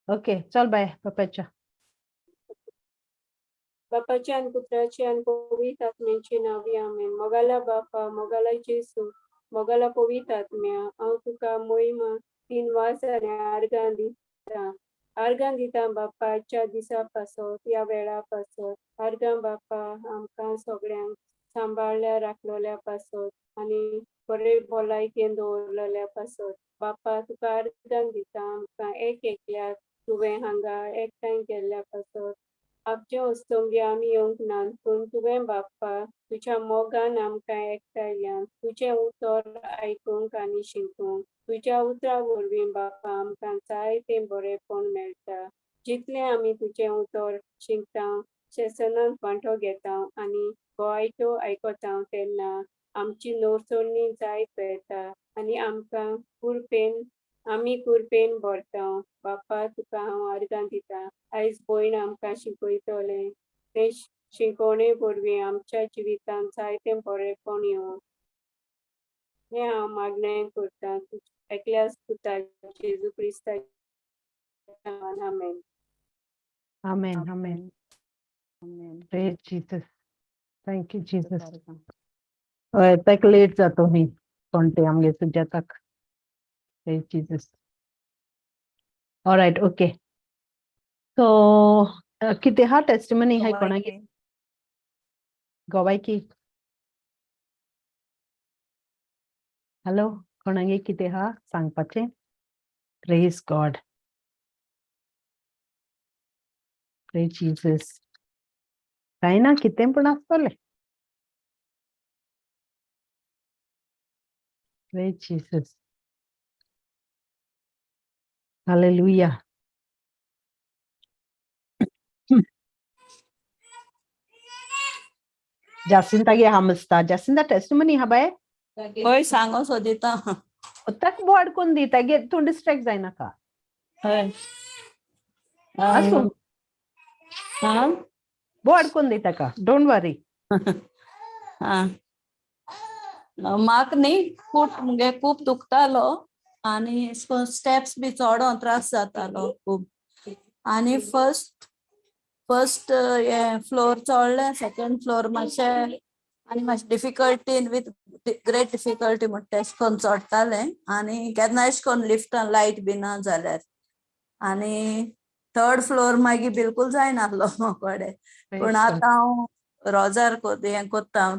Okay, चल बाय बापाच्या. बापाच्या आनी पुत्राच्या आनी पवित्र आत्म्याचे नांवी, आमेन. मोगाला बापा, मोगाला जेसू, मोगाला पवित्र आत्म्या, हांव तुका मोहिमा, तीन वास आनी आर्गां दिता. आर्गां दिता बापा, आजच्या दिसा पासत, ह्या वेळा पासत. आर्गां बापा, आमकां सगळ्यांक सांबाळ्ळ्या राखलोल्या पासत आनी बरे भलायकेन दवरलेल्या पासत. बापा, तुका आर्गां दिता, आमकां एक एकल्याक तुवें हांगा एकठांय केल्ल्या पासत. आमचे हस्तुकीं आमी येवंक नात, पूण तुवें बाप्पा तुज्या मोगान आमकां एकठांय यान तुजें उतर आयकूंक आनी शिकूंक. तुज्या उतरा वरवीं बाप्पा आमकां जायतें बरेंपण मेळटा. जितलें आमी तुजें उतर शिकता, सेसनांत वांटो घेता आनी गोवायटो आयकता, तेन्ना आमची नवसरणी जायत वता आनी आमकां कुरपेन, आमी कुरपेन भरता. बाप्पा, तुका हांव आर्गां दिता. आयज भयण आमकां शिकयतलें तें शिकोवणे वरवीं आमच्या जिवितांत जायतें बरेंपण येवं, हें हांव मागणें करतां एकल्याच पुता जेजू क्रिस्ताच्या नांवान, आमेन. Amen, amen. Amen. Praise Jesus. Thank you, Jesus. हय, ताका लेट जातो ही कोण ते आमगे सुजाताक. Praise Jesus. Alright, okay. So कितें हा टेस्टिमनी हाय कोणागे? गोवायकी. हॅलो, कोणागे कितें हा सांगपाचें? Praise God. Praise Jesus. कांय ना, कितें पूण आसतलें. Praise Jesus. Hallelujah. जासिंता गे हा मस्ता. जासिंता, टेस्टिमनी हा बाय? हय, सांगो सोदिता. ताका बोर्ड कोण दी, तागे तूं डिस्ट्रॅक्ट जायनाका. हय. आसूं. हा. बोर्ड कोण दी ताका, don't worry. हा, म्हाका न्ही खूब मुगे खूब दुखतालो आनी स्टेप्स बी चडोन त्रास जातालो खूब. आनी फर्स्ट फर्स्ट हे फ्लोर चडलें, सेकंड फ्लोर मातशें आनी मातशें डिफिकल्टीन, विथ ग्रेट डिफिकल्टी म्हणटा तेश करून चडटालें. आनी केन्ना एश करून लिफ्टान लायट बी ना जाल्यार. आनी थर्ड फ्लोर मागीर बिलकूल जायनासलो म्हाकोडे. पूण आतां हांव रोजार हें कोत्ता,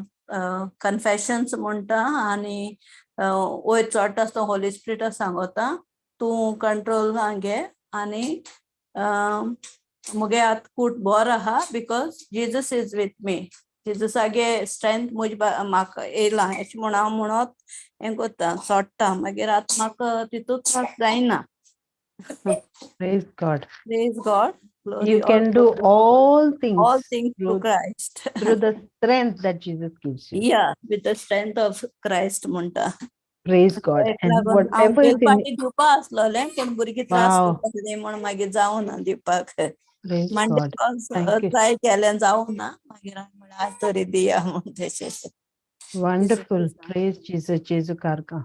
कन्फेशन्स म्हणटा आनी वयर चडटा आसतना होली स्पिरिटा सांगोता, तूं कंट्रोल घे आनी मुगे आतां कूट बोर आहा because Jesus is with me. जेजसागे strength म्हज म्हाका येयला एशें म्हूण हांव म्हणत हें कोत्ता, सोडटा. मागीर आतां म्हाका तितू त्रास जायना. Praise God. Praise God. You can do all things all things through Christ. Through the strength that Jesus gives you. Yeah, with the strength of Christ म्हणटा. Praise God. तेका And लागून हांव whatever is in पाटी दिवपा आसलोलें, पूण भुरगीं त्रास Wow. करतालीं म्हूण मागीर जावना दिवपाक. Praise Monday God. Thank you. Try केलें, जावना. मागीर हांवें म्हणलें, आज तरी दिया म्हूण तशें. Wonderful. Praise Jesus. Jesu Karga.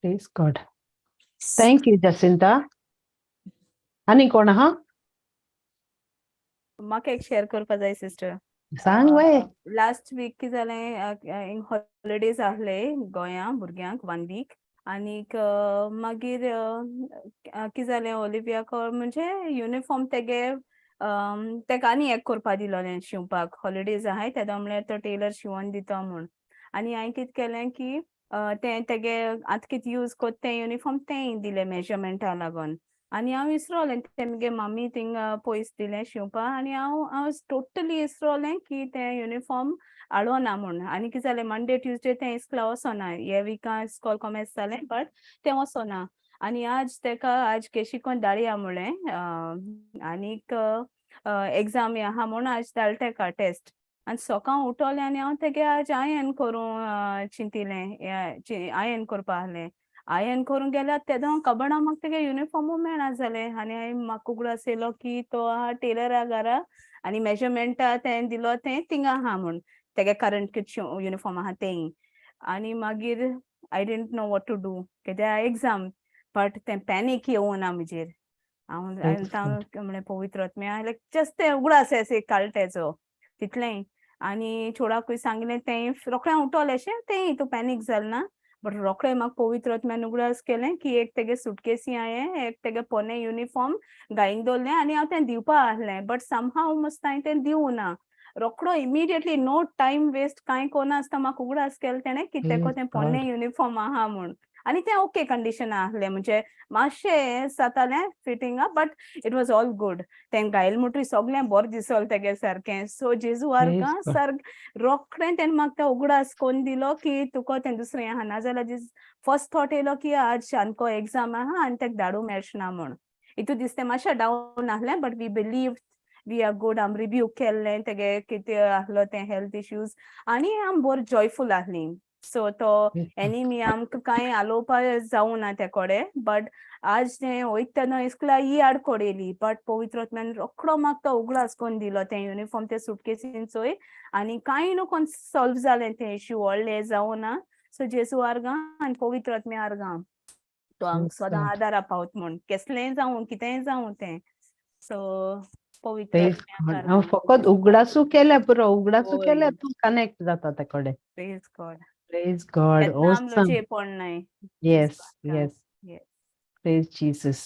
Praise God. Thank you, Jacinta. आनी कोण आहा? म्हाका एक शेअर करपा जाय सिस्टर. सांग वय. लास्ट वीक कितें जालें, हॉलिडेज आहले गोंया भुरग्यांक वन वीक. आनीक मागीर कितें जालें, ओलिवियाक म्हणजे युनिफॉर्म तेगे तेका आनी एक करपा दिलोलें शिंवपाक. हॉलिडेज आहाय तेदो म्हणल्यार तो टेलर शिंवोन दिता म्हूण. आनी हांवें कितें केलें की तें तेगे आतां कितें यूज कोत्ता तें युनिफॉर्म तेंय दिलें मेजरमेंटा लागोन. आनी हांव विसरोलें, तें मुगे मामी थिंगा पयस दिलें शिंवपा आनी हांव टोटली विसरोलें की तें युनिफॉर्म हाडो ना म्हूण. आनी कितें जालें, मंडे ट्युजडे तें इस्कॉला वचोना. हे विका इस्कॉल कोमेस जालें, बट तें वचोना. आनी आज तेका आज केशी कोन धाडया म्हणलें आनीक एग्जाम आहा म्हूण आज धाडटा तेका टेस्ट. आनी सकाळ उठोलें आनी हांव तेगे आज आयन करूं चिंतिलें, आयन करपा आहलें. आयन करूंक गेल्यार तेदो कबडा म्हाका तेगे युनिफॉर्मू मेळना जालें. आनी हांवें म्हाका उगडास येयलो की तो आहा टेलरा घरा आनी मेजरमेंटा तें दिलो तें थिंगा आहा म्हूण, तेगे करंट कितें युनिफॉर्म आहा तेंय. आनी मागीर I didn't know what to do, कित्याक एग्जाम, बट तें पॅनीक येवना म्हजेर. हांव Praise God. म्हळें पवित्र आत्म्या, लायक जस्ट तें उगडास अशें काडटा तेचो तितलेंय. आनी चेडवाकूय सांगलें, तें रोखडें उठोलें अशें, तेंय तूं पॅनीक जालें ना, बट रोखडें म्हाका पवित्र आत्म्यान उगडास केलें की एक तेगे सुटकेसी हांयें एक तेगे पोन्नें युनिफॉर्म घालून दवरलें आनी हांव तें दिवपा आहलें, बट समहाव मस्त हांवें तें दिवं ना. रोखडो इमिडिएटली, नो टायम वेस्ट, कांय कोनासतना म्हाका उगडास केलें तेणें की तेको Praise तें पोन्नें God. Uniform आहा म्हूण. आनी तें ओके कंडिशन आहलें, म्हणजे मातशें जातालें फिटिंगा, but it was all good. तें घायल म्हणटरी सगळें बरें दिसोलें तेगे सारकें. सो जेजू Praise आर्गां. God. सारकें रोखडें तेणें म्हाका तें उगडास कोन्न दिलो की तुका तें दुसरें आहा. नाजाल्यार दीस फर्स्ट थॉट येयलो की आज आमको एग्जाम आहा आनी तेका धाडूं मेळचें ना म्हूण. हितू दिसतें मातशें डावन आहलें, but we believe we are good. आम रिब्यूक केल्लें तेगे कितें आहलो तें हेल्थ इश्यूज आनी आम बरें जॉयफूल आहलीं. सो तो Praise God. Enemy आमकां कांय आलोवपा जावना ते कोडे. बट आज तें वयतना इस्कुला ही आडकोड येयली, बट पवित्र आत्म्यान रोखडो म्हाका तो उगडास कोन्न दिलो तें युनिफॉर्म ते सुटकेसीन चोय आनी कांय न्हू कोन्न सॉल्व जालें तें इश्यू, व्हडलें जावना. सो जेजू आर्गां आनी पवित्र आत्म्या आर्गां. तो आमकां Praise सदां God. आदारा पावत म्हूण, केसलेंय जावं, कितेंय जावं तें. सो पवित्र Praise आत्म्या God. हांव आर्गां. फकत उगडासू केल्या पुरो, उगडासू केल्या, होय. तूं कनेक्ट जाता ते कडेन. Praise God. Praise God. केन्ना आम Awesome. लजेक पडनाय. Yes, आर्गां. Yes. Yes. Praise Jesus.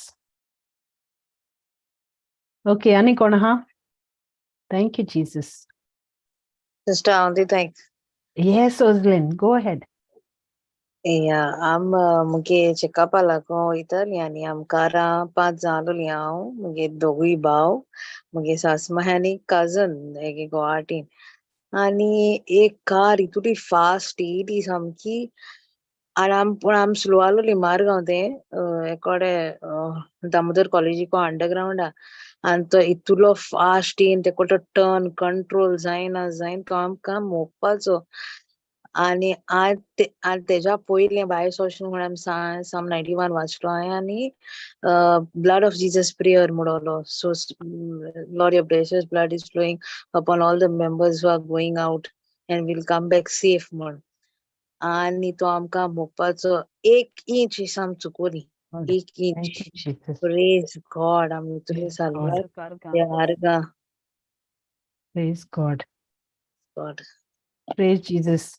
Okay, आनी कोण आहा? Thank you, Jesus. Sister Auntie, thanks. Yes, Oslin, go ahead. Yeah, आम मुगे चेकअपा लागून वयताली आनी आम कारां पांच जाण आसलोलीं. हांव, मुगे दोगूय भाव, मुगे सासमाय आनी कजन एके गुवाहाटीन. आनी एक कार इतुली फास्ट येयली सामकी आनी आम, पूण आम स्लो आसलोली. मारगांव तें एकोडे दामोदर कॉलेजीको अंडरग्रावंडा. आनी तो इतुलो फास्ट येयन, तेको तो टर्न कंट्रोल जायना जायन, तो आमकां मोखपाचो. आनी आनी तेज्या पयलें भायर सरचें म्हणून आमी साम 91 वाचलो हांवें आनी ब्लड ऑफ जीजस प्रेयर म्हणलो. So Lord, your precious blood is flowing upon all the members who are going out and will come back safe म्हण. आनी तो आमकां मोखपाचो एक इंच आम चुकोली. God. एक Thank inch. you, Jesus. Praise God. आमी तुमी Praise God. साल्वार आर्गां. आर्गां. Praise God. God. Praise Jesus.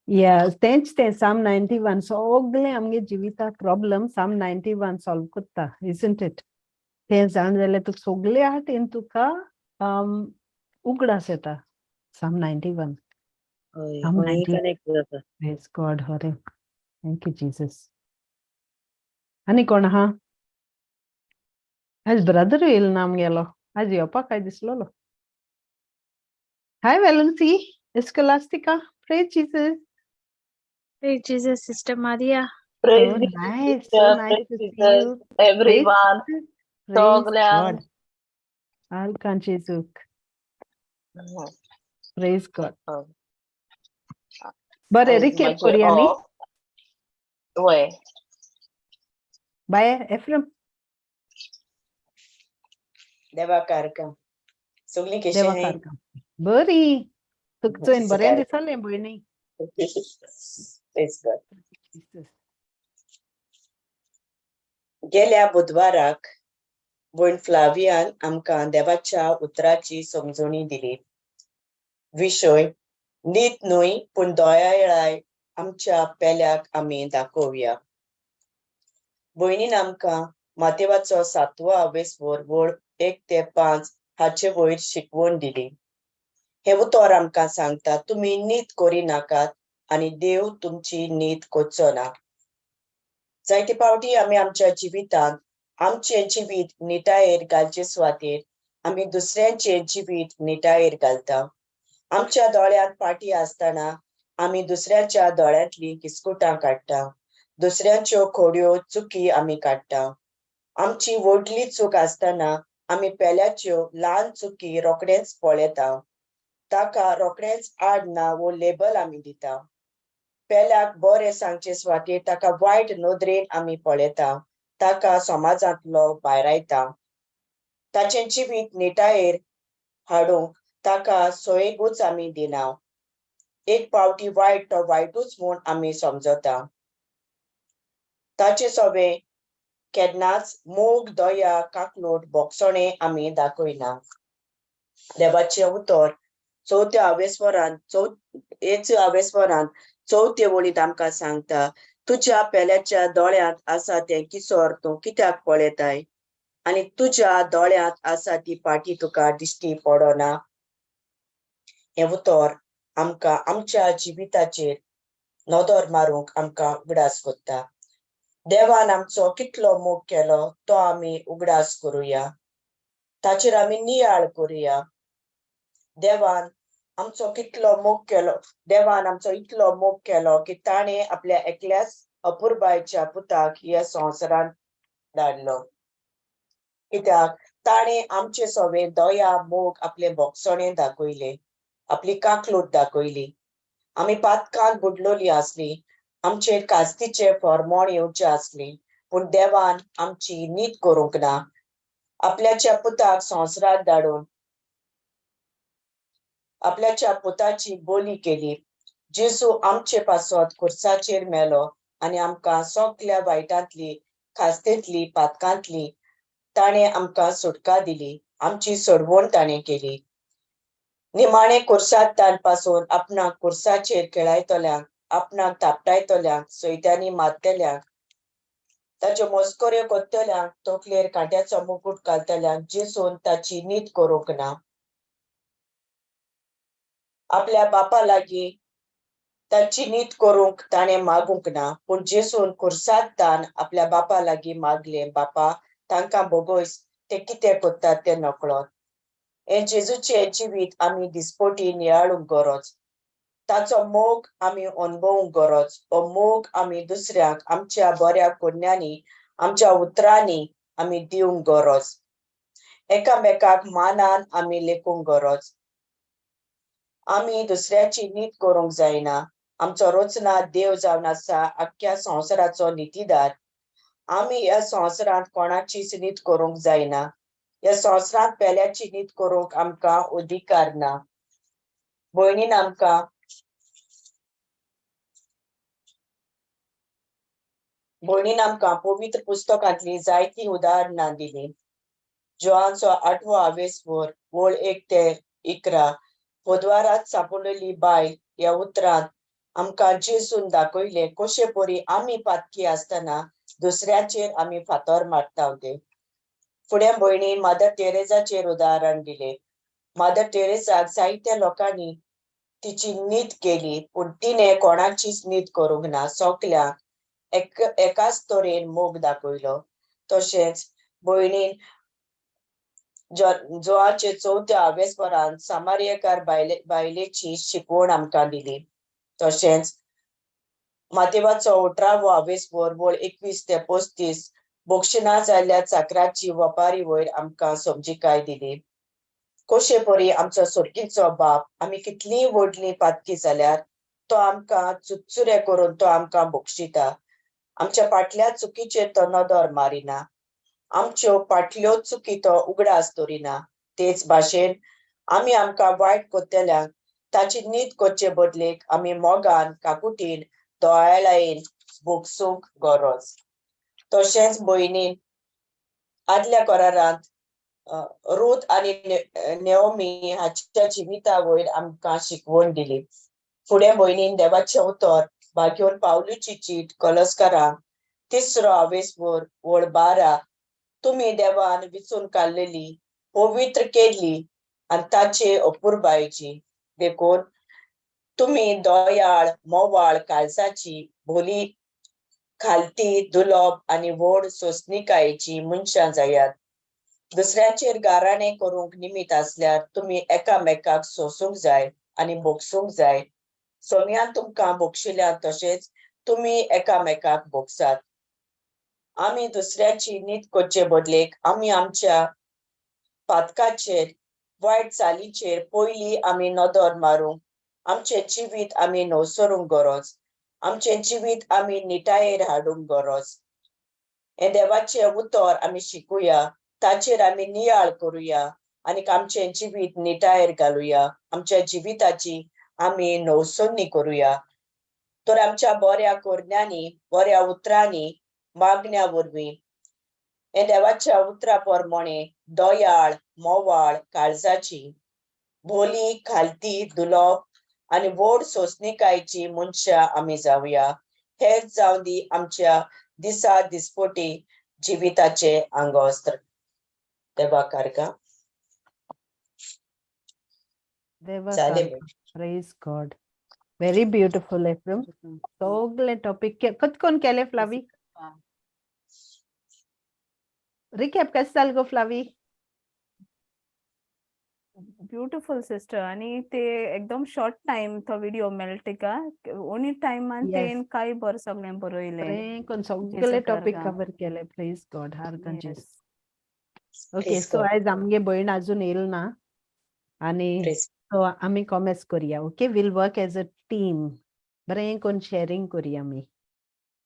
Yeah, तेंच तें Psalm 91 सगळें आमगे जिविता प्रॉब्लम Psalm 91 solve करता, isn't it? तें जाण जाल्यार तुका सगळे हातीन तुका उगडास येता Psalm 91. हय. Psalm खंय 90. कनेक्ट जाता. Praise God, Hare. Thank you, Jesus. आनी कोण आहा? आज ब्रदर येयल ना आमगेलो. आज येवपाक काय दिसलोलो. Hi, Valency. Escolastica. Praise Jesus. Praise Jesus, Sister Maria. So Praise be to nice, so Jesus, nice praise to see Jesus, you. Everyone. Praise, praise सगळ्यांक. God. आर्गां जेजूक. Praise God. बरें, आज रिकेप म्हजें करुया न्ही. ऑफ. वय. बाय एफ्रम. देवाक आर्गां. सगळीं कशी देवा आहाय? आर्गां. बरी. तुका चोयन बरें दिसलें भयणी. Praise God. Jesus. गेल्या बुधवाराक भयण फ्लावियान आमकां देवाच्या उतराची समजणी दिली. विशय नीत न्हय पूण दयाळाय आमच्या पेल्याक आमी दाखोवया. भयणीन आमकां मातेवाचो सातवो आवेसवर वळ 1 ते 5 हाचे वयर शिकवण दिली. हें उतर आमकां सांगता, तुमी नीत करिनाकात आनी देव तुमची नीत करचो ना. जायते फावटी आमी आमच्या जिवितांत आमचें जिवीत निटायेर घालचे सुवातेर आमी दुसऱ्यांचें जिवीत निटायेर घालता. आमच्या दोळ्यांत पाटी आसतना आमी दुसऱ्याच्या दोळ्यांतलीं किस्कुटां काडटा. दुसऱ्यांच्यो खोड्यो चुकी आमी काडटा. आमची व्हडली चूक आसतना आमी पेल्याच्यो ल्हान चुकी रोखडेच पळयता. ताका रोखडेच आड नांव वो लेबल आमी दिता. पेल्याक बरें सांगचे सुवातेर ताका वायट नदरेन आमी पळयता. ताका समाजांतलो भायरायता. ताचें जिवीत निटायेर हाडूंक ताका सोयेगूच आमी दिना. एक पावटी वायट तो वायटूच म्हूण आमी समजता. ताचे सोबे केन्नाच मोग, दया, काकलोट, भोगसणें आमी दाखयना. देवाचें उतर चवथ्या आवेस्वरान हेच आवेस्वरान चवथे वळींत आमकां सांगता, तुज्या पेल्याच्या दोळ्यांत आसा तें किसोर तूं कित्याक पळयताय आनी तुज्या दोळ्यांत आसा ती पाटी तुका दिश्टी पडना? हें उतर आमकां आमच्या जिविताचेर नदर मारूंक आमकां उगडास करता. देवान आमचो कितलो मोग केलो तो आमी उगडास करुया, ताचेर आमी नियाळ करुया. देवान आमचो कितलो मोग केलो, देवान आमचो इतलो मोग केलो की ताणें आपल्या एकल्याच अपुरबायच्या पुताक ह्या संवसारांत धाडलो. कित्याक ताणें आमचे सवे दया, मोग, आपले भोगसणें दाखयलें, आपली काकलूट दाखयली. आमी पातकान बुडलोली आसली, आमचेर कास्तीचें फॉर्मोण येवचें आसली, पूण देवान आमची नीत करूंक ना. आपल्याच्या पुताक संवसारांत धाडून आपल्याच्या पुताची बोली केली. जेजू आमचे पासत खुर्साचेर मेलो आनी आमकां सगल्या वायटांतली, खास्तेंतली, पातकांतली ताणें आमकां सुटका दिली, आमची सोडवण ताणें केली. निमाणें खुर्सात ताण पासून आपणाक खुर्साचेर खेळायतल्यांक, आपणाक थापटायतल्यांक, सैत्यांनी मारतल्यांक, ताच्यो मस्कऱ्यो करतल्यांक, तकलेर कांट्याचो मुकूट घालतल्यांक जेजून ताची नीत करूंक ना. आपल्या बापा लागीं ताची नीत करूंक ताणें मागूंक ना, पूण जेजून खुर्सात तान आपल्या बापा लागीं मागलें, बापा तांकां भोगोयस, ते कितें करतात ते नकळत. हें जेजूचें जिवीत आमी दिसपटी नियाळूंक गरज, ताचो मोग आमी अणभवूंक गरज. हो मोग आमी दुसऱ्यांक आमच्या बऱ्या करण्यांनी, आमच्या उतरांनी आमी दिवंक गरज. एकामेकाक मानान आमी लेखूंक गरज. आमी दुसऱ्याची नीत करूंक जायना. आमचो रचना देव जावन आसा आख्ख्या संवसाराचो नितीदार. आमी ह्या संवसारांत कोणाचीच नीत करूंक जायना. ह्या संवसारांत पेल्याची नीत करूंक आमकां अधिकार ना. भयणीन आमकां पवित्र पुस्तकांतली जायतीं उदाहरणां दिलीं. जोहानचो 8वो आवेसवर वळ 1 ते 11 बुधवारात सापडलेली बायल ह्या उतरांत आमकां जेजून दाखयलें कशे परी आमी पातकी आसतना दुसऱ्याचेर आमी फातर मारता ते. फुडें भयणीन मादर तेरेजाचेर उदाहरण दिलें. मादर तेरेजाक जायत्या लोकांनी तिची नीत केली, पूण तिणें कोणाचीच नीत करूंक ना. सगल्यांक एकाच तरेन मोग दाखयलो. तशेंच भयणीन जोआचे चवथ्या आवेसपरान सामारियकार बायलेची शिकवण आमकां दिली. तशेंच मातेवाचो 18वो आवेसवर वळ 21 ते 35 बोक्षिणा जाल्ल्या चाकराची वपारी वयर आमकां समजिकाय दिली. कशे परी आमचो सोर्गीचो बाप आमी कितलीय व्हडली पातकी जाल्यार तो आमकां चुरचुरे करून तो आमकां बक्षिता. आमच्या पाटल्या चुकीचेर तो नदर मारिना, आमच्यो पाटल्यो चुकी तो उगडास दवरिना. तेच भाशेन आमी आमकां वायट करतल्यांक ताची नीत करचे बदलेक आमी मोगान, काकुटीन, दयाळायेन भोगसूंक गरज. तशेंच भयणीन आदल्या करारांत रूथ आनी नेओमी हाच्या जिविता वयर आमकां शिकवण दिली. फुडें भयणीन देवाचें उतर भाग्योन पावलूची चीट कलस्कारांक 3रो आवेसवर वळ 12 तुमी देवान विचून काडलेली, पवित्र केल्ली आनी ताचे अपुरबायेची, देखून तुमी दयाळ, मोवाळ काळजाची, भोली खालती, दुलोब आनी व्हड सोंसणीकायेची मनशां जायात. दुसऱ्याचेर गाराणें करूंक निमीत आसल्यार तुमी एकामेकाक सोंसूंक जाय आनी भोगसूंक जाय. सोम्यान तुमकां भोगशिल्यान तशेंच तुमी एकामेकाक भोगसात. आमी दुसऱ्याची नीत करचे बदलेक आमी आमच्या पातकाचेर, वायट चालीचेर पयलीं आमी नदर मारूंक, आमचें जिवीत आमी नवसरूंक गरज, आमचें जिवीत आमी निटायेर हाडूंक गरज. हें देवाचें उतर आमी शिकुया, ताचेर आमी नियाळ करुया आनी आमचें जिवीत निटायेर घालुया. आमच्या जिविताची आमी नवसरणी करुया. तर आमच्या बऱ्या करण्यांनी, बऱ्या उतरांनी, मागण्या वरवीं हे देवाच्या उतरा प्रमाणे दयाळ, मोवाळ काळजाची, बोली खालती दुलोप आनी व्हड सोंसणीकायेची मनशां आमी जावया. हेच जावं दी आमच्या दिसा दिसपटी जिविताचें आंगवस्त्र. देवा कारगा. देवा जालें. Praise God. Very beautiful, Ephraim. सगळे टॉपिक कत कोण केले फ्लावी? रिकॅप कशें जालें गो फ्लावी? ब्युटिफूल सिस्टर, आनी ते एकदम शॉर्ट टायम तो व्हिडिओ मेळटा तिका, ओनी टायमान तें काय बरें सगळें बरयलें. बरें कोण सगळे टॉपिक कवर केले. प्रेज गॉड. हार्गां जेजू. ओके, सो आयज आमगे भयण अजून येयल ना आनी सो आमी कॉमेस करुया. Okay, we'll work as a team. बरें कोण शेअरिंग करुया आमी.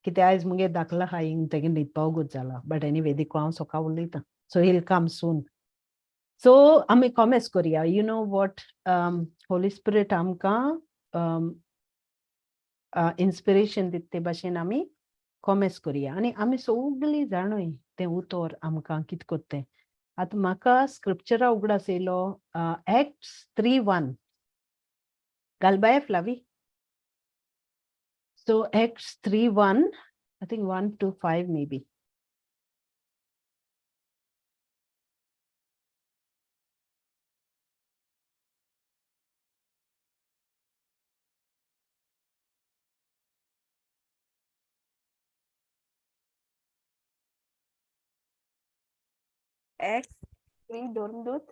कित्याक आयज मुगे दाखला आहा हिंग, तेगे न्हिदपा वगत जाला, बट एनीवे देखून हांव सकाळ उलयतां, so he'll come soon. So आमी कॉमेस करुया. You know what, Holy Spirit आमकां इन्स्पिरेशन दिता ते भाशेन आमी कॉमेस करुया. आनी आमी सगळीं जाणूय तें उतर आमकां कितें करता तें. आतां म्हाका स्क्रिप्चरा उगडास येयलो acts 3:1. घालबाय Flavi? So Acts 3:1, I think 1 to 5 maybe. Acts 3, Dormdut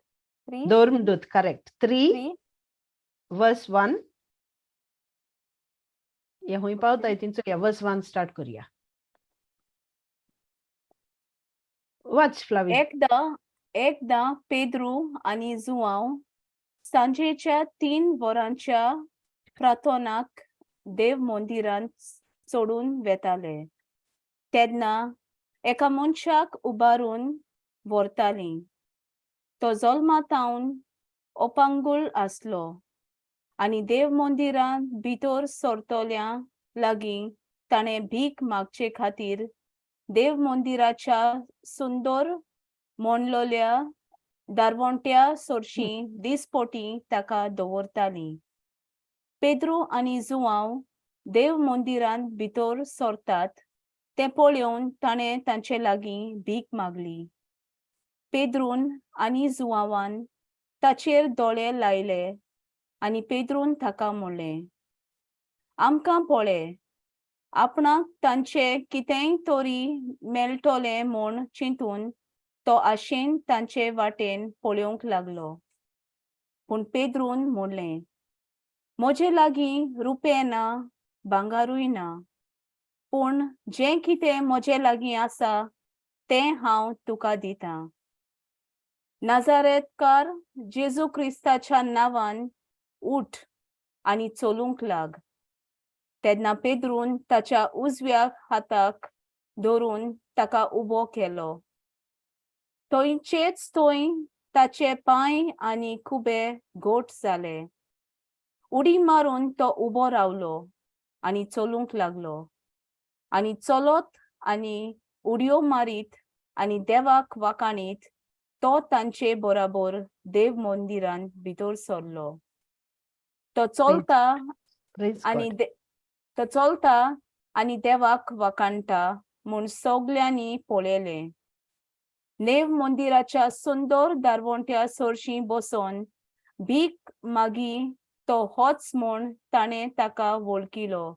3. Dormdut, correct. 3, verse 1. ये हुई पावता I think so. Yeah, verse 1 start करिया. वाच फ्लावी. एकदा एकदा पेद्रू आनी जुआंव सांजेच्या 3 वरांच्या प्रार्थनाक देव मंदिरांत चडून वेताले तेन्ना एका मनशाक उबारून व्हरतालीं. तो जल्माथावन अपांगूळ आसलो आनी देव मंदिरांत भितर सरतल्या लागीं ताणें भीक मागचे खातीर देव मंदिराच्या सुंदर म्हणलोल्या दारवंट्या सरशीं दिसपोटी ताका दवरतालीं. पेद्रू आनी जुआंव देव मंदिरांत भितर सरतात तें पळोवन ताणें तांचे लागीं भीक मागली. पेद्रून आनी जुआंवान ताचेर दोळे लायले आनी पेद्रून ताका म्हणलें, आमकां पळय. आपणाक तांचे कितेंय तरी मेळटलें म्हूण चिंतून तो आशेन तांचे वाटेन पळोवंक लागलो. पूण पेद्रून म्हणलें, म्हजे लागीं रुपें ना, भांगारूय ना, पूण जें कितें म्हजे लागीं आसा तें हांव तुका दितां. नाजारेतकार जेजू क्रिस्ताच्या नांवान उठ आनी चलूंक लाग. तेन्ना पेद्रून ताच्या उजव्या हाताक धरून ताका उबो केलो. थंयचेच थंय ताचे पांय आनी खुबे घट जाले. उडी मारून तो उबो रावलो आनी चलूंक लागलो आनी चलत आनी उडयो मारीत आनी देवाक वाखाणीत तो तांचे बराबर देव मंदिरांत भितर सरलो. तो चलता आनी तो चलता आनी देवाक वाखाणटा म्हूण सगल्यांनी पळयलें. नेव मंदिराच्या सुंदर दारवंट्या सरशीं बसून भीक मागी तो होच म्हूण ताणें ताका वळखिलो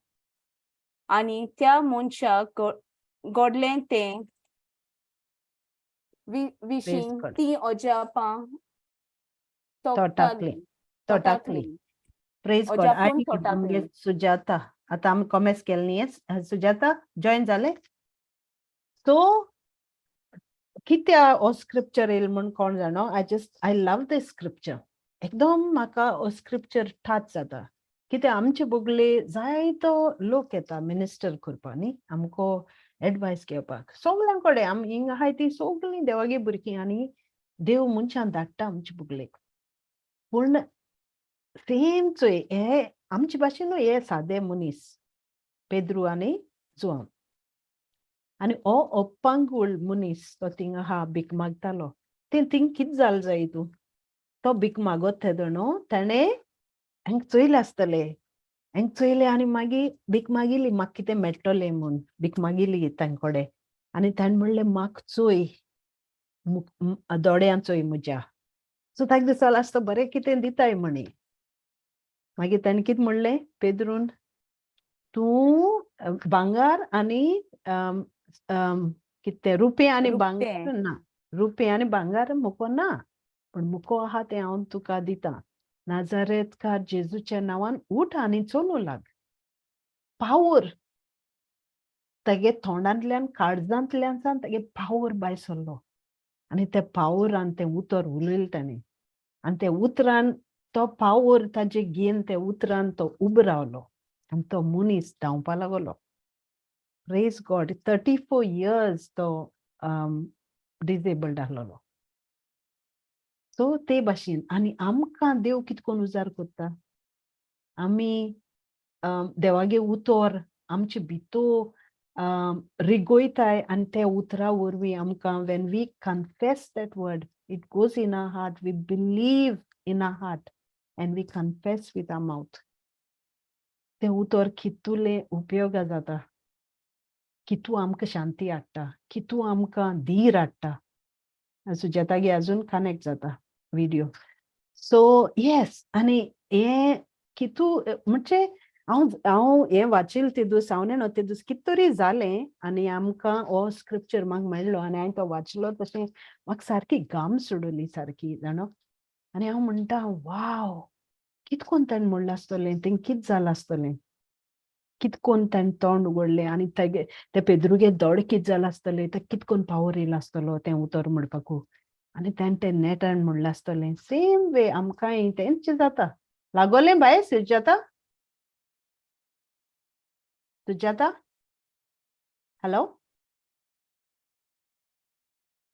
आनी त्या मनशाक घडलें तें विशीं ती अजापां तोटाकली तोटाकली. Praise God. आमगे सुजाता आतां आमी कॉमेस केलें न्ही, सुजाता जॉयन जालें. सो कित्या हो स्क्रिप्चर येयल म्हूण कोण जाणो, I love this scripture. एकदम म्हाका हो स्क्रिप्चर टच जाता. कित्याक आमचे बगले जायतो लोक येता मिनिस्टर करपाक न्ही, आमकां एडवायस घेवपाक सगल्यां कडेन. आमी हिंगा आहाय ती सगळीं देवागे भुरगीं आनी देव मनशान धाडटा आमचे बगलेक. पूण सेम चोय हे आमचे भाशेनूय हे सादे मनीस पेद्रू आनी जुआंव. आनी हो अपंगूळ मनीस तो थिंगा आहा भीक मागतालो. तें थिंग कित जाल जाय तूं, तो भीक मागत तेदो न्हू, ताणें हांकां चोयलें आसतलें, हांकां चोयलें आनी मागीर भीक मागिली, म्हाका कितें मेळटलें म्हूण भीक मागिली तांचे कडेन. आनी ताणें म्हणलें म्हाका चोय, दोळ्यां चोय म्हज्या. सो ताका दिसलें आसता बरें कितें दिताय म्हणी. मागीर ताणें कितें म्हणलें पेद्रून, तूं भांगर आनी कितें तें रुपें आनी भांगर ना, रुपें आनी भांगर मुको ना, पूण मुको आहा तें हांव तुका दितां. नाजारेतकार जेजूच्या नांवान उठ आनी चलूं लाग. पावर तेगे तोंडांतल्यान काळजांतल्यान सान तेगे पावर भायर सरलो आनी ते पावरान तें उतर उलयलें ताणें आनी ते उतरान तो पावर ताजे घेवन ते उतरान तो उबो रावलो आनी तो मनीस धांवपा लागलो. प्रेज गॉड. 34 इयर्स तो डिजेबल्ड आसलेलो. सो ते भाशेन आनी आमकां देव कितें करून उजार करता, आमी देवागे उतर आमचे भितर रिगोयताय आनी ते उतरा वरवीं आमकां when we confess that word it goes in our heart, we believe in our heart and we confess with our mouth. तें उतर कितुलें उपयोगा जाता, कितू आमकां शांती हाडटा, कितू आमकां धीर हाडटा. सुजातागे अजून कनेक्ट जाता विडियो. सो येस, आनी हें कितू म्हणजे हांव हांव हें वाचिल ते दीस, हांव न्हय ते दीस कित तरी जालें आनी आमकां हो स्क्रिप्चर म्हाका मेळ्ळो आनी हांवें तो वाचलो तशें म्हाका सारकी घाम सोडली सारकी जाणा. आनी हांव म्हणटा वाव, कित कोन्न ताणें म्हणलां आसतलें, तें कित जालां आसतलें, कित कोन्न ताणें तोंड उगडलें आनी तेगे ते पेद्रुगे दोळे कित जालां आसतलें, ते कित कोन्न पावर येयला आसतलो तें उतर म्हणपाकू, आनी ताणें तें नेटान म्हणलां आसतलें. सेम वे आमकांय तेंच जाता. लागोलें बाय Sujata, Sujata, hello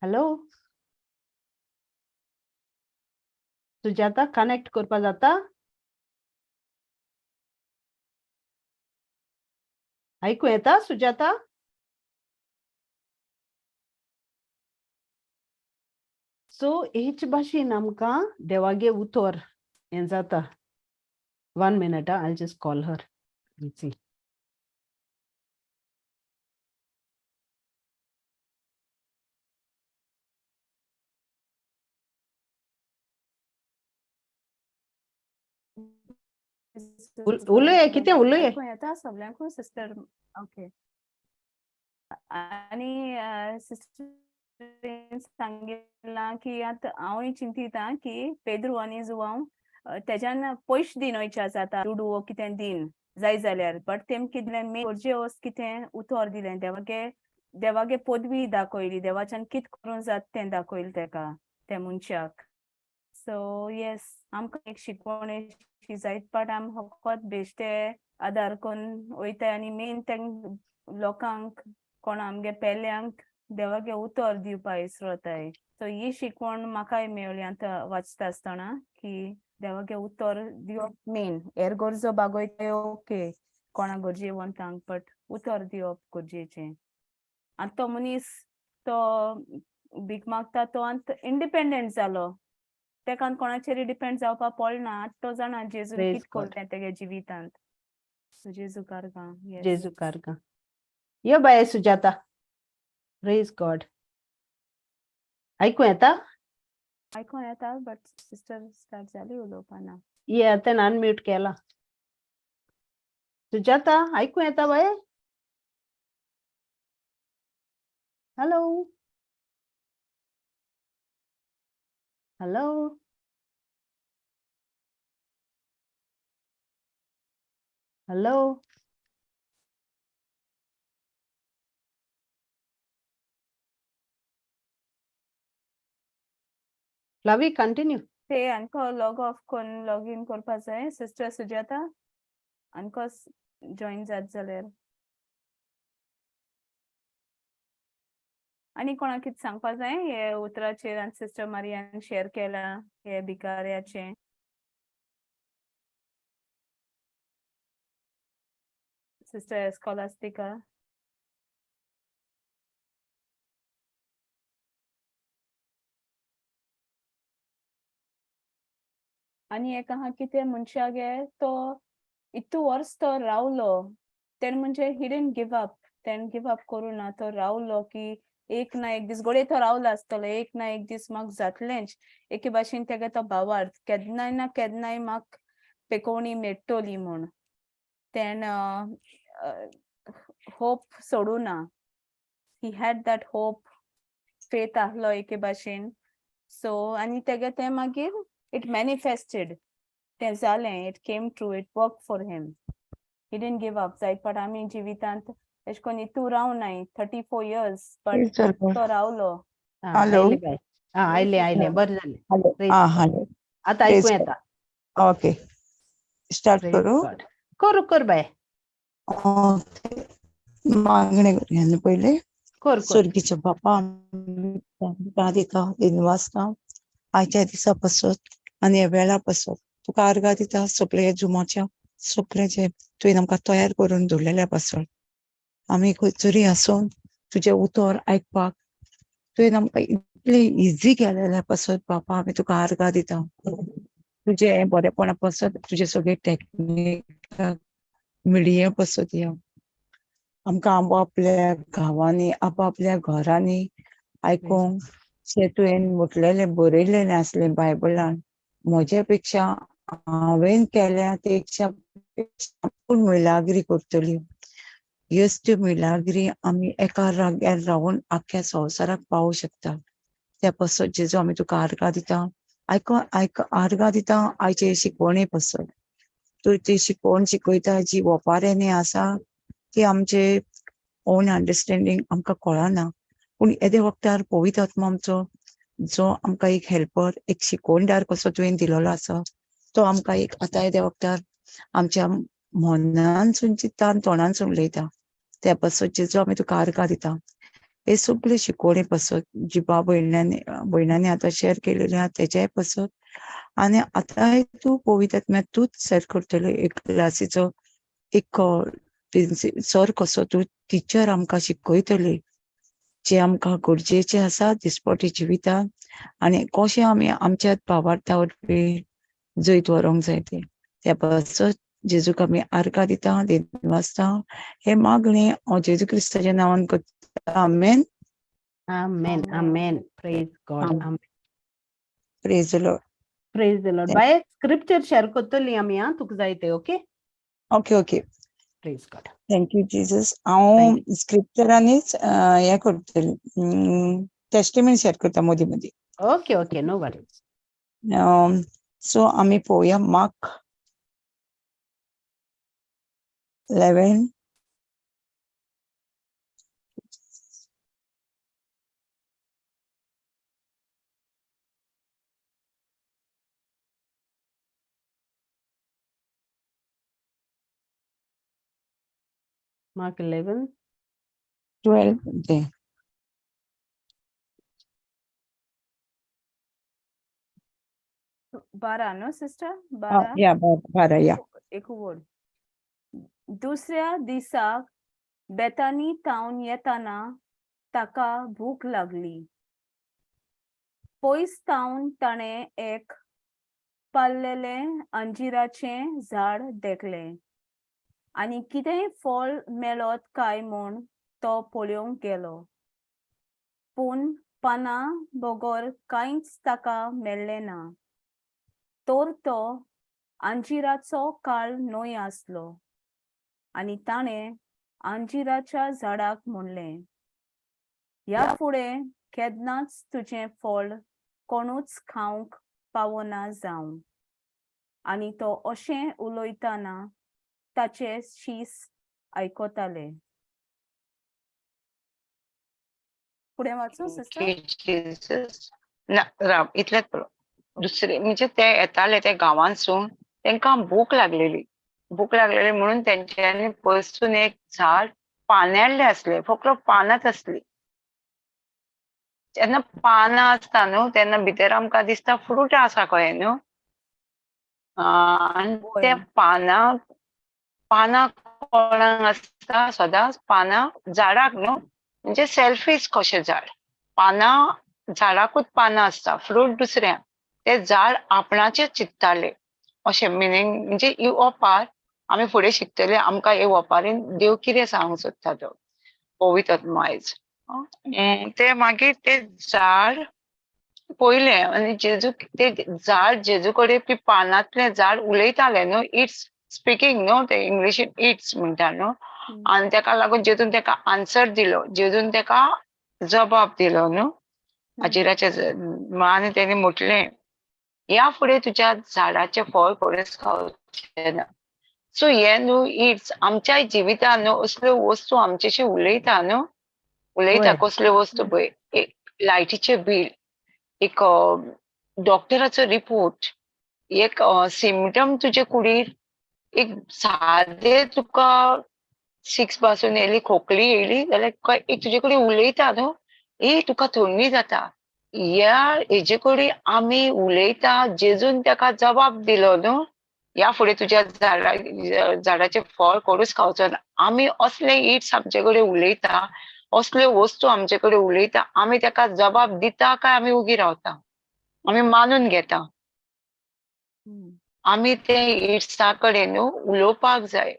hello Sujata, connect करपा जाता? आयकूं येता सुजाता? सो हेच भाशेन आमकां देवागे उतर हें जाता. 1 minute, I just call her. See. उलय कितें उलय येता सगल्यांकूय सिस्टर. ओके, आनी सिस्टरीन सांगिलां की आतां हांवूय चिंतिता की पेद्रू आनी जुवांव तेज्यान पयशे दिन वयच्या जाता, दुडू कितें दिन जाय जाल्यार, बट तेम कितलें मेन गरजे वस्त कितें उतर दिलें, देवागे देवागे पदवी दाखयली, देवाच्यान कित करूं जाता तें दाखयलें तेका त्या मनशाक. सो येस, आमकां एक शिकवण अशी जायत पाट आमी फकत बेश्टे आदार करून वयताय आनी मेन तें लोकांक कोण आमगे पेल्यांक देवागे उतर दिवपा विसरताय. सो ही शिकवण म्हाकाय मेवली आतां वाचता आसतना की देवागे उतर दिवप मेन, हेर गरजो बागयताय ओके कोणा गरजेवंतांक, बट उतर दिवप गरजेचें. आनी तो मनीस तो भीक मागता तो आतां इंडिपेंडंट जालो, तेका कोणाचेर डिपेंड जावपा पडना, आतां तो जाणा जेजू कितें करता तेगे जिवितांत. सो जेजू कारगां, जेजू कारगां. यो बाय सुजाता, प्रेज गॉड. आयकूं येता? आयकूं येता, बट सिस्टर स्टार्ट जाली उलोवपाना. ये तेणें अनम्यूट केला. सुजाता आयकूं येता बाय? Hello hello, hello, Flavy continue. ते आमकां लॉग ऑफ करून लॉग इन करपा जाय. सिस्टर सुजाता आमकां जॉईन जात जाल्यार आनी कोणाक कितें सांगपा जाय हे उतराचेर आनी सिस्टर मारियान शेअर केला हे भिकाऱ्याचें. Sister Scholastica. आनी एक आहा की ते मनशागे तो इतू वर्स तो रावलो तेणें म्हणजे he didn't give up, तेणें गिव अप करूं ना, तो रावलो की एक ना एक दीस घडये तो रावलो आसतलो, एक ना एक दीस म्हाका जातलेंच. एके भाशेन तेगे तो भावार्थ केन्नाय ना केन्नाय म्हाका पेकोवणी मेळटली म्हूण तेणें होप सोडूं ना. He had that hope, faith आहलो एके भाशेन. सो आनी तेगे तें मागीर it manifested, तें जालें, it came true, it work for him. He didn't give up. जायत फावट आमी जिवितांत एशें कोन्न इतू रावनाय 34 years, but Praise the Lord. तो रावलो. आं Hello. आयलें बाय. आं आयलें आयलें, बरें जालें. Hello. Praise ah God. Hello. आतां Praise आयकूं God. येता. ओके, स्टार्ट Praise करूं? God. करू कर बाय. ओके, मागणें करुया न्हू पयलीं. कर कर. स्वर्गीच्या बापा, आमी दिता दिनवासता आयच्या दिसा पासत आनी ह्या वेळा पासत. तुका आर्गां दिता सगळे जुमाच्या सगळे जे तुवें आमकां तयार करून दवरलेल्या पासत. आमी खंयसरूय आसून तुजें उतर आयकपाक तुवें आमकां इतलें इजी केलेल्या पासत बापा आमी तुका आर्गां दिता. तुजें बरेपणा पासत, तुजे सगळे टॅक्नीक मिडिया पासत या आमकां आपापल्या गांवांनी आपापल्या घरांनी आयकूंक जे तुवें म्हटलेलें बरयलेलें आसलें बायबलान, म्हज्या पेक्षा हांवें केल्या तेक्षा आपूण मिलाग्री करतली. ह्योच त्यो मिलाग्री आमी एका जाग्यार रावून आख्ख्या संवसाराक पावोवंक शकता. त्या पासत जेजू आमी तुका आर्गां दिता. आयको आयक आर्गां दिता आयचे शिकवणे पासत. तूं ती शिकवण शिकयता जी ओपाऱ्यांनी आसा ती आमचे ओन अंडरस्टँडींग आमकां कळना, पूण येदे वखदार पवित्र आत्मा आमचो जो आमकां एक हेल्पर, एक शिकवणदार कसो तुवें दिलेलो आसा, तो आमकां एक आतां येद्या वखदार आमच्या मनानसून चिंत्ता आनी तोंडानसून उलयता. त्या पासत जेजू आमी तुका आर्गां दिता. हे सगळे शिकवणे पासत जी बा भयणांनी आतां शेअर केलेली आहा तेच्याय पासत, आनी आतांय तूं पवित्र आत्म्या तूंच सर करतलो एक क्लासीचो एक सर कसो तूं टिचर आमकां शिकयतली जे आमकां गरजेचें आसा दिसपटी जिवितांत आनी कशें आमी आमच्या भावार्था वरवीं जैत व्हरूंक जाय तें. त्या पासत जेजूक आमी आर्गां दिता, दिनवासता. हें मागणें हांव जेजू क्रिस्ताच्या नांवान करता. आमेन. Amen. Amen. Praise God. Amen. Praise the Lord. Praise the Lord. By, scripture share करतली आमी आं, तुका जाय ते. Okay. Okay okay. Praise God. Thank you Jesus. हांव स्क्रिप्चरांनीच हें करतलें, टेस्टिमेंट शेअर करता मदीं मदीं. Okay okay, no worries. So आमी पळोवया मार्क 11. Mark 11. 12 ते. 12 न्हू सिस्टर? 12. या, 12 या. एक वर्ड. दुसऱ्या दिसाक बेतानी थावन येताना ताका भूक लागली. पयस थावन ताणें एक पाल्लेलें अंजिराचें झाड देखलें आनी कितेंय फळ मेळत काय म्हूण तो पळोवंक गेलो, पूण पानां बगर कांयच ताका मेळ्ळें ना. तर तो अंजिराचो काळ न्हय आसलो आनी ताणें अंजिराच्या झाडाक म्हणलें, ह्या फुडें केन्नाच तुजें फळ कोणूच खावंक पावना जावं. आनी तो अशें उलयतना ताचे शीस आयकताले. फुडें वाचूं सिस्टर? जीसस. ना, राव, इतलेंच पुरो. दुसरे म्हणजे ते येताले ते गांवांसून, तांकां भूक लागलेली. भूक लागलेली म्हणून तेंच्यांनी पयसून एक झाड पानेल्लें आसलें, फक्त पानांच आसली. जेन्ना पानां आसता न्हू तेन्ना भितर आमकां दिसता फ्रूट आसा कळ्ळें न्हू. आनी ते पानां पानां कोणाक आसता सदांच पानां झाडाक न्हू, म्हणजे सेल्फीश कशें झाड, पानां झाडाकूच पानां आसता, फ्रूट दुसऱ्यांक. ते झाड आपणाचें चिंत्ताले. अशें मिनींग म्हणजे ही ओपार आमी फुडें शिकतले आमकां हे ओपारीन देव कितें सांगूंक सोदता तो पवित्र आत्मो आयज. ते मागीर ते झाड पयलें आनी जेजू ते झाड जेजू कडेन ती पानांतलें झाड उलयतालें न्हू, it's speaking न्हू, ते इंग्लिशीन it's म्हणटा न्हू. आनी तेका लागून जेजून तेका आन्सर दिलो, जेजून तेका जबाब दिलो न्हू हाजिराच्या. आनी तेणी म्हटलें ह्या फुडें तुज्या झाडाचें फळ कोणेच खावचें ना. सो हे न्हू it's आमच्या जिवितान न्हू असल्यो वस्तू आमच्याशी उलयता न्हू, उलयता. कसल्यो वस्तू पळय, एक लायटीचें बील, एक डॉक्टराचो रिपोर्ट, एक सिमटम तुजे कुडीर, एक सादे तुका 6 पासून येयली खोकली येयली जाल्यार तुका एक तुजे कडेन उलयता न्हू, ए तुका थंडी जाता. ह्या हेजे कडेन आमी उलयता. जेजून तेका जबाब दिलो न्हू, ह्या फुडें तुज्या झाडाचें फळ कोणूच खावचो ना. आमी असले it's आमचे कडेन उलयता, असल्यो वस्तू आमचे कडेन उलयता, आमी तेका जबाब दिता काय आमी उगी रावता, आमी मानून घेता? आमी ते इट्सा कडेन न्हू उलोवपाक जाय.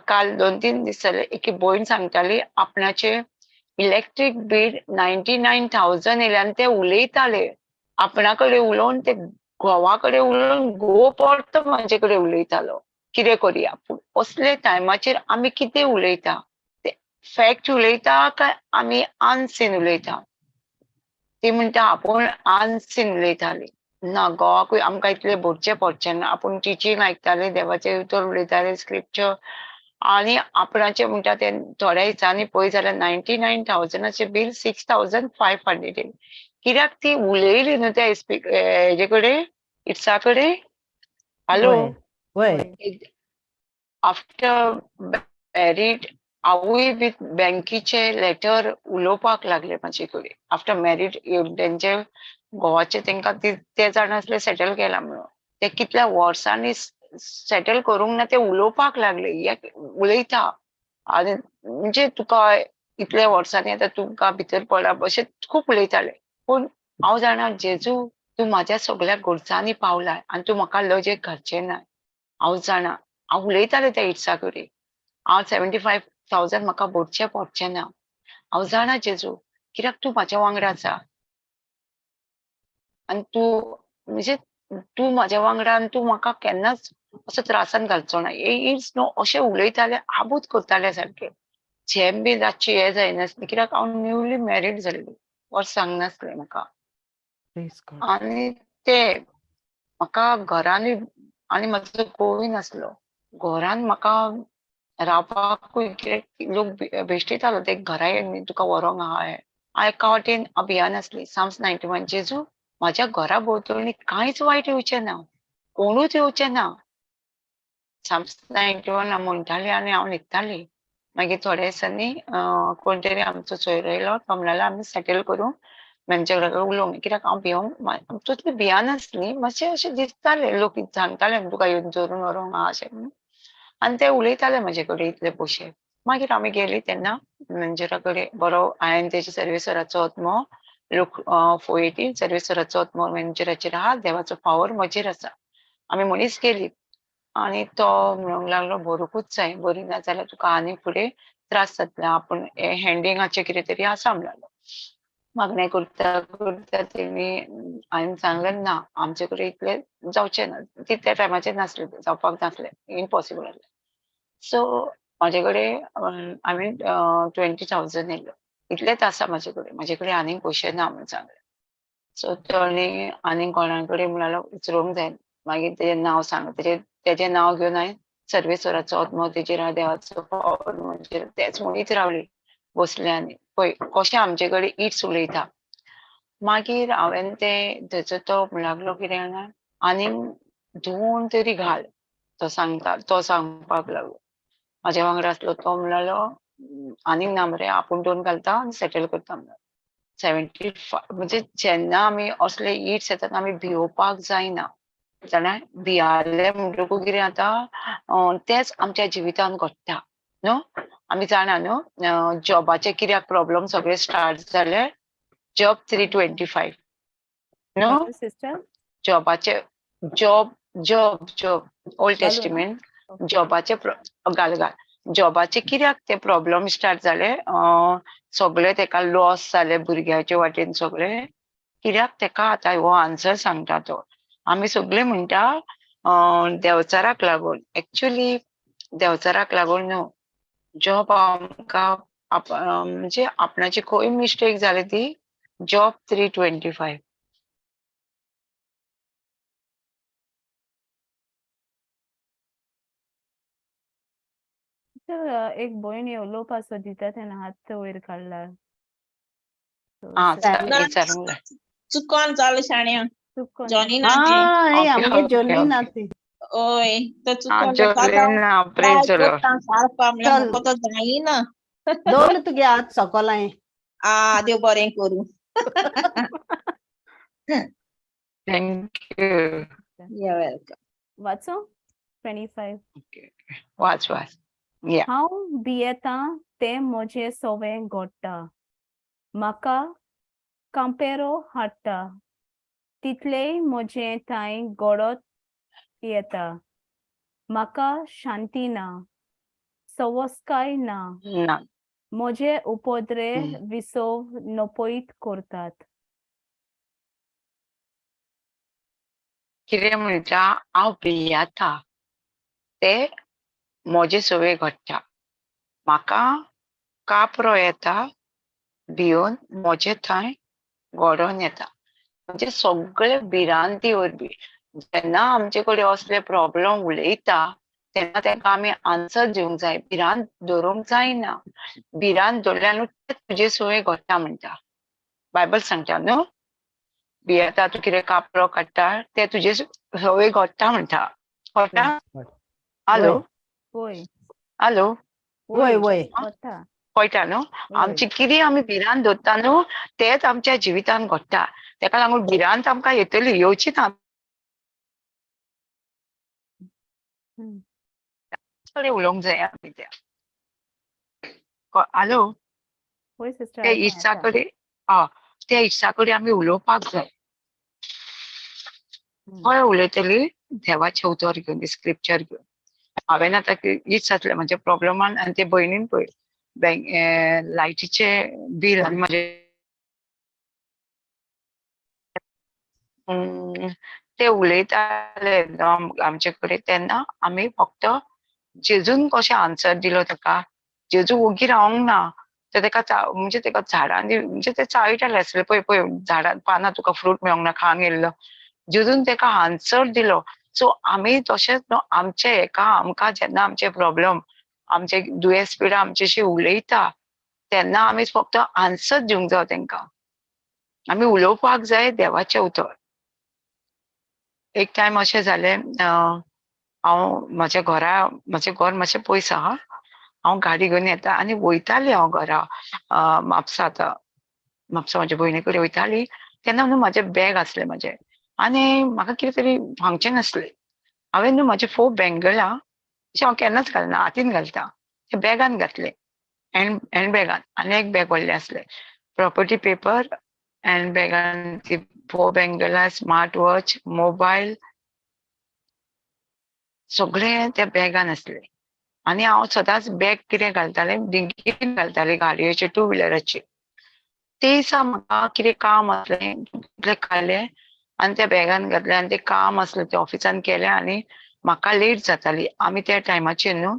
काल 2-3 दीस जाले एकी भयण सांगताली आपणाचे इलेक्ट्रीक बील 99,000 येयलें आनी ते उलयताले आपणा कडेन उलोवन, ते घोवा कडेन उलोवन घोव परतो म्हाजे कडेन उलयतालो कितें करुया. पूण असले टायमाचेर आमी कितें उलयता, ते फॅक्ट उलयता काय आमी अनसीन उलयता? ती म्हणटा आपूण अनसीन उलयताली ना, घोवाकूय आमकां इतले भरचें पडचें ना, आपूण टिचींग आयकताले, देवाचें उतर उलयताले, स्क्रिप्चर, आनी आपणाचे म्हणटा ते थोड्या दिसांनी पळय जाल्यार 99,000 बील 6,500 येयलें. कित्याक ती उलयली न्हू त्या हेजे कडेन, इट्सा कडेन. हॅलो, आफ्टर मॅरीड हांवूय बी बँकीचे लेटर उलोवपाक लागले म्हाजे कडेन. आफ्टर मॅरीड तेंचे घोवाचे तेंकां ते जाण आसले सेटल केला म्हणून, ते कितल्या वर्सांनी सेटल करूंक ना, ते उलोवपाक लागले, उलयता आनी म्हणजे तुका इतल्या वर्सांनी आतां तुमकां भितर पडला अशें खूब उलयताले. पूण हांव जाणा जेजू तूं म्हाज्या सगळ्या गरजांनी पावलाय आनी तूं म्हाका लजेक घालचें ना. हांव जाणा, हांव उलयतालें त्या इट्सा कडेन, हांव 75,000 म्हाका भरचें पडचें ना. हांव जाणा जेजू, कित्याक तूं म्हाज्या वांगडा आसा आनी तूं म्हणजे तूं म्हाज्या वांगडा आनी तूं म्हाका केन्नाच असो त्रासान घालचो ना. It's न्हू अशें उलयतालें, आबूज करतालें सारकें. झेम बी रातची हें जायनासलें कित्याक हांव न्यूली मॅरीड जाल्ली, वर्स सांगनासलें म्हाका. आनी ते म्हाका घरान आनी म्हाजो घोवूय नासलो, घरान म्हाका रावपाकूय कित्याक लोक बेश्टितालो ते घरा येवन तुका व्हरोंक आहा. हांव एका वाटेन अभियान आसली साम्स 91, जेजू म्हाज्या घरा भोंवतणी कांयच वायट येवचें ना, कोणूच येवचें ना. साम्स 91 म्हणटाली आनी हांव न्हिदताली. मागीर थोड्या दिसांनी कोण तरी आमचो सोयरो येयलो, तो म्हणलें आमी सेटल करूं, मॅनेजरा कडेन उलोवंक, कित्याक हांव भियोंक तसली भियानासली, मातशें अशें दिसतालें, लोक सांगताले तुका येवन चोरून व्हरोंक आहा अशें म्हणून, आनी ते उलयताले म्हाजे कडेन इतले पयशे. मागीर आमी गेली तेन्ना मॅनेजरा कडेन, बरो हांवें तेजे सर्वेसराचो आत्मो लोक 418 सर्वेसराचो आत्मो मॅनेजराचेर आहा, देवाचो पावर म्हजेर आसा. आमी मनीस गेली आनी तो म्हणूंक लागलो भरूंकूच जाय, बरी ना जाल्यार तुका आनी फुडें त्रास जातले, आपूण हँडिंगाचें कितें तरी आसा म्हणलो. मागणें करता करता तेणी हांवें सांगलें ना आमचे कडेन इतलें जावचें ना, तितल्या टायमाचेर नासलें, जावपाक नासलें, इम्पॉसिबल आसलें. सो म्हाजे कडेन हांवें 20,000 येयलो, इतलेच आसा म्हाजे कडेन, म्हाजे कडेन आनीक पयशे ना म्हणून सांगलें. सो ताणें आनीक कोणा कडेन म्हणलो विचारूंक जाय. मागीर तेजें नांव सांग, तेजें नांव घेवन हांवें सर्वेसराचो आत्मो तेजेर आहा, देवाचो पावर म्हजेर, तेच म्हणीत रावली बसलें. आनी पळय कशें आमचे कडेन it's उलयता. मागीर हांवें ते थंयसर तो म्हणूंक लागलो कितें जाणा, आनीक 2 तरी घाल, तो सांगता, तो सांगपाक लागलो. म्हाज्या वांगडा आसलो तो म्हणलो आनीक ना मरे, आपूण 2 घालता आनी सेटल करता म्हणलो. 75 म्हणजे जेन्ना आमी असले it's येतात आमी भियोवपाक जायना, जाणा. भियाले म्हणटकूच कितें जाता, तेंच आमच्या जिवितान घडटा न्हू. आमी जाणा न्हू जॉबाचे कित्याक प्रॉब्लम सगळे स्टार्ट जाले, जॉब 325 न्हू, जॉबाचे जॉब Job Job Old घालूं न्हू? टेस्टिमेंट. ओके. जॉबाचे घाल घाल. जॉबाचे कित्याक ते प्रॉब्लम स्टार्ट जाले, सगळे तेका लॉस जाले भुरग्याचे वाटेन सगळे कित्याक, तेका आतां हो आन्सर सांगता तो. आमी सगळे म्हणटा देंवचाराक लागून, एक्चुली देंवचाराक लागून न्हू. जॉब आमकां म्हणजे आपणाची खंय मिस्टेक जाली ती. जॉब 3:25. तर एक भयण उलोवपा सोदिता तेन्ना हात वयर काडला. So, आं, sister, विचारूंक जाय. चुकोन जालें शाण्या. चुकोन. जॉनी ना तें. आं, हे ओके आमगे ओके जोली ना ओके. ती. ओय, तो आं, चुकोन जाता. जोलीना, प्रेज ट्राय the Lord. करता सारको, म्हणल्यार चल. म्हाका तो जायना. दवर तुगे हात सकल हांवें. आ, देव बरें करूं. Thank you. You welcome. वाचूं? 25. ओके, वाच वाच, या. हांव भियेतां तें म्हजें सवें घडटा, म्हाका कांपेरो हाडटा, तितलेंय म्हजें थांय घडत येता. म्हाका शांती ना, सवस्काय ना, ना. म्हजे उपद्रे विसव नपयत करतात. कितें म्हणटा, हांव भियेता ते म्हजे सवे घडटा, म्हाका कापरो येता, भियोन म्हजे थंय घडोन येता. म्हणजे सगळे भिरांती वरवीं जेन्ना आमचे कडेन असले प्रॉब्लम उलयता तेन्ना ताका आमी आन्सर दिवंक जाय. भिरांत दवरूंक जायना. भिरांत दवरल्यार न्हू तें तुजे सवे घडटा म्हणटा बायबल सांगता न्हू. भियेता तूं कितें कापरो काडटा ते तुजे सवे घडटा म्हणटा. कळटा? हॅलो? वय. हॅलो? वय वय. घडटा. कळटा न्हू? आमची कितें आमी भिरांत दवरता न्हू तेच आमच्या जिवितान घडटा. तेका लागून भिरांत आमकां येतली, येवची ना. कडेन उलोवंक जाय आमी त्या. हॅलो? वय सिस्टर, त्या आयकूं इश्टा येता. कडेन, हय, त्या इश्टा कडेन आमी उलोवपाक जाय. खंय उलयतली? देवाचें उतर घेवन, स्क्रिप्चर घेवन. हांवें आतां इच जातलें म्हज्या प्रॉब्लमान, आनी ते भयणीन पळय बँक लायटीचें बील आनी म्हजें ते उलयताले आमचे कडेन तेन्ना आमी फक्त जेजून कशें आन्सर दिलो ताका. जेजू ओगी रावंक ना. ते ताका म्हणजे ताका झाडांनी म्हणजे ते चाळटाले आसले, पळय पळय झाडां पानां तुका फ्रूट मेळोंक ना खावंक येयल्लो. जेजून ताका आन्सर दिलो. सो आमी तशेंच न्हू, आमचे हेका आमकां जेन्ना आमचे प्रॉब्लम आमचे दुयेंस पिडा आमच्याशी उलयता तेन्ना आमी फक्त आन्सर दिवंक जाय तांकां. आमी उलोवपाक जाय देवाचें उतर. एक टायम अशें जालें, हांव म्हज्या घरा, म्हजें घर मातशें पयस आहा, हांव गाडी घेवन येता आनी वयताली हांव घरा, म्हापसा, आतां म्हापसा म्हज्या भयणी कडेन वयताली तेन्ना न्हू म्हजें बॅग आसलें म्हजें, आनी म्हाका कितें तरी फंक्शन आसलें. हांवें न्हू म्हजें 4 बँगलां अशें हांव केन्नाच घालना, हातीन घालता, ते बॅगान घातले, हँड बॅगान. आनी एक बॅग व्हडलें आसलें, प्रॉपर्टी पेपर, हँड बॅगान ती 4 बँगलां, स्मार्ट वॉच, मोबायल सगळें त्या बॅगान आसलें. आनी हांव सदांच बॅग कितें घालतालें, डिंगीन घालतालें गाडयेचे, टू व्हिलराचे. ते दिसा म्हाका कितें काम आसलें, तितलें काडलें आनी त्या बॅगान घातलें, आनी तें काम आसलें तें ऑफिसान केलें आनी म्हाका लेट जाताली. आमी त्या टायमाचेर न्हू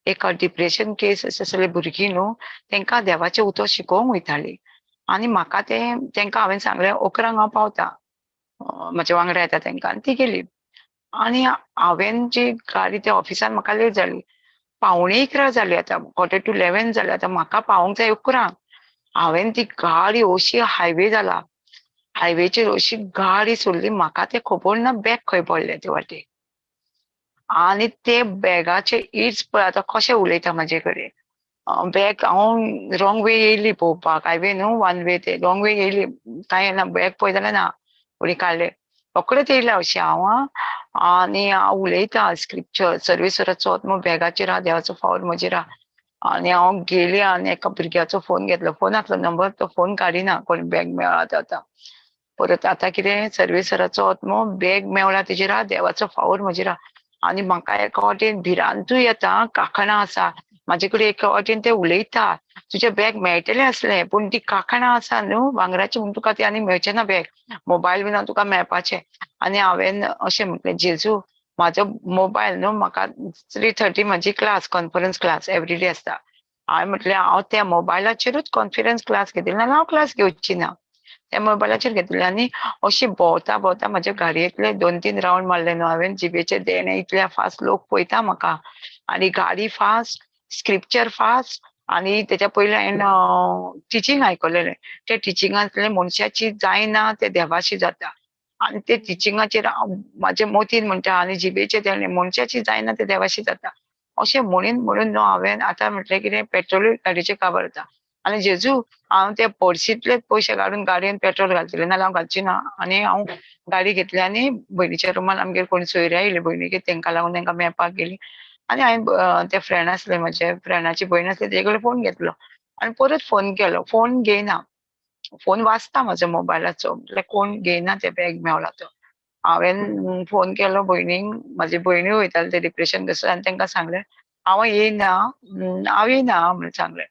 एक डिप्रेशन केस आसले भुरगीं न्हू तांकां देवाचें उतर शिकोवंक वयताली. आनी म्हाका तें तांकां हांवें सांगलें 11 हांव पावता, म्हज्या वांगडा येता तांकां, आनी ती गेली. आनी हांवें जी गाडी त्या ऑफिसान म्हाका लेट जाली, 10:45 जाली, आतां 10:45 जाली, आतां म्हाका पावोंक जाय 11. हांवें ती गाडी अशी हायवे जाला, हायवेचेर अशी गाडी सोडली, म्हाका तें खबर ना बॅग खंय पडलें ते वाटेक. आनी ते बॅगाचे it's पळय आतां कशें उलयता म्हाजे कडेन. बॅग हांव रॉंग वे येयली पळोवपाक, हायवे न्हू वन वे, ते रॉंग वे येयली, कांय ना बॅग पळय जाल्यार ना, उडी काडले रोखडेच येयलें अशें हांव. आनी हांव उलयता स्क्रिप्चर सर्वेस्वराचो आत्मो बॅगाचेर आहा, देवाचो फावर म्हजेर आहा. आनी हांव गेली आनी एका भुरग्याचो फोन घेतलो, फोन आसलो नंबर, तो फोन काडिना कोण बॅग मेळ्ळा आतां. परत आतां कितें सर्वेसराचो आत्मो बॅग मेवला तेजेर आहा, देवाचो फावोर म्हजेर आहा. आनी म्हाका एका वाटेन भिरांतूय येता, कांकणां आसा म्हाजे कडेन, एका वाटेन ते उलयता तुजें बॅग मेळटलें आसलें पूण ती कांकणां आसा न्हू भांगराची म्हूण तुका ती आनी मेळचें ना बॅग, मोबायल बी ना तुका मेळपाचें. आनी हांवें अशें म्हटलें, जेजू म्हाजो मोबायल न्हू म्हाका 3:30 म्हाजी क्लास, कॉन्फरन्स क्लास एवरीडे आसता. हांवें म्हटलें हांव त्या मोबायलाचेरूच कॉन्फरन्स क्लास घेतली, नाल्यार हांव क्लास घेवची ना, त्या मोबायलाचेर घेतली. आनी अशी भोंवता भोंवता म्हाज्या गाडयेंतले 2-3 रावंड मारले न्हू हांवें, जिबेचे देणे इतल्या फास्ट लोक पळयता म्हाका, आनी गाडी फास्ट, स्क्रिप्चर फास्ट. आनी तेच्या पयलीं हांवें टिचींग आयकलेलें, त्या टिचिंगांतलें मनशाची जायना ते देवाशी जाता. आनी ते टिचिंगाचेर हांव म्हाजे मोतीन म्हणटा आनी जिबेचे देणे मनशाची जायना ते देवाशी जाता अशें म्हणून म्हणून न्हू हांवें आतां म्हटलें कितें पेट्रोलूय गाडयेचें काबार जाता. आनी जेजू हांव ते पर्सींतले पयशे काडून गाडयेन पेट्रोल घालतलें, नाल्यार हांव घालची ना. आनी हांव गाडी घेतली आनी भयणीच्या रुमान आमगेर कोण सोयरे आयिल्ले भयणीक, तेंकां लागून तेंकां मेळपाक गेली. आनी हांवें ते फ्रेंड आसले म्हजे, फ्रेंडाची भयण आसली, तेजे कडेन फोन घेतलो आनी परत फोन केलो. फोन घेयना, फोन वाजता म्हाजो मोबायलाचो, म्हटल्यार कोण घेयना ते बॅग मेवला तो. हांवें फोन केलो भयणीक, म्हाजी भयणूय वयताले ते डिप्रेशन कसो, आनी तेंकां सांगलें हांव येयना, हांव येयना म्हणून सांगलें,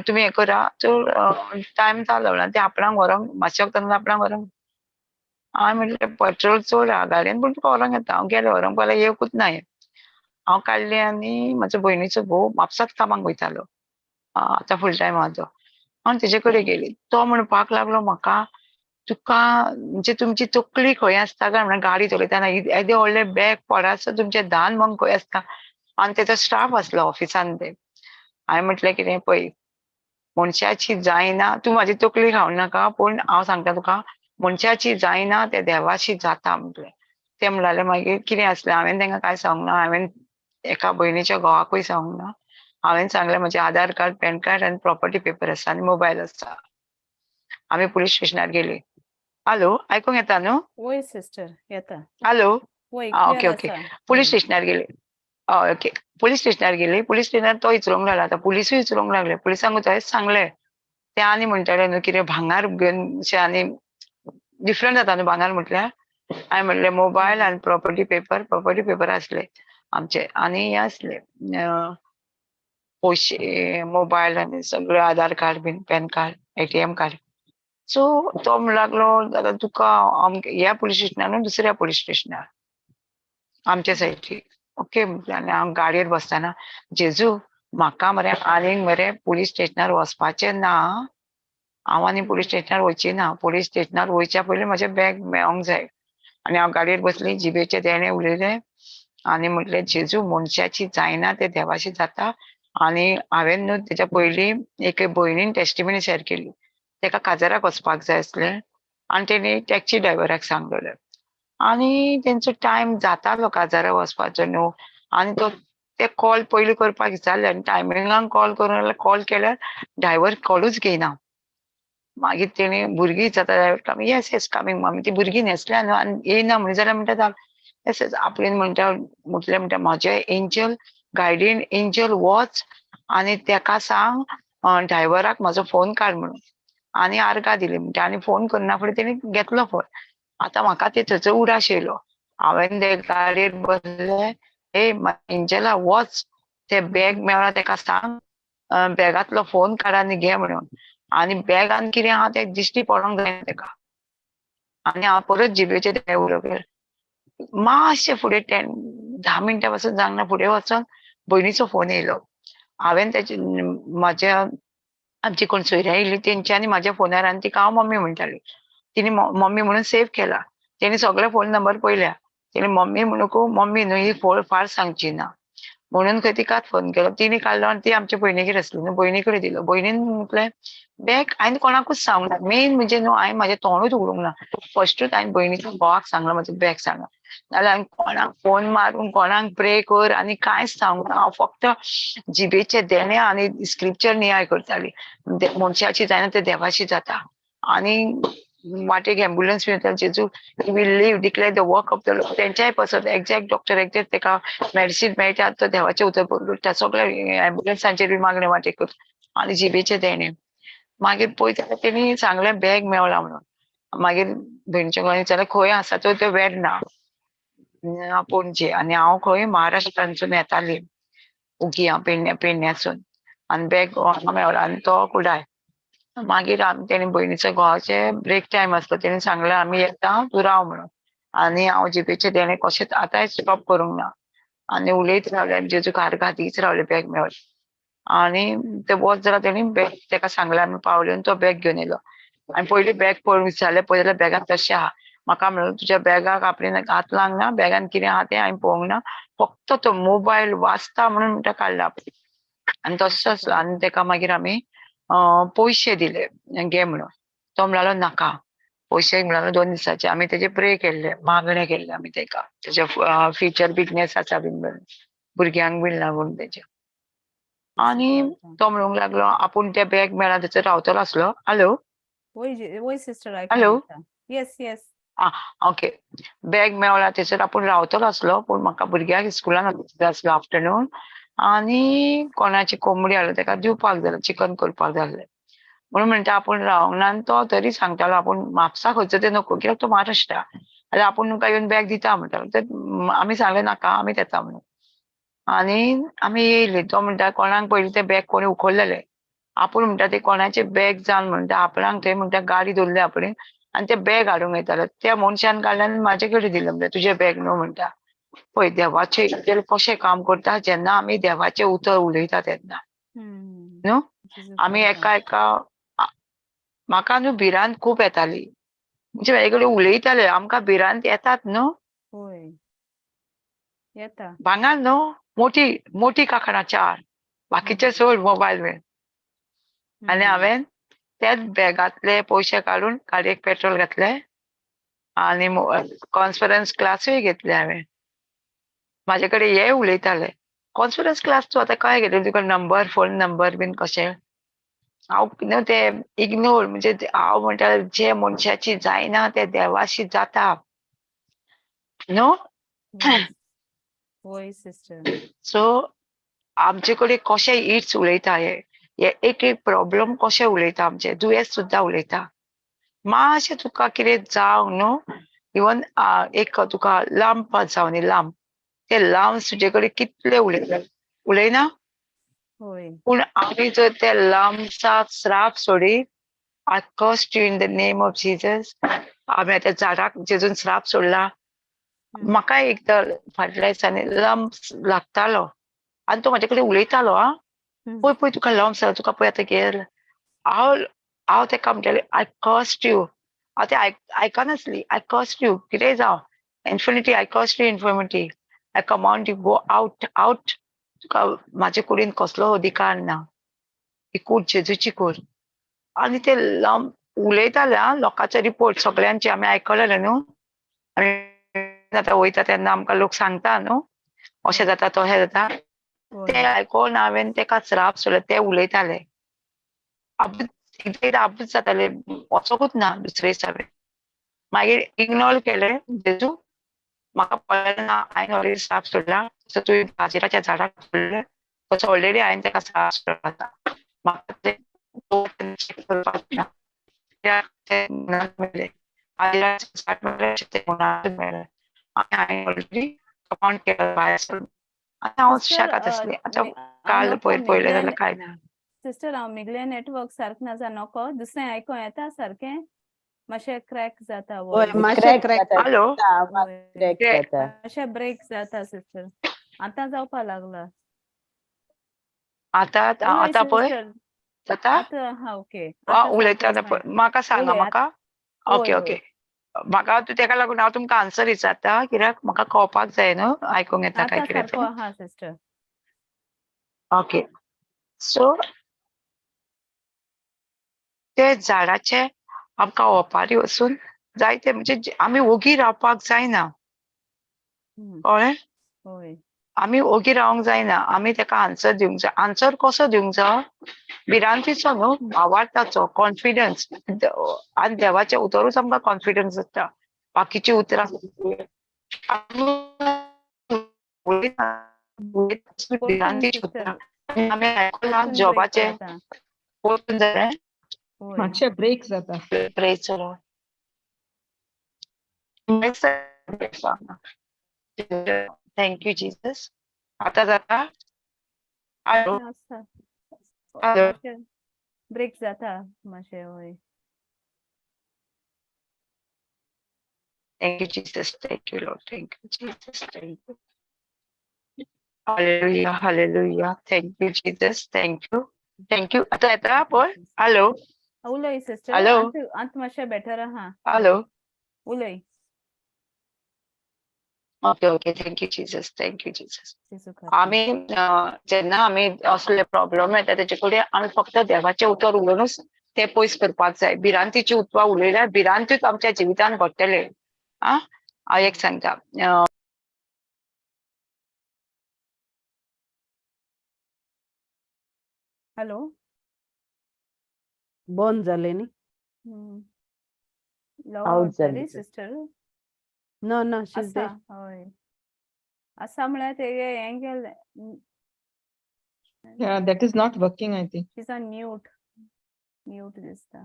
तुमी हें करा तर टायम जालो म्हणल्यार ते आपणाक व्हरोंक मातशें वखदान आपणाक व्हरोंक. हांवें म्हटलें पेट्रोल चड आहा गाडयेन पूण तुका व्हरोंक येता. हांव गेलें व्हरोंक, पयलें येवकूच ना हें. हांव काडलें आनी म्हाजो भयणीचो घोव म्हापसाच कामाक वयतालो, आतां फूल टायम आहा तो. हांव तेजे कडेन गेली, तो म्हणपाक लागलो म्हाका तुका म्हणजे तुमची तकली खंय आसता काय म्हणल्यार गाडी चलयतना येदें व्हडलें बॅग पडासर तुमचें दान मग खंय आसता. आनी तेचो स्टाफ आसलो ऑफिसान ते. हांवें म्हटलें कितें पळय मनशाची जायना, तूं म्हाजी तकली खावं नाका पूण हांव सांगता तुका मनशाची जायना ते देवाशी जाता म्हटलें. ते म्हणलें मागीर कितें आसलें, हांवें तांकां कांय सांगूंक ना, हांवें एका भयणीच्या घोवाकूय सांगूंक ना. हांवें सांगलें म्हजें आधार कार्ड, पॅन कार्ड आनी प्रॉपर्टी पेपर आसा आनी मोबायल आसा. आमी पुलीस स्टेशनार गेली. हॅलो आयकूंक येता न्हू? वय सिस्टर येता. हॅलो, वय आं ओके क्लियर ओके. आसा. पुलीस स्टेशनार गेली, हय ओके, पुलीस स्टेशनार गेली. पुलीस स्टेशनार तो विचारूंक लागलो, आतां पुलिसूय विचारूंक लागले, पुलिसांक थंयच सांगलें. ते आनी म्हणटाले न्हू कितें भांगार घेवन अशें आनी डिफरंट जाता न्हू भांगार म्हटल्यार. हांवें म्हटलें मोबायल आनी प्रॉपर्टी पेपर, प्रॉपर्टी पेपर आसले आमचे आनी हें आसले पयशे, मोबायल आनी सगळें आधार कार्ड बीन, pan card, ATM card. So तो म्हणूंक लागलो आतां तुका ह्या पुलीस स्टेशनार न्हू दुसऱ्या पुलीस स्टेशनार आमच्या सायडीक. ओके म्हटलें. आनी हांव गाडयेर बसतना जेजू म्हाका मरे आनीक मरे पुलीस स्टेशनार वचपाचें ना, हांव आनी पुलीस स्टेशनार वयची ना, पुलीस स्टेशनार वयच्या पयलीं म्हजें बॅग मेळोंक जाय. आनी हांव गाडयेर बसली, जिबेचें देणें उलयलें आनी म्हटलें जेजू मनशाची जायना ते देवाशी जाता. आनी हांवें न्हू तेच्या पयलीं एके भयणीन टेस्टिमनी शेअर केली, तेका काजाराक वचपाक जाय आसलें आनी तेणी टॅक्सी ड्रायव्हराक सांगलेलें आनी तेंचो टायम जातालो काजाराक वचपाचो न्हू. आनी तो ते कॉल पयलीं करपाक विचारले आनी टायमिंगाक कॉल करून कॉल केल्यार ड्रायव्हर कॉलूच घेयना. मागीर तेणी भुरगीं विचारता driver, yes yes coming mummy. ती भुरगीं न्हेसल्या न्हू आनी येयना म्हणून जाल्यार म्हणटा येस येस. आपणें म्हणटा म्हटलें म्हणटा म्हजें एंजल गायडीन एंजल वच आनी तेका सांग ड्रायव्हराक म्हाजो फोन काड म्हणून. आनी आर्गां दिली म्हणटा. आनी फोन करना फुडें तेणी घेतलो फोन. आतां म्हाका ते थंयचो उडास येयलो. हांवें ते गाडयेर बसलें, ए एंजला वच ते बॅग मेळ्ळा तेका सांग बॅगांतलो फोन काड आनी घे म्हणून. आनी बॅगान कितें आहा तें दिश्टी पडोंक जायना तेका. आनी हांव परत जिबेचेर तें उलोवंक मातशें फुडें 10 मिनटां पासून जावंक ना, फुडें वचोन भयणीचो फोन येयलो. हांवें तेजे म्हाज्या आमची कोण सोयऱ्यां येयल्ली तेंच्यांनी म्हाज्या फोनार, आनी तिका हांव मम्मी म्हणटाली, तिणी मम्मी म्हणून सेव केला. तेणी सगळे फोन नंबर पळयल्या, तेणी मम्मी म्हणूंक मम्मी न्हू ही फोन फार सांगची ना म्हणून खंय तिकाच फोन केलो. तिणी काडलो आनी ती आमच्या भयणीगेर आसली न्हू, भयणी कडेन दिलो. भयणीन म्हटलें बॅग हांवें कोणाकूच सांगूंक ना. मेन म्हणजे न्हू हांवें म्हाजें तोंडूच उगडूंक ना. फस्टूच हांवें भयणीच्या घोवाक सांगलां म्हजें बॅग सांगलां, नाल्यार हांवें कोणाक फोन मारून कोणाक प्रे कर आनी कांयच सांगूंक ना. हांव फक्त जिबेचें देणें आनी स्क्रिप्चर नियाळ करताली. मनशाची जायना ते देवाशी जाता. आनी वाटेक एम्बुलन्स बी जेजू will live declare the work of the Lord. तेंच्याय पासत एक्झॅक्ट डॉक्टर एक्झॅक्ट तेका मेडिसीन मेळटा तो देवाचें उतर बरोवता. सगळे एम्बुलन्सांचेर बी मागणें वाटेक करता आनी जिबेचें देणें. मागीर पळयता जाल्यार तेणी सांगलें बॅग मेवला म्हणून. मागीर भयणीच्या घोवान विचारलें खंय आसा तो? ते वेर्णा पणजे. आनी हांव खंय महाराष्ट्रांतसून येताली उगिया पेडण्यासून. आनी बॅग हांगा मेवला आनी तो कुडाय. मागीर आमी तेणी भयणीच्या घोवाचे ब्रेक टायम आसलो, तेणी सांगलें आमी येता तूं राव म्हणून. आनी हांव जिपेचेर तेणें कशेंच आतांय स्टॉप करूंक ना आनी उलयत रावलें आनी जेजूक आर्गां दीत रावलें बॅग मेवलें. आनी ते वच जाल्यार तेणी बॅग तेका सांगलें आमी पावले आनी तो बॅग घेवन येयलो. आनी पयलीं बॅग पळोवन विचारलें, पळय जाल्यार बॅगान तशें आहा. म्हाका म्हणून तुज्या बॅगाक आपणें हात लावंक ना, बॅगान कितें आहा तें हांवें पळोवंक ना, फक्त तो मोबायल वाचता म्हणून म्हणटा काडला. आनी तसो आसलो. आनी तेका मागीर आमी पयशे दिले घे म्हणून. तो म्हणलो नाका पयशे, म्हणलो 2 दिसाचे. आमी तेजे प्रे केल्ले, मागणें केल्लें आमी तेका, तेजे फ्युचर बिजनेस आसा बीन म्हणून, भुरग्यांक बीन लागून तेजे. आनी तो म्हणूंक लागलो आपूण ते बॅग मेळ्ळा थंयसर रावतलो आसलो. हॅलो वय sister, hello, yes yes, okay. Bag Mewla थंयसर आपूण रावतलो आसलो, पूण म्हाका भुरग्यांक स्कुलान वचपाक जाय आसलो आफ्टरनून. आनी कोणाची कोंबडी हाडल्या तेका दिवपाक जाय, चिकन करपाक जाय आसलें म्हणून म्हणटा आपूण रावंक ना. आनी तो तरी सांगतालो आपूण म्हापसा खंयचो तें नको, कित्याक तो महाराष्ट्रा, जाल्यार आपूण तुमकां येवन बॅग दिता म्हणटालो. तर आमी सांगलें नाका आमी येता म्हणून. आनी आमी येयली. तो म्हणटा कोणाक पयलीं तें बॅग कोणी उखल्लेलें, आपूण म्हणटा ते कोणाचे बॅग जावन म्हणटा आपणाक थंय म्हणटा गाडी दवरली आपणे आनी ते बॅग हाडूंक येताले. त्या मनशान काडलें आनी म्हाजे कडेन दिलें, म्हणटा तुजें बॅग न्हू म्हणटा. पळय देवाचें उतर कशें काम करता जेन्ना आमी देवाचें उतर उलयता तेन्ना न्हू. आमी एका एका म्हाका न्हू भिरांत खूब येताली, म्हणजे म्हाजे कडेन उलयताले आमकां भिरांत येतात न्हू, भांगार न्हू, मोठी मोठी कांकणां 4, बाकीचे सोड मोबायल बीन. आनी हांवें त्याच बॅगांतले पयशे काडून गाडयेक पेट्रोल घातलें आनी कॉन्फरन्स क्लासूय घेतले हांवें. म्हाजे कडेन हे उलयताले कॉन्फरन्स क्लास तूं आतां कशें घेतले, तुका नंबर फोन नंबर बीन कशें. हांव न्हू ते इग्नोर, म्हणजे हांव म्हणटा जे मनशाची जायना ते देवाशी जाता न्हू. सो आमचे कडेन कशें it's उलयता, हे एक एक प्रॉब्लम कशें उलयता, आमचे दुयेंस सुद्दां उलयता. मातशें तुका कितें जावं न्हू, इवन एक तुका लांब जावं न्ही, लांब ते लांब तुजे कडेन कितले उलयता, उलयना. पूण आमी जर ते लांबसाक श्राप सोडी, I curse you in the name of Jesus, आमी आतां झाडाक जेजून श्राप सोडला. म्हाका एकदां फाटल्या दिसांनी लंब लागतालो आनी तो म्हाजे कडेन उलयतालो, आं पळय पळय तुका लंब जाला, तुका पळय आतां गेल. हांव हांव तेका म्हणटालें I curse you. हांव तें आयकनासली. I curse you कितेंय जावं, infinity I curse you infinity, I command you go out out, तुका म्हाजे कुडीन कसलो अधिकार ना, ही कूड जेजूची कूड. आनी ते लांब उलयताले आं, लोकांचे रिपोर्ट सगळ्यांचे आमी आयकलेले न्हू. आमी आतां वयता तेन्ना आमकां लोक सांगता न्हू अशें जाता तशें जाता, ते आयकोन हांवें तेका श्राप सोडले. ते उलयताले एकदां एकदां आबूज जाताले, वचोकूच ना दुसरे दिसा. मागीर इग्नोर केलें, जेजू म्हाका पळयलें ना, हांवें ऑलरेडी श्राप सोडला, तसो तुवें गाजराच्या झाडाक सोडलें तसो ऑलरेडी हांवें तेका श्राप सोडला, म्हाका तें चॅक करपाक ना. मेळ्ळें गाजराचें झाड मेळ्ळें, तें मेळ्ळें, आनी हांवें ऑलरेडी कमांड केला भायर सरून. आनी हांव सुशेगाद आसलें. आतां काल पयर पळयलें जाल्यार कांय ना. सिस्टर, हांव मिगलें नेटवर्क सारकें ना जाल्यार नको, दुसरें आयकों येता सारकें, मातशें क्रॅक जाता. मातशें क्रॅक, हॅलो मातशें ब्रेक जाता सिस्टर, आतां जावपा लागला. आतां आतां पळय जाता, ओके उलयता म्हाका सांगा म्हाका. ओके ओके, म्हाका तूं तेका लागून हांव तुमकां आन्सर विचारता कित्याक म्हाका कळपाक जाय न्हू, आयकूंक येता काय कितें तें. ओके, सो ते झाडाचे आमकां ओपारी वचून जायते, म्हणजे आमी ओगी रावपाक जायना, कळ्ळें? आमी ओगी रावंक जायना, आमी तेका आन्सर दिवंक जाय. आन्सर कसो दिवंक जाय? भिरांतीचो न्हू, भावार्थाचो, कॉन्फिडन्स. आनी देवाचें उतरूच आमकां कॉन्फिडन्स जाता, बाकीची उतरां भिरांतीची उतरां आमी आयकलां जॉबाचें. मातशें ब्रेक जाता, ब्रेक चलो. Thank you Jesus. आतां जाता? हॅलो. आसा. हॅलो. मातशें ब्रेक जाता मातशें, वय. Thank you, Jesus. Thank you, Lord. Thank you, Jesus. Thank you. Hallelujah. Hallelujah. Thank you, Jesus. Thank you. Thank you. आता येता पळय. हॅलो. उलय सिस्टर. हॅलो. आतां मातशें बेटर आहा. हॅलो. उलय. Okay, okay. Thank you, Jesus. Thank you, Jesus. जेजू खातीर. आमी जेन्ना आमी असले प्रॉब्लम येता तेचे कडेन आमी फक्त देवाचें उतर उलोवनूच ते पयस करपाक जाय. भिरांतीची उतरां उलयल्यार भिरांतूच आमच्या जिवितान घडटले. आ, हांव एक सांगता. हॅलो. बंद जालें न्ही? लॉग आउट आउट जाली जाली ती. सिस्टर. No, no, she's आसा. there. हय, आसा म्हळ्यार तेगे हें केलें. Yeah, that is not working, I think. She's on mute. Mute दिसता.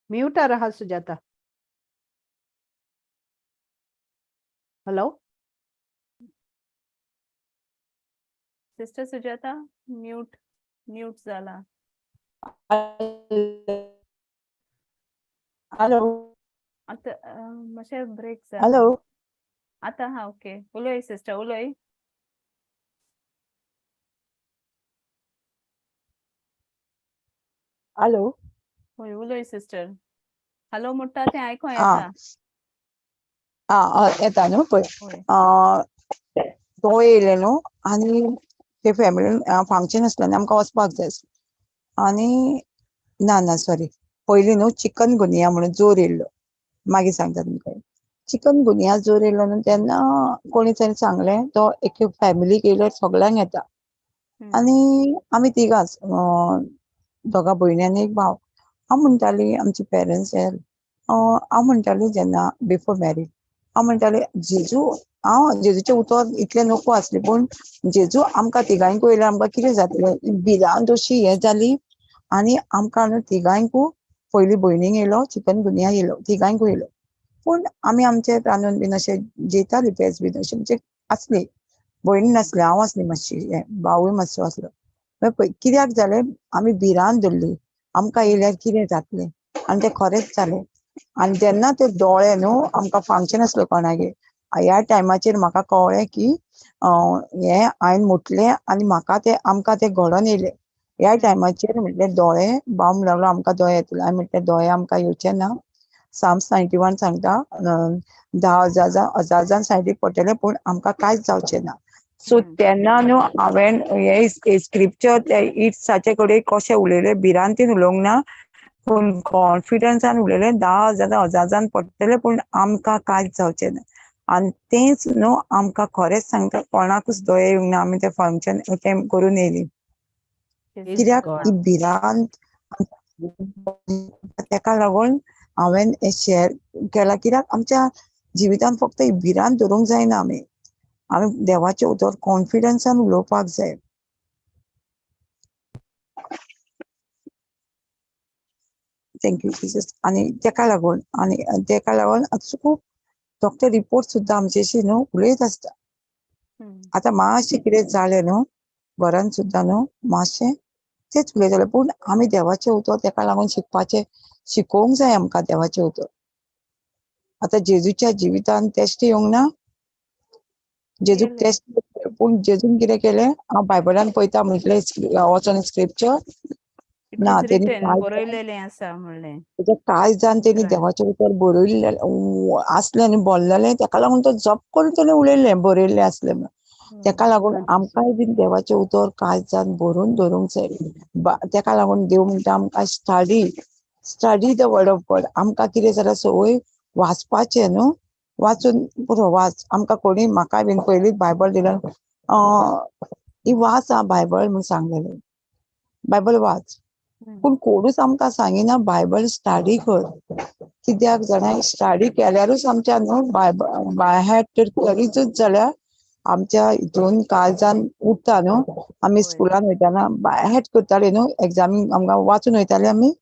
म्यूटार आहा Sujata. Hello. Sister Sujata, mute mute जाला. हॅलो. आतां मातशें ब्रेक जाता. हॅलो. आतां हा, ओके, उलय सिस्टर, उलय. हॅलो. हय, उलय सिस्टर. हॅलो म्हणटा तें आयको आ येता. आ येता न्हू पळय. हय. तो येयले न्हू आनी ते फॅमिलीन फंक्शन आसलें आनी आमकां वचपाक जाय आसलें. आनी ना ना, सॉरी, पयलीं न्हू चिकन गुनिया म्हणून जोर येयल्लो, मागीर सांगता तुमकां. चिकन गुनिया जोर येयलो न्हू, तेन्ना कोणी तरी सांगलें तो एके फॅमिलीक येयल्यार सगळ्यांक येता. आनी आमी तिगांच, दोगां भयणी आनी एक भाव. हांव म्हणटाली, आमची पेरंट्स, हांव म्हणटाली जेन्ना बिफोर मॅरीड, हांव म्हणटाली जेजू, हांव जेजूचें उतर इतलें नको आसलें, पूण जेजू आमकां तिगांयकूय येयल्यार आमकां कितें जातलें? भिरांत अशी हें जाली. आनी आमकां न्हू तिगांयकू, पयलीं भयणीक येयलो चिकन गुनिया, येयलो तिगांयकूय येयलो, पूण आमी आमचे रांदून बीन अशें जेयतालीं, पेज बीन अशें म्हणजे आसली. भयणी नासली, हांव आसली मातशी, हें भावूय मातसो आसलो. मागीर पळय कित्याक जालें, आमी भिरांत धरली आमकां येयल्यार कितें जातलें, आनी तें खरेंच जालें. आनी जेन्ना ते दोळे न्हू, आमकां फंक्शन आसलो कोणागेर, ह्या टायमाचेर म्हाका कळ्ळें की हें हांवें म्हटलें आनी म्हाका तें आमकां तें घडोन येयलें. ह्या टायमाचेर म्हटलें दोळे, भाव म्हणूंक लागलो आमकां दोळे येतले. हांवें म्हटलें दोळे आमकां येवचे ना. साम्स 91 सांगता 10,000 जाण हजार जाण सायडीक पडटले पूण आमकां कांयच जावचें ना. सो तेन्ना न्हू हांवें हे स्क्रिप्चर त्या इट्साचे कडेन कशें उलयलें, भिरांतीन उलोवंक ना पूण कॉन्फिडन्सान उलयलें, 10,000 हजार जाण पडटले पूण आमकां कांयच जावचें ना. आनी तेंच न्हू आमकां खरेंच सांगता, कोणाकूच दोळे येवंक ना. आमी तें फंक्शन अटेम्प्ट करून येयली. Praise कित्याक God. ती भिरांत, तेका लागून हांवें हें शेअर केलां. कित्याक आमच्या जिवितान फक्त ही भिरांत धरूंक जायना, आमी आमी देवाचें उतर कॉन्फिडन्सान उलोवपाक जाय. Thank you Jesus. आनी तेका लागून, आनी तेका लागून आतां खूब डॉक्टर रिपोर्ट सुद्दां आमच्याशी न्हू उलयत आसता. आतां मातशें कितें जालें न्हू घरान सुद्दां न्हू मातशें तेच उलयताले, पूण आमी देवाचें उतर तेका लागून शिकपाचें, शिकोवंक जाय आमकां देवाचें उतर. आतां जेजूच्या जिवितान टेस्ट येवंक ना? जेजूक येयलें. टेस्ट, पूण जेजून कितें केलें? हांव बायबलान पळयता म्हटलें, वचोन स्क्रिप्चर It ना is तेणी written, काय बरयलेलें आसा म्हणलें. तेच्या काळजान तेणी Right. देवाचें उतर बरयल्लें आसलें आनी बोल्लेलें, तेका लागून तो जप करून तेणें उलयल्लें, बरयल्लें आसलें म्हणून. तेका लागून आमकांय बीन देवाचें उतर काळजान बरोवन दवरूंक जाय. तेका लागून देव म्हणटा आमकां study the word of God. आमकां कितें जाल्यार संवय वाचपाचें न्हू, वाचून पुरो वाच. आमकां कोणी म्हाकाय बीन पयलींच बायबल दिलें, ही वाच आं बायबल म्हूण सांगलेलें, बायबल वाच. पूण कोणूच आमकां सांगिना बायबल स्टडी कर. कित्याक जाणा, स्टडी केल्यारूच आमच्या न्हू बायबल बाय हार्ट तर करीतच जाल्यार आमच्या हितून काळजान उरता न्हू. आमी स्कुलान वयताना बाय हार्ट करताले न्हू, एग्जामीक आमकां वाचून वयताले आमी.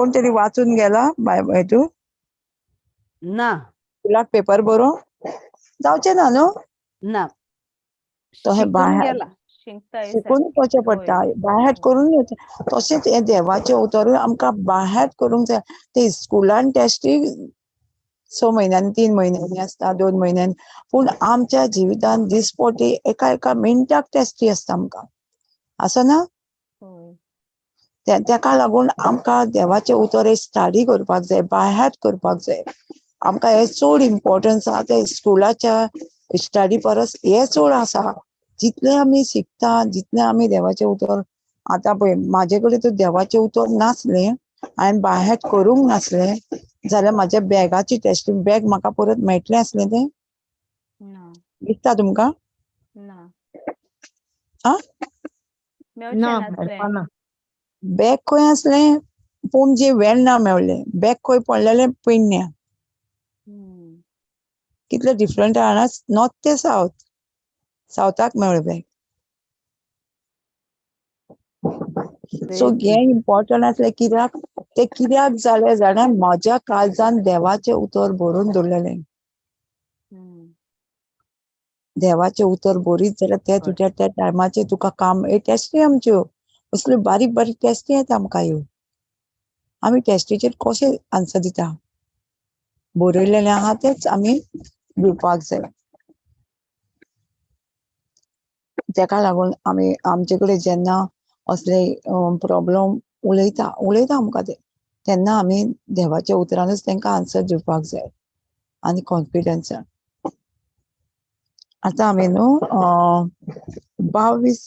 कोण तरी वाचून गेला बाय हेतू ना. स्कुलाक पेपर बरोवंक जावचें ना न्हू? ना. तो हे शिकून बाय गेला. शिकताय शिकून सारकें. वचचें होय. पडटा, बायहार्ट करून वचचें. तशेंच हें देवाचें उतरूय आमकां बायहार्ट करूंक जाय. ते स्कुलान टेस्टी 6 म्हयन्यांनी, 3 म्हयन्यांनी आसता, 2 म्हयन्यांनी, पूण आमच्या जिवितान दिसपटी एका एका मिनटाक टेस्टी आसता आमकां, आसना? होय. तेका लागून आमकां देवाचें उतर हें स्टडी करपाक जाय, बायहार्ट करपाक जाय. आमकां हें चड इम्पोर्टन्स आसा ते स्कुलाच्या स्टडी परस हें चड आसा. जितलें आमी शिकता जितलें आमी देवाचें उतर, आतां पळय म्हाजे कडेन तर देवाचें उतर नासलें, हांवें बायहार्ट करूंक नासलें जाल्यार म्हाज्या बॅगाची टेस्टी बॅग म्हाका परत मेळटलें आसलें तें? ना. दिसता तुमकां? ना. आ? मेवचें ना, नासलें. मेळपाना. बॅग खंय आसलें? पणजे वेर्णा मेवलें. बॅग खंय पडलेलें? पेडण्या. कितले डिफरंट आहा नॉर्थ ते सावथ. सावथाक मेवलें बॅग. सो हें इम्पॉर्टंट आसलें कित्याक तें कित्याक जालें जाणा, म्हज्या काळजान देवाचें उतर बरोवन दवरलेलें. देवाचें उतर बरीत जाल्यार तें तुज्या त्या टायमाचेर तुका काम, हे टेस्टी आमच्यो असल्यो बारीक बारीक टेस्टी येता आमकां ह्यो. आमी टेस्टीचेर कशें आन्सर दिता, बरयलेलें आहा तेंच आमी दिवपाक जाय. तेका लागून आमी आमचे कडेन जेन्ना असले प्रॉब्लम उलयता उलयता आमकां ते, तेन्ना आमी देवाच्या उतरानूच तांकां आन्सर दिवपाक जाय आनी कॉन्फिडन्सान. आतां आमी न्हू 22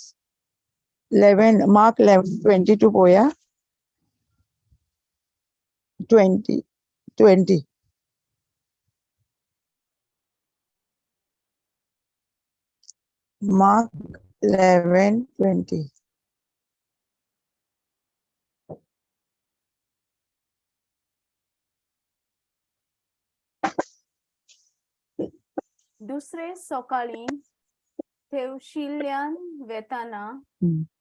11 मार्क 11:22 पळोवया. 20 20. मार्क 11:20. दुसरे सकाळीं थेवशिल्ल्यान वेताना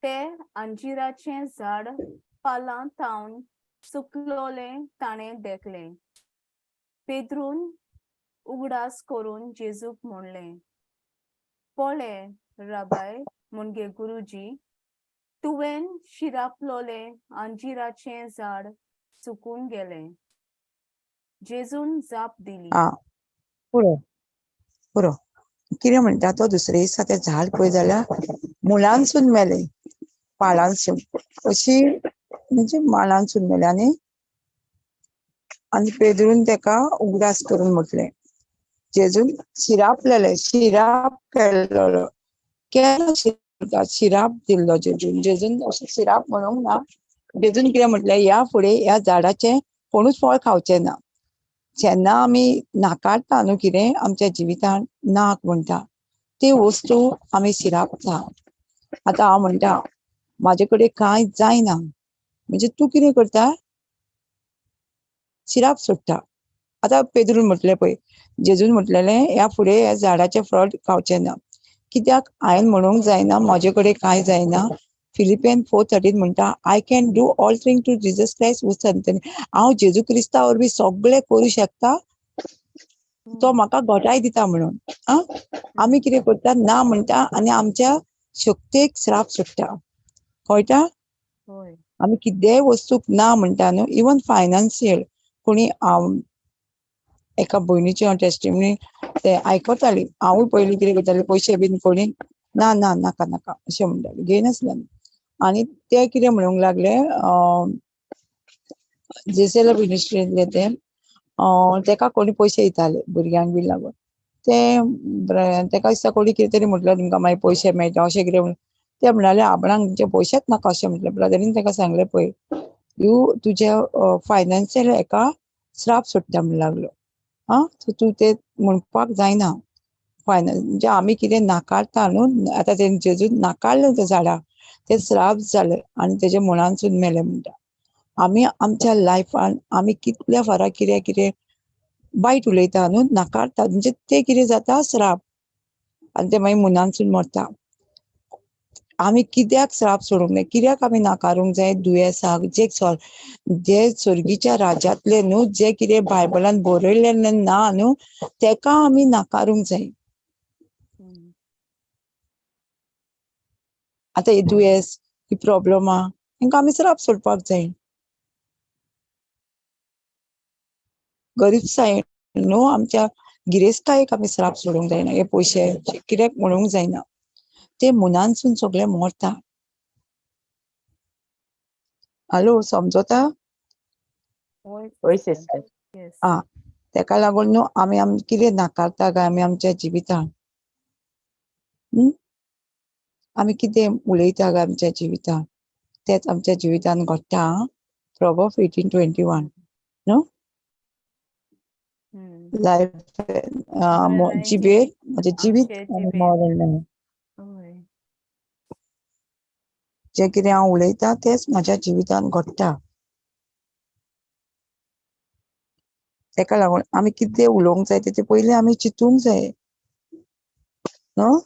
ते अंजिराचें झाड पालां थावन सुकलोलें ताणें देखलें. पेद्रून उगडास करून जेजूक म्हणलें, पळे राबाय मुणगे गुरुजी, तुवें शिरापलोलें अंजिराचें झाड सुकून गेलें. जेजून जाप दिली. आ पुरो पुरो. कितें म्हणटा तो दुसरे दिसा तें झाड पळय जाल्यार मुळांसून मेलें, पाळांसून, अशी म्हणजे माळांसून मेलें. आनी आनी पेद्रून तेका उगडास करून म्हटलें, जेजून शिरापलेलें, शिराप केल्लो, केन्ना शिराप दिल्लो जेजून. जेजून अशें शिराप म्हणूंक ना, जेजून कितें म्हटलें, ह्या फुडें ह्या झाडाचें कोणूच फळ खावचें ना. जेन्ना आमी नाकारता न्हू कितें आमच्या जिवितान नाक म्हणटा ती वस्तू आमी शिरापता. आतां हांव म्हणटा म्हाजे कडेन कांय जायना, म्हणजे तूं कितें करता, शिराप सोडटा. आतां पेद्रून म्हटलें पळय, जेजून म्हटलेलें ह्या फुडें ह्या झाडाचें फळ खावचें ना, कित्याक हांवें म्हणूंक जायना म्हाजे कडेन कांय जायना. फिलिपियन 4:13 म्हणटा, I can do all thing to Jesus Christ who strengthen. हांव जेजू क्रिस्ता वरवीं सगळें करूं शकता, तो म्हाका घटाय दिता म्हणून. आ आमी कितें करता, ना म्हणटा आनी आमच्या शक्तेक श्राप सोडटा. कळटा? आमी कितेंय वस्तूक ना म्हणटा न्हू, इवन फायनान्शियल. कोणी एका भयणीची हांव टेस्टिमनी ते आयकताली, हांवूय पयलीं कितें करतालें, पयशे बीन कोणी ना ना नाका नाका अशें म्हणटालें, घेयनासलें. आनी ते कितें म्हणूंक लागले, जेसेल मिनिस्ट्रींतले ते, तेका कोणी पयशे दिताले भुरग्यांक बीन लागून. ते तेका दिसता कोणी कितें तरी म्हटलें तुमकां मागीर पयशे मेळटा अशें कितें म्हणून. ते म्हणाले आपणाक तुमचे पयशेच नाका अशें म्हटलें. ब्रदरीन तेका सांगलें, पळय you तुज्या फायनान्शियल हेका श्राप सोडटा म्हण लागलो. आं तूं ते म्हणपाक जायना. फायनल म्हणजे आमी कितें नाकारता न्हू, आतां तें जेजून नाकारलें तें झाडाक, तें श्राप जालें आनी तेजे मुळांसून मेलें म्हणटा. आमी आमच्या लायफान आमी कितल्या फारा कितें कितें वायट उलयता न्हू, नाकारता, म्हणजे तें कितें जाता श्राप, आनी तें मागीर मुनांसून मरता. आमी कित्याक श्राप सोडूंक जाय, कित्याक आमी नाकारूंक जाय दुयेंसाक, जे जे स्वर्गीच्या राज्यांतले न्हू, जे कितें बायबलान बरयल्लें ना न्हू, तेका आमी नाकारूंक जाय. आतां हे दुयेंस, ही प्रॉब्लमा, हेंका आमी श्राप सोडपाक जाय. गरीबसायेन न्हू, आमच्या गिरेस्तकायेक आमी श्राप सोडूंक जायना. हे पयशे कित्याक म्हणूंक जायना, ते मुनानसून सगळे मोरता. हॅलो, समजता? हय सिस्टर. आ, तेका लागून न्हू आमी आम कितें नाकारता काय आमी आमच्या जिवितान, आमी कितें उलयता काय आमच्या जिवितान, तेच आमच्या जिवितान घडटा. प्रोवर्ब 18:21 न्हू, लायफ जिबेर म्हजें जिवीत आनी मरण ना. जें कितें हांव उलयतां तेंच म्हज्या जिवितान घडटा. तेका लागून आमी कितें उलोवंक जाय तेचे पयलीं आमी चिंतूंक जाय न्हू.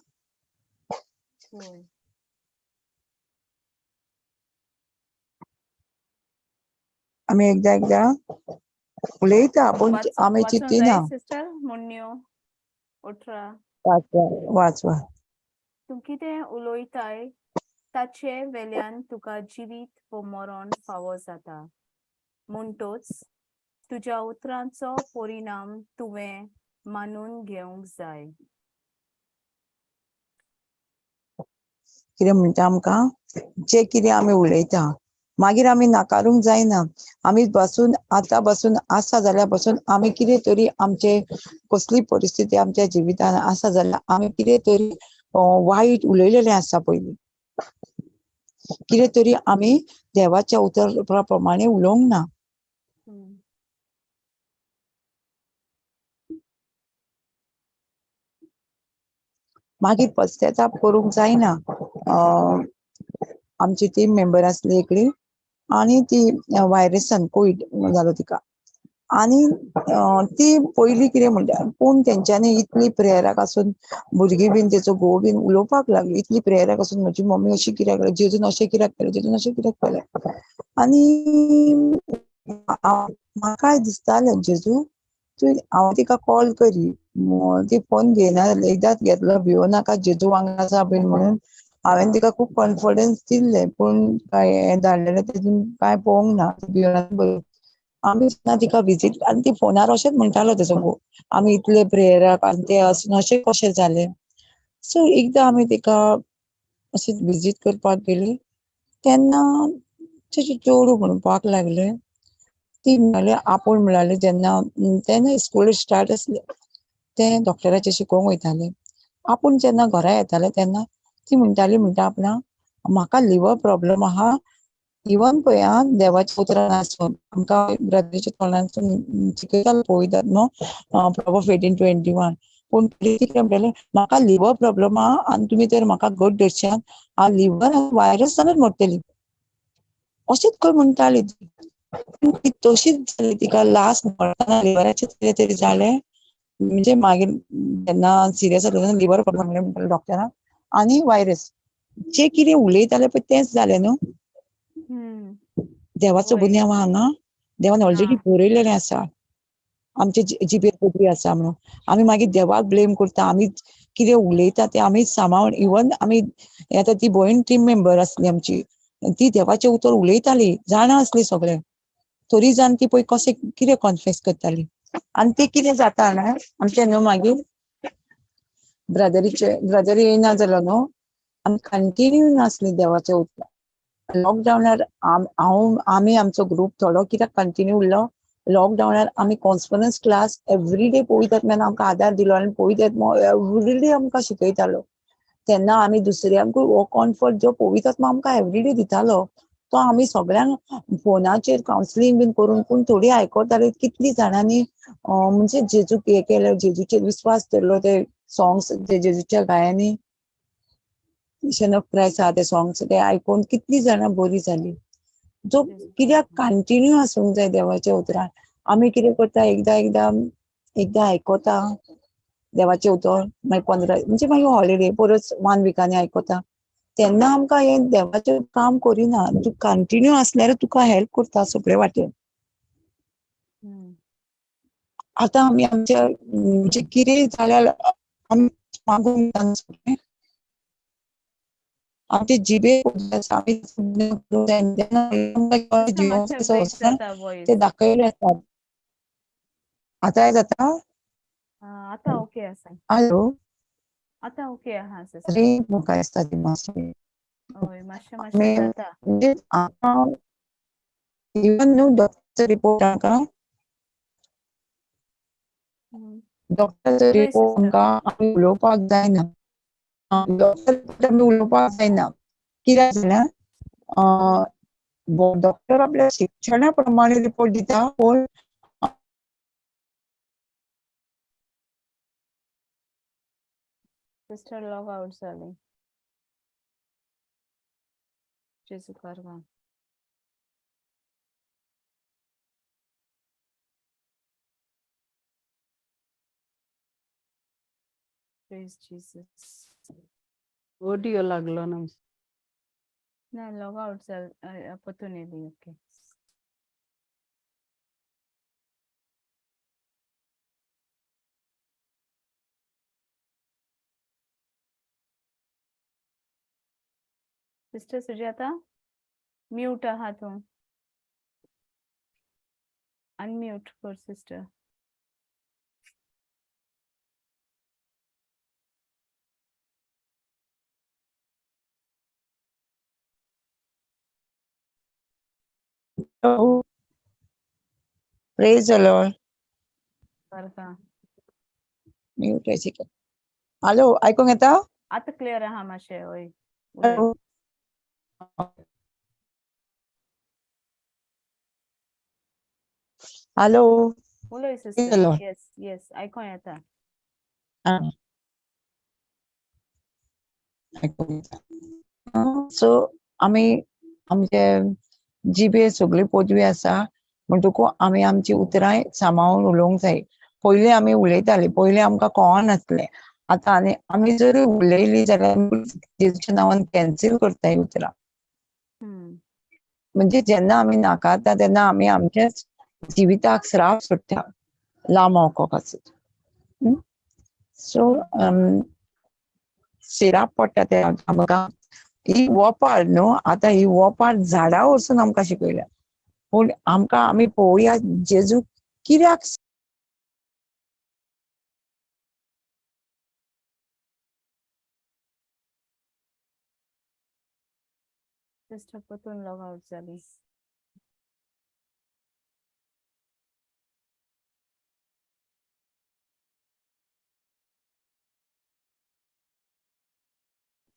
आमी एकदां एकदां उलयता पूण आमी चिंतिना. सिस्टर म्हणण्यो 18. वाच वाच. तूं कितें उलयताय ताचे वेल्यान तुका जिवीत वो मरण फावो जाता, म्हणटोच तुज्या उतरांचो परिणाम तुवें मानून घेवंक जाय. कितें म्हणटा आमकां, जें कितें आमी उलयता मागीर आमी नाकारूंक जायना. आमी बसून आतां बसून आसा जाल्यार बसून आमी कितें तरी आमचे कसली परिस्थिती आमच्या जिवितान आसा जाल्यार आमी कितें तरी वायट उलयलेलें आसा पयलीं, कितें तरी आमी देवाच्या उतरा प्रमाणे उलोवंक ना. मागीर पश्चाताप करूंक जायना. आमची टीम मेंबर आसली एकली आनी ती व्हायरसान कोविड जालो तिका, आनी ती पयली कितें म्हणटा, पूण तेंच्यांनी इतली प्रेयराक आसून भुरगीं बीन तेचो घोव बीन उलोवपाक लागली, इतली प्रेयराक आसून म्हजी मम्मी अशी कित्याक केली, जेजून अशें कित्याक केलें, जेजून अशें कित्याक केलें. आनी म्हाकाय दिसतालें जेजू तूं, हांव तिका कॉल करी, ती फोन घेयना जाली, एकदांच घेतलो, भियो नाका जेजू वांगडा आसा बीन म्हणून हांवें तिका खूब कॉन्फिडन्स दिल्लें, पूण कांय हें धाडलेलें तेतून कांय पळोवंक ना. भियोन आमी जेन्ना तिका विजीट, आनी ती फोनार अशेंच म्हणटालो तेजो घोव, आमी इतले प्रेयराक आनी ते आसून अशें कशें जालें. सो एकदां आमी तिका अशेंच विजीट करपाक गेली तेन्ना तेजें चेडूं म्हणपाक लागलें, ती म्हणले आपूण म्हणाले जेन्ना तेन्ना स्कूल स्टार्ट आसलें, तें डॉक्टराचें शिकोवंक वयतालें. आपूण जेन्ना घरा येतालें तेन्ना ती म्हणटाली, म्हणटा आपणाक म्हाका लिवर प्रॉब्लम आहा, इवन पळय आं देवाच्या उतरान आसून आमकां ब्रदरीच्या तोंडांतसून शिकयतालो पळयतात न्हू प्रोवर्ब 18:21, पूण ती कितें म्हणटाली, म्हाका लिवर प्रॉब्लम आहा आनी तुमी तर म्हाका घट धरशात हांव लिवर व्हायरस जावन मरतली, अशेंच खंय म्हणटाली ती. तशीच जाली तिका लास्ट मरतना लिवराचें कितें तरी जालें, म्हणजे मागीर जेन्ना सिरियस जालें तेन्ना लिवर प्रॉब्लम म्हणटाले डॉक्टरान आनी व्हायरस. जे कितें उलयताले पळय तेंच जालें न्हू. देवाचो गुन्यांव हांगा देवान ऑलरेडी बरयलेलें आसा, आमचे जिबेर पदवी आसा म्हणून आमी मागीर देवाक ब्लेम करता. आमी कितें उलयता तें आमी सांबाळून, इवन आमी आतां ती भयण टीम मेंबर आसली आमची, ती देवाचें उतर उलयताली, जाणा आसली सगळें, तरी जावन ती पळय कशें कितें कॉन्फेस करताली. आनी तें कितें जाता ना आमचें न्हू, मागीर ब्रदरीचे ब्रदर येयना जालो न्हू, आमी कंटिन्यू नासली देवाच्या उतरान. लॉकडावनार हांव आमी आमचो ग्रूप थोडो कित्याक कंटिन्यू उरलो, लॉकडावनार आमी कॉन्फरन्स क्लास एवरीडे पवित्र आमकां आदार दिलो आनी पवित्र एवरीडे आमकां शिकयतालो. तेन्ना आमी दुसऱ्यांकूय हो कॉन्फर्ट जो पवित्र आमकां एवरीडे दितालो तो आमी सगळ्यांक फोनाचेर कावन्सिलींग बीन करून, पूण थोडी आयकताली कितली जाणांनी म्हणजे जेजूक हें केलें, जेजूचेर विस्वास धरलो, ते सॉंग्स ते जेजूच्या गायांनी मिशन ऑफ क्रायस्ट आहा ते सॉंग्स ते आयकून कितली जाणां बरी जाली. जो कित्याक कंटिन्यू आसूंक जाय देवाच्या उतरान. आमी कितें करता, एकदां एकदां एकदां आयकता देवाचें उतर, मागीर 15 म्हणजे मागीर हॉलिडे परत 1 विकांनी आयकता. तेन्ना आमकां हें देवाचें काम करिना. तूं कंटिन्यू आसल्यार तुका हेल्प करता सगळे वाटेन. आतां आमी आमच्या म्हणजे कितें जाल्यार आमी मागूंक जायना. आमचे जिबे आमी ते दाखयले आसतात. आतां जाता? आतां ओके आसा. हॅलो, आतां ओके आहा सिस्टर. रेंज म्हाका दिसता ती मातशी. हय, मातशें मातशें जाता. म्हणजे आतां इवन न्हू डॉक्टर रिपोर्ट आमकां, डॉक्टराचो रिपोर्ट आमकां आमी उलोवपाक जायना. डॉक्टर आमी उलोवपाक जायना. कित्याक जाणा, डॉक्टर आपल्या शिक्षणा प्रमाणे रिपोर्ट दिता, पूण सिस्टर लॉग आउट जाली. जेजू करवा. Praise Jesus. Audio लागलो ना. ना, लॉग आउट जाल परतून येयली. ओके सिस्टर सुजाता, म्यूट आहा तूं. अनम्यूट कर सिस्टर. Praise the Lord. सारका. म्यूट आशिल्लें. हॅलो, आयकूंक येता? आतां क्लियर आहा मातशें. हय. हॅलो. हॅलो. उलय Praise the sister. Lord. Yes yes, आयकों येता. आयकूंक येता. सो आमी आमचे जिबे सगळी पदवी आसा म्हणटकूच आमी आमची उतरां सांबाळून उलोवंक जाय. पयलीं आमी उलयताली, पयलीं आमकां कळनासलें. आतां आनी आमी जर उलयली जाल्यार जेजूच्या नांवान कॅन्सील करता ही उतरां. म्हणजे जेन्ना आमी नाकारता तेन्ना आमी आमच्याच जिविताक श्राप सोडटा, लांब आसत. सो शिराप पडटा ते आमकां. ही वोपार न्हू, आतां ही वोपार झाडां वचून आमकां शिकयल्या, पूण आमकां आमी पळोवया जेजू कित्याक सिस्टर परतून लॉग आउट जाली.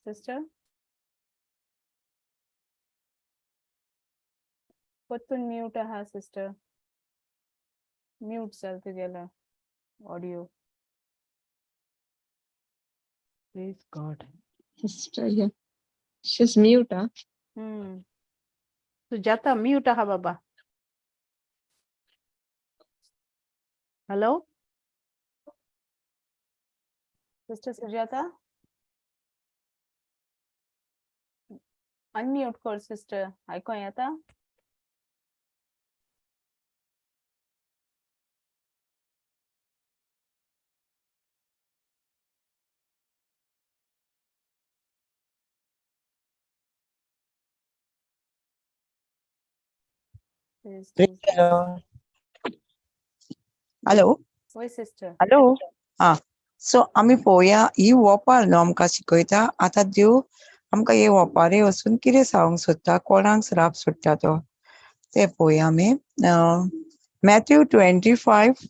सिस्टर परतून म्यूट आहा सिस्टर. म्यूट जाल तुगेलो audio. Praise God. Sister, yeah. She's mute, huh? Sujata mute आहा बाबा. हॅलो sister Sujata, unmute कर सिस्टर. आयकों येता? Praise Jesus. Hello. हय सिस्टर. हॅलो. हा, सो आमी पळोवया ही वोपार न्हू आमकां शिकयता. आतां देव आमकां हे वोपारे वचून कितें सांगूंक सोदता, कोणाक श्राप सोडटा तो, ते पळोवया आमी. Matthew 25,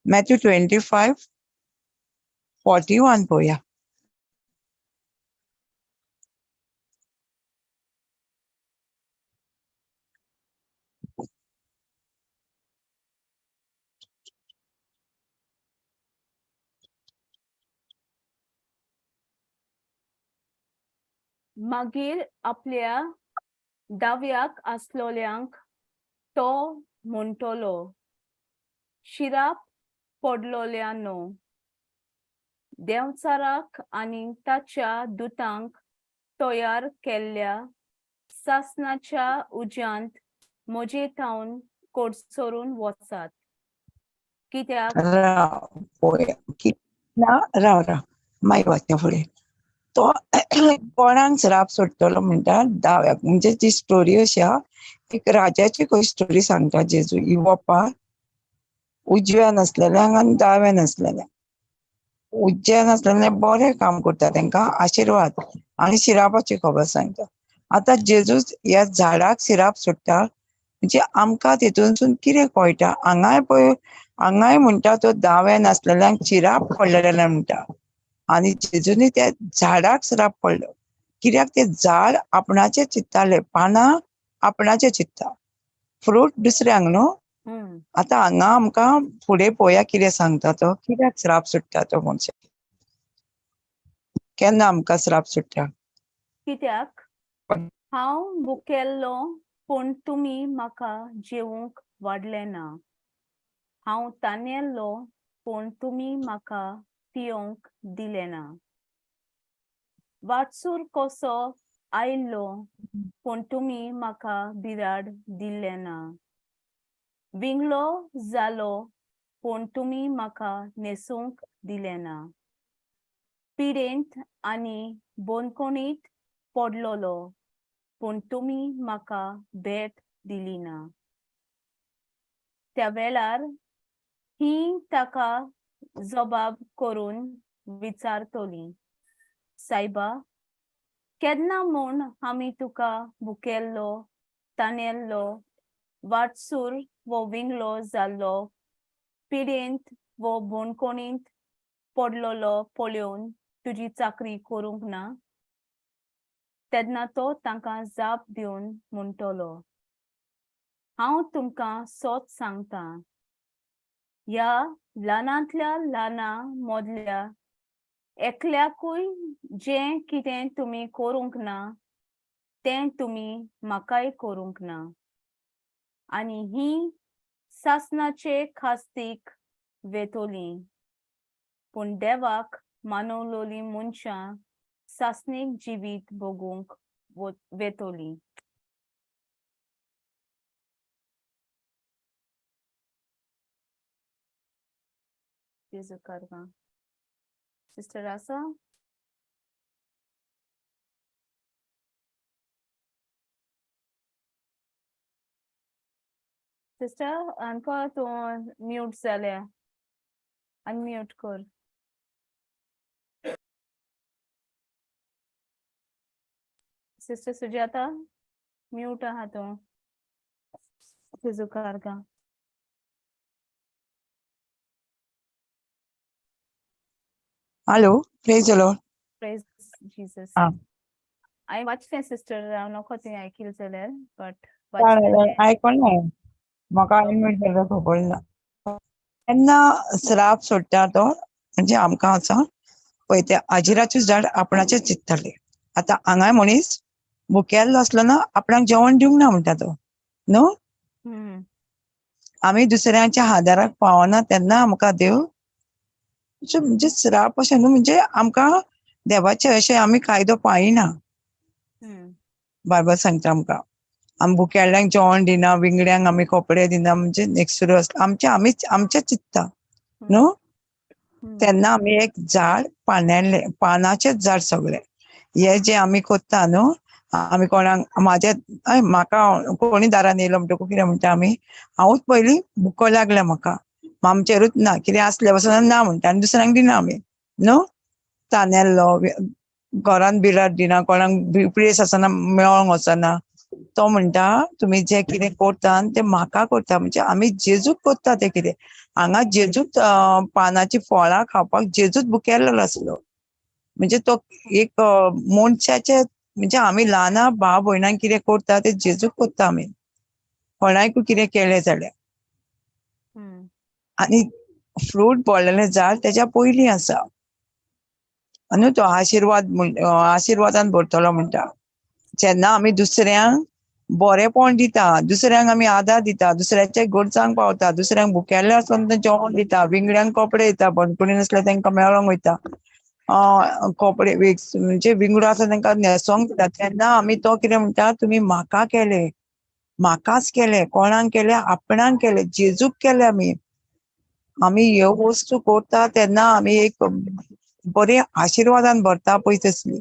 Matthew 25:41 पळोवया. मागीर आपल्या दाव्याक आसलोल्यांक तो म्हणटलो, शिराप पडलोल्यानो, देंवचाराक आनी ताच्या दुतांक तयार केल्ल्या सासणाच्या उज्यांत म्हजे थावन कोडसरून वचात. कित्याक राव पळोवया ना, राव राव, मागीर वाचया फुडें. तो कोणाक श्राप सोडटलो म्हणटा? दाव्याक. म्हणजे ती स्टोरी अशी आहा, एक राजाची खंय स्टोरी सांगता जेजू. इवोपा उजव्यान आसलेल्यांक आनी दाव्यान आसलेल्यांक. उजव्यान आसलेले बरें काम करता, तांकां आशिर्वाद आनी शिरापाची खबर सांगता. आतां जेजूच ह्या झाडाक शिराप सोडटा म्हणजे आमकां तितूनसून कितें कळटा? हांगाय पळय, हांगाय म्हणटा तो दाव्यान आसलेल्यांक शिराप पडलेले म्हणटा. आनी जेजूनी त्या झाडाक श्राप पडलो कित्याक? ते झाड आपणाचे चिंत्ताले, पानां आपणाचे चिंत्ता, फ्रूट दुसऱ्यांक न्हू. आतां हांगा आमकां फुडें पळोवया कितें सांगता तो, कित्याक श्राप सुट्टा तो मनशाक, केन्ना आमकां श्राप सुट्टा. कित्याक हांव भुकेल्लो पूण तुमी म्हाका जेवंक वाडलें ना, हांव तानेल्लो पूण तुमी म्हाका पियोंक दिलें ना, वाटसूर कसो आयिल्लो पूण तुमी म्हाका बिराड दिलें ना, विंगलो जालो पूण तुमी म्हाका न्हेसूंक दिलें ना, पिडेंत आनी बंदखणींत पडलोलो पूण तुमी म्हाका भेट दिली ना. त्या वेळार ही ताका जबाब करून विचारतली, सायबा, केन्ना म्हूण आमी तुका भुकेल्लो, तानेल्लो, वाटसूर वो विंगलो जाल्लो, पिडेंत वो बंदखणींत पडलोलो पळोवन तुजी चाकरी करूंक ना? तेन्ना तो तांकां जाप दिवन म्हणटलो, हांव तुमकां सत सांगता, ह्या ल्हानांतल्या ल्हाना मदल्या एकल्याकूय जें कितें तुमी करूंक ना तें तुमी म्हाकाय करूंक ना. आनी ही सासणाचे खास्तीक वेतोली, पूण देवाक मानवलोली मनशां सासणीक जिवीत भोगूंक वेतोली. सिस्टर आसा? सिस्टर आमकां तूं म्यूट जाल्या, अनम्यूट कर. सिस्टर सुजाता म्यूट आहा तूं. जेजू कारगा. Hello, praise the Lord. Praise Jesus. आं. हांवें वाचलें सिस्टर, हांव नको तें आयकिलें जाल्यार, बट वाचलें. आयकोना, म्हाका अनम्यूट जाल्यार खबर ना. तेन्ना श्राप सोडटा तो म्हणजे आमकां आसा पळय ते आजिराचें झाड आपणाचें चिंत्तालें. आतां हांगाय मनीस भुकेल्लो आसलो ना, आपणाक जेवण दिवंक ना म्हणटा तो न्हू. आमी दुसऱ्यांच्या आदाराक पावना तेन्ना आमकां देव म्हणजे श्राप अशें न्हू, म्हणजे आमकां देवाचे अशें आमी कायदो पाळिना. बायबल सांगता आमकां, आमी भुकेल्ल्यांक जेवण दिना, विंगड्यांक आमी कपडे दिना, म्हणजे नेक्स्ट आमचे आमीच आमचेच चिंत्ता न्हू. तेन्ना आमी एक झाड पानेल्लें, पानाचेंच झाड सगळें हे जे आमी करता न्हू, आमी कोणाक म्हाजे म्हाका कोणी दारान येयलो म्हणटकूच कितें म्हणटा आमी, हांवूच पयलीं भुको लागल्या म्हाका, आमचेरूच ना कितें आसलें पासून ना म्हणटा आनी दुसऱ्यांक दिना आमी न्हू. तानेल्लो घरान बिराड दिना, कोणाक प्लेस आसना मेळोंक वचना. तो म्हणटा तुमी जें कितें करता तें म्हाका करता, म्हणजे आमी जेजूक करता तें कितें. हांगा जेजूच पानाची फळां खावपाक जेजूच भुकेल्लो आसलो, म्हणजे तो एक मनशाचे म्हणजे आमी ल्हान भाव भयणांक कितें करता तें जेजूक करता आमी, कोणाकूय कितें केलें जाल्यार. आनी फ्रूट पडलेलें झाड तेच्या पयलीं आसा न्हू, तो आशिर्वाद आशिर्वादान भरतलो म्हणटा. जेन्ना आमी दुसऱ्यांक बरेंपण दिता, दुसऱ्यांक आमी आदार दिता, दुसऱ्याच्या गरजांक पावता, दुसऱ्यांक भुकेल्ले आसलो जेवण दिता, विंगड्यांक कपडे दिता, बंदखणीन आसल्यार तांकां मेळोंक वयता, कपडे म्हणजे विंगडो आसा तांकां न्हेसोंक दिता. तेन्ना आमी तो कितें म्हणटा, तुमी म्हाका केले, म्हाकाच केले, कोणाक केले, आपणाक केले, जेजूक केले. आमी आमी ह्यो वस्तू करता तेन्ना आमी एक बरे आशिर्वादान भरता पळय तसली.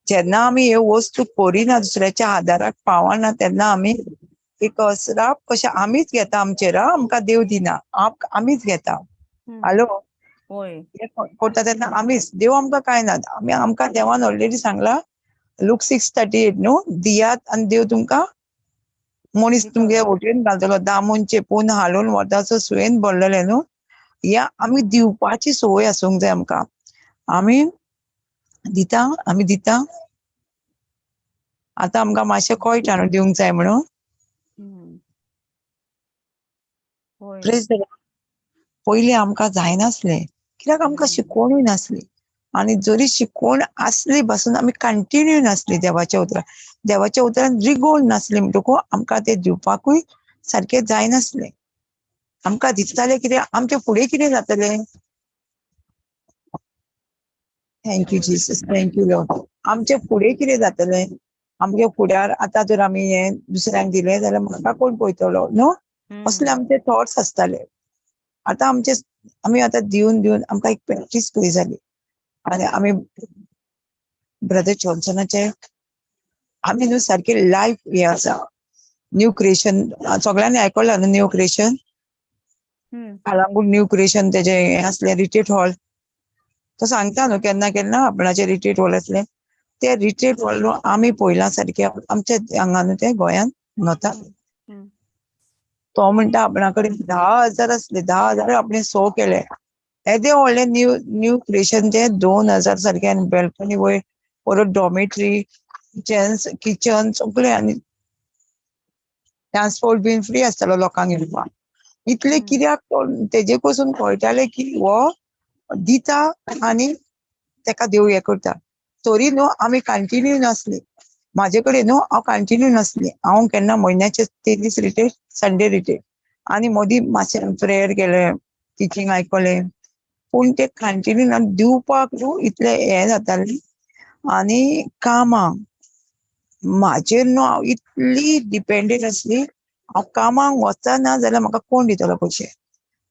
जेन्ना आमी ह्यो वस्तू करिना, दुसऱ्याच्या आदाराक पावना, तेन्ना आमी एक श्राप कशें आमीच घेता आमचेर. आमकां देव दिना, आमीच घेता. हॅलो, करता तेन्ना आमीच, देव आमकां कांय ना. आमी आमकां देवान ऑलरेडी सांगला, लूक 6:38 न्हू, दियात आनी देव तुमकां मनीस तुमगे वटेन घालतलो, दामून चेपून हालून व्हरता असो सुयेन भरलेले न्हू. ह्या आमी दिवपाची संवय आसूंक जाय आमकां. आमी दिता, आमी दिता. आतां आमकां मातशें कळटा न्हू दिवंक जाय म्हणून. पयलीं आमकां जायनासलें, कित्याक आमकां शिकवणूय नासली, आनी जरी शिकवण आसली पासून आमी कंटिन्यू नासली देवाच्या उतरान, देवाच्या उतरान रिगोवन नासली, म्हणटकूच आमकां तें दिवपाकूय सारकें जायनासलें. आमकां दिसतालें कितें आमच्या फुडें कितें जातलें. Thank you Jesus, thank you Lord. आमच्या फुडें कितें जातलें, आमच्या फुड्यार आतां जर आमी हें दुसऱ्यांक दिलें जाल्यार म्हाका कोण पळयतलो न्हू, असले आमचे थॉट्स आसताले. आतां आमचे आमी आतां दिवन दिवन आमकां एक प्रॅक्टीस कशी जाली. आनी आमी ब्रदर जॉन्सनाचे आमी न्हू सारके लायफ हें आसा, न्यू क्रिएशन. सगळ्यांनी आयकलां न्हू new creation, Calangute new creation तेजें हें आसलें रिट्रीट हॉल. तो सांगता न्हू केन्ना केन्ना आपणाचे रिट्रीट हॉल आसलें, ते रिट्रीट हॉल न्हू आमी पळयलां सारकें आमच्या हांगा न्हू तें गोंयांत नोता. तो म्हणटा आपणा कडेन 10,000 आसले, 10,000 आपणे सो केले. येदें व्हडलें न्यू न्यू क्रिएशन तें 2,000 सारकें, आनी बॅल्कनी वयर परत डॉमेट्री, किचन किचन सगळें, आनी ट्रान्सपोर्ट बीन फ्री आसतालो लोकांक येवपाक. इतलें कित्याक तेजे पसून कळटालें की हो दिता आनी तेका देव हें करता. तरी न्हू आमी कंटिन्यू नासली, म्हाजे कडेन न्हू हांव कंटिन्यू नासली. हांव केन्ना म्हयन्याचे 3 दीस रिटेट, संडे रिटेट, आनी मदीं मातशें प्रेयर केलें, टिचींग आयकलें, पूण ते कंटिन्यू ना दिवपाक न्हू इतलें हें जातालें. आनी कामां म्हाजेर न्हू हांव इतली डिपेंडेंट आसली, हांव कामाक वचना जाल्यार म्हाका कोण दितलो पयशे.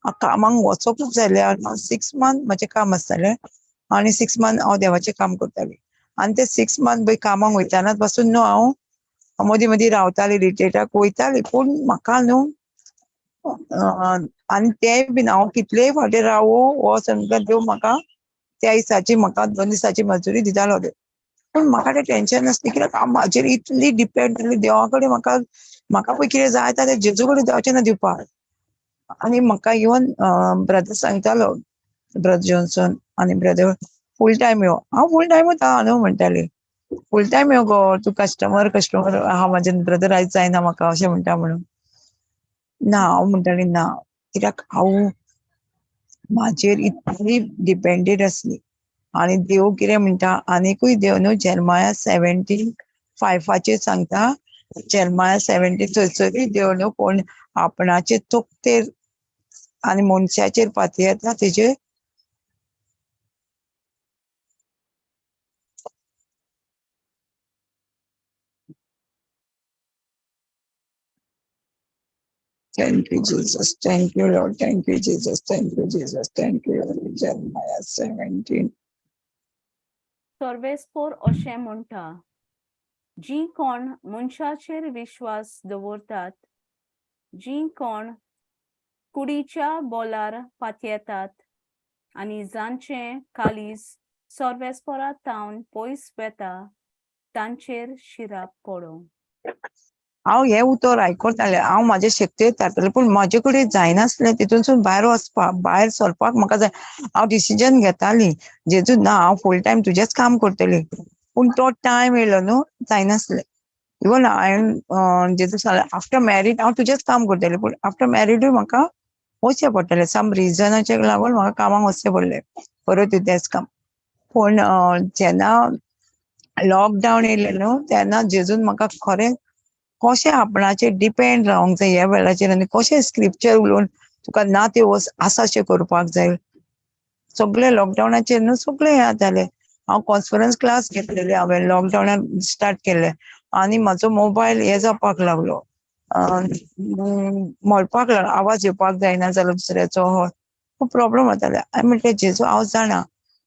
हांव कामाक वचपूच जाल्यार हांव 6 मंथ म्हाजें काम आसतालें आनी 6 मंथ हांव देवाचें काम करतालें. आनी ते 6 मंथ पळय कामाक वयताना पासून न्हू हांव मदीं मदीं रावताली, रिट्रीटाक वयताली, पूण म्हाका न्हू आनी तें बीन हांव कितलेय फावटी रावो हो समजा देव म्हाका त्या दिसाची म्हाका 2 दिसाची मजुरी दितालो. पूण म्हाका तें टेंशन नासलें, कित्याक हांव म्हाजेर इतली डिपेंड जाली देवा कडेन. म्हाका म्हाका पळय कितें जाय तें जेजू कडेन जावचें ना दिवपाक. आनी म्हाका इवन ब्रदर सांगतालो, ब्रदर जॉन्सन आनी ब्रदर फूल टायम यो. हांव फूल टायमूच आहा न्हू म्हणटाली, फूल टायम यो गो तूं, कस्टमर कस्टमर आहा म्हाजे ब्रदर आयज जायना म्हाका अशें म्हणटा म्हणून. ना हांव म्हणटाली ना, कित्याक हांव म्हाजेर इतली डिपेंडेड आसली. आनी देव कितें म्हणटा, आनीकूय देव न्हू जेरमाया 17:5 सांगता, जेरमाया 17 थंयसरूय देव न्हू कोण आपणाचे तकटेर आनी मनशाचेर पातयेता तेजेर Thank you, Jesus. Thank you, Lord. Thank you, Jesus. Thank you, Jesus. Thank you, Lord. Jeremiah 17. सर्वेस्पोर अशें म्हणटा, जीं कोण मनशाचेर विश्वास दवरतात, जीं कोण कुडीच्या बोलार पातयेतात आनी जांचें काळीज सर्वेस्पोरा तावन पयस वेता, तांचेर शिराप पडों. हांव हें उतर आयकतालें, हांव म्हाजे शक्तेर थारतालें, पूण म्हाजे कडेन जायनासलें तितूनसून भायर वचपाक, भायर सरपाक म्हाका जाय. हांव डिसिजन घेताली, जेजू ना हांव फूल टायम तुजेंच काम करतलें, पूण तो टायम येयलो न्हू जायनासलें. इवन हांवें जेजू सांगलें आफ्टर मॅरीड हांव तुजेंच काम करतलें, पूण आफ्टर मॅरीडूय म्हाका वचचें पडटलें, सम रिजनाचेर लागून म्हाका कामाक वचचें पडलें, परत तेंच काम. पूण जेन्ना लॉकडावन येयलें न्हू तेन्ना जेजून म्हाका खरें कशें आपणाचेर डिपेंड रावंक जाय ह्या वेळाचेर आनी कशें स्क्रिप्चर उलोवन तुका ना त्यो वस्त आसा अशें करपाक जाय. सगळे लॉकडावनाचेर न्हू सगळें हें जालें. हांव कॉन्फरन्स क्लास घेतलेले हांवें लॉकडावनान स्टार्ट केल्ले आनी म्हाजो मोबायल हे जावपाक लागलो, मळपाक लागलो, आवाज येवपाक जायना जालो दुसऱ्याचो, हय खूब प्रॉब्लम जाताले. हांवें म्हटलें जेजू हांव जाणा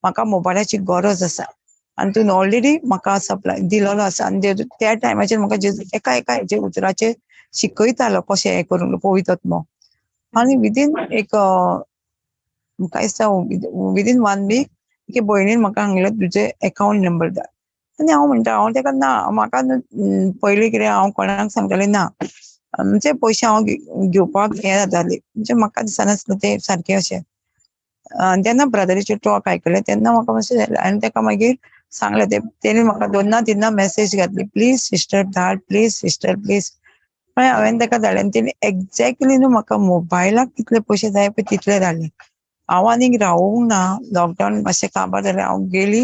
म्हाका मोबायलाची गरज आसा आनी तूं ऑलरेडी म्हाका सप्लाय दिलेलो आसा. आनी त्या टायमाचेर म्हाका जेजू एका एका हेजे उतराचेर शिकयतालो कशें हें करूंक पवित्र. आनी विदीन एक म्हाका दिसता विदीन 1 वीक एके भयणीन म्हाका सांगलें तुजें एकावंट नंबर धाड. आनी हांव म्हणटा हांव ताका ना, म्हाका पयलीं कितें हांव कोणाक सांगतालें ना, म्हणजे पयशे हांव घेवपाक हें जातालें, म्हणजे म्हाका दिसनासलें तें सारकें अशें. जेन्ना ब्रदरीचे टॉक आयकलें तेन्ना म्हाका मातशें जालें आनी ताका मागीर सांगलें, तेणी म्हाका 2 ना 3 मॅसेज घातली, प्लीज सिस्टर धाड, प्लीज सिस्टर प्लीज. मागीर हांवें ताका धाडलें आनी तेणी एग्जॅक्टली न्हू म्हाका मोबायलाक कितले पयशे जाय पळय तितले धाडले. हांव आनीक रावूंक ना, लॉकडावन मातशें काबार जालें, हांव गेली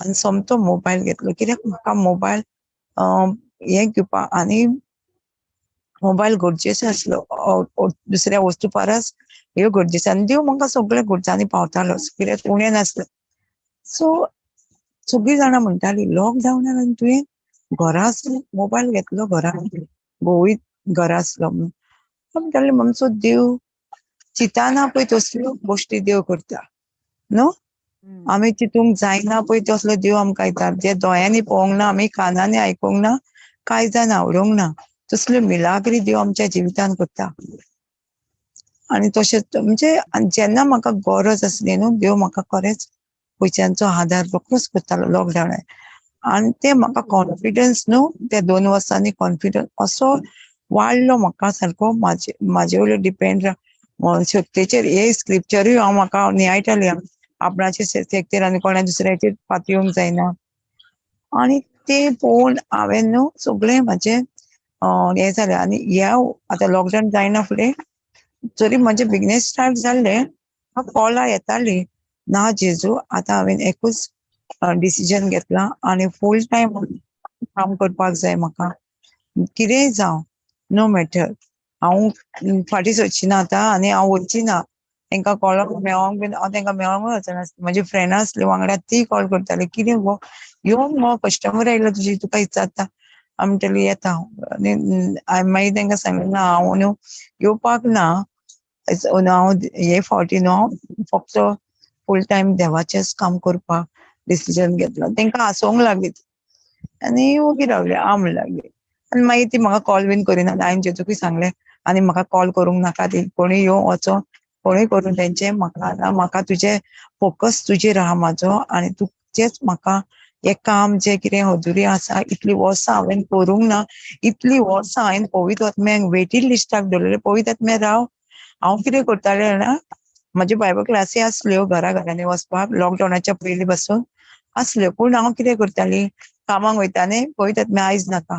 आनी सोमतो मोबायल घेतलो, कित्याक म्हाका मोबायल हें घेवपाक आनी मोबायल गरजेचो आसलो दुसऱ्या वस्तू परस ह्यो गरजेचो. आनी देव म्हाका सगळे गरजांनी पावतालो, कित्याक उणें नासलें. सो सगळीं जाणां म्हणटाली लॉकडावनान आनी तुवें घरा आसलो मोबायल घेतलो, घरा घोवूय घरा आसलो म्हणून. म्हणटाले आमचो देव चिंतना पळय तसल्यो गोश्टी देव करता न्हू, आमी चितूंक जायना पळय तसलो देव आमकां येता, जे दोळ्यांनी पळोवंक ना, आमी कानांनी आयकूंक ना, कांय जाण आवडूंक ना, तसल्यो मिलाग्री देव आमच्या जिवितान करता. आनी तशेंच म्हणजे जेन्ना म्हाका गरज आसली न्हू देव म्हाका खरेंच पयशांचो आदार रोखडोच करतालो लॉकडावनान. आनी ते म्हाका कॉन्फिडन्स न्हू त्या 2 वर्सांनी कॉन्फिडन्स असो वाडलो म्हाका सारको म्हाजे वयलो डिपेंड शक्तेचेर. हे स्क्रिप्चरूय हांव म्हाका नियाळटालें, आपणाचे शक्तेर आनी कोणा दुसऱ्याचेर पातयेवंक जायना. आनी ते पळोवन हांवें न्हू सगळें म्हाजें हें जालें. आनी ह्या आतां लॉकडावन जायना फुडें जरी म्हजें बिजनेस स्टार्ट जाल्लें, म्हाका कॉलां येतालीं ना जेजू आतां हांवें एकूच डिसिजन घेतलां आनी फूल टायम काम करपाक जाय म्हाका, कितेंय जावं नो मॅटर, हांव फाटीं सरची ना आतां आनी हांव वचची ना. तांकां कॉलाक मेळोंक बीन हांव तांकां मेळोंक वचनासलें. म्हजी फ्रेंडां आसली वांगडा ती कॉल करताली, कितें गो यो मगो कस्टमर आयलो तुजी तुका विचारता. हांव म्हणटाली येता हांव. आनी हांवें मागीर तांकां सांगलें ना हांव न्हू येवपाक ना, हांव हे फावटी न्हू हांव फक्त फूल टायम देवाचेंच काम करपाक डिसिजन घेतलो. तांकां हांसोंक लागली आनी ओगी रावली, आं म्हणूंक लागली. आनी मागीर ती म्हाका कॉल बीन करिना. हांवें जेजूकूय सांगलें आनी म्हाका कॉल करूंक नाका, ती कोणूय येवं वचो कोणूय करूं तेंचें, म्हाका ना, म्हाका तुजें फोकस तुजेर आहा म्हाजो आनी तुजेंच म्हाका हें काम जें कितें अधुरें आसा इतलीं वर्सां हांवें करूंक ना, इतलीं वर्सां हांवें पवित्र आत्म्याक वेटींग लिस्टाक दवरलेलें, पवित्र आत्म्या राव. हांव कितें करतालें जाणा, म्हज्यो बायबल क्लासी आसल्यो घरा घरांनी वचपाक लॉकडावनाच्या पयलीं पासून आसल्यो, पूण हांव कितें करतालीं कामाक वयता न्ही पवित्र आत्म्या आयज नाका,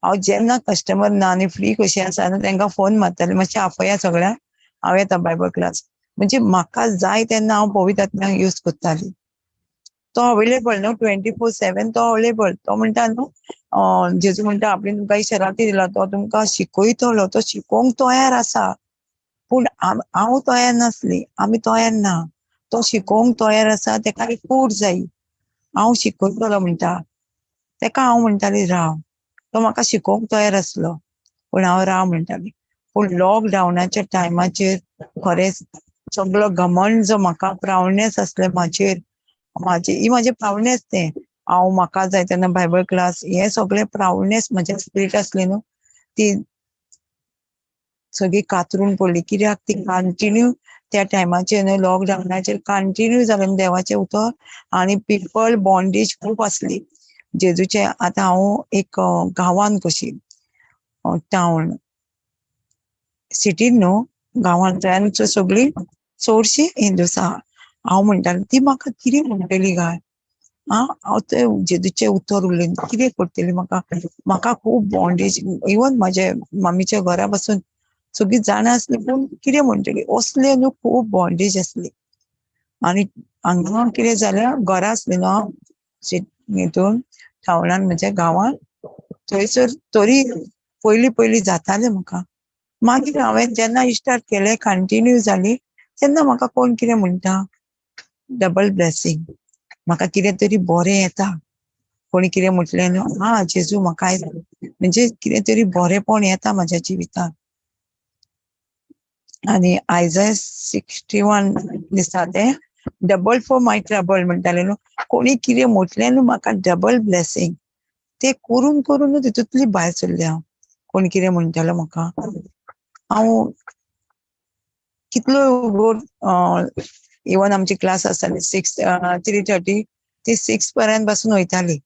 हांव जेन्ना कस्टमर ना आनी फ्री कशी आसा न्हू तांकां फोन मारतालें, मातशें आपया सगळ्यांक, हांव येता बायबल क्लास. म्हणजे म्हाका जाय तेन्ना हांव पवित्र आत्म्याक यूज करतालीं. तो अवेलेबल न्हू 24/7 तो अवेलेबल. तो म्हणटा न्हू जेजू म्हणटा आपणे तुमकां शराती दिला, तो तुमकां शिकयतलो, तो शिकोवंक तयार आसा, पूण हांव तयार नासली, आमी तयार ना. तो शिकोवंक तयार आसा, तेका एक कूड जाय, हांव शिकयतलो म्हणटा तेका. हांव म्हणटाली राव, तो म्हाका शिकोवंक तयार आसलो, पूण हांव राव म्हणटाली. पूण लॉकडावनाच्या टायमाचेर खरेंच सगळो घमंड जो म्हाका प्रावनेस आसलें म्हाजेर, म्हाजे ही म्हाजे प्रावनेस तें हांव म्हाका जाय तेन्ना बायबल क्लास हे सगळें प्रावनेस म्हज्या स्पिरीट आसली न्हू ती सगळी कातरून पडली. कित्याक ती कंटिन्यू त्या टायमाचेर न्हू लॉकडावनाचेर कंटिन्यू जालें देवाचें उतर आनी पिपल बॉन्डेज खूब आसली जेजूचे. आतां हांव एक गांवान कशी टावन सिटीन न्हू गांवान थंय सगळी चडशी हिंदूस आहा. हांव म्हणटालें ती म्हाका कितें म्हणटली काय, आं हांव ते जेजूचें उतर उलयन कितें करतली म्हाका, म्हाका खूब बॉन्डेज. इवन म्हाजे मम्मीच्या घरा पासून सगळीं जाणां आसली पूण कितें म्हणटली असले न्हू खूब बॉन्डेज आसली. आनी हांगा कितें जालें, घरा आसली न्हू हांव हितून टावनान म्हज्या गांवान, थंयसर तरी पयलीं पयलीं जातालें म्हाका. मागीर हांवें जेन्ना स्टार्ट केलें, कंटिन्यू जाली, तेन्ना म्हाका कोण कितें म्हणटा, डबल ब्लेसिंग, म्हाका कितें तरी बरें येता. कोणी कितें म्हटलें न्हू, हा जेजू म्हाका आयज म्हणजे कितें तरी बरेंपण येता म्हाज्या जिवितांत. आनी आयजय 61 दिसा तें डबल फॉर my trouble म्हणटाले न्हू, कोणी कितें म्हटलें न्हू म्हाका डबल ब्लेसिंग, ते करून करून तितूंतली भायर सरले हांव. कोण कितें म्हणटालो म्हाका, हांव कितलो गोड. इवन आमची क्लास आसताली 6 3:30 ती 6 पर्यंत बसून वयताली,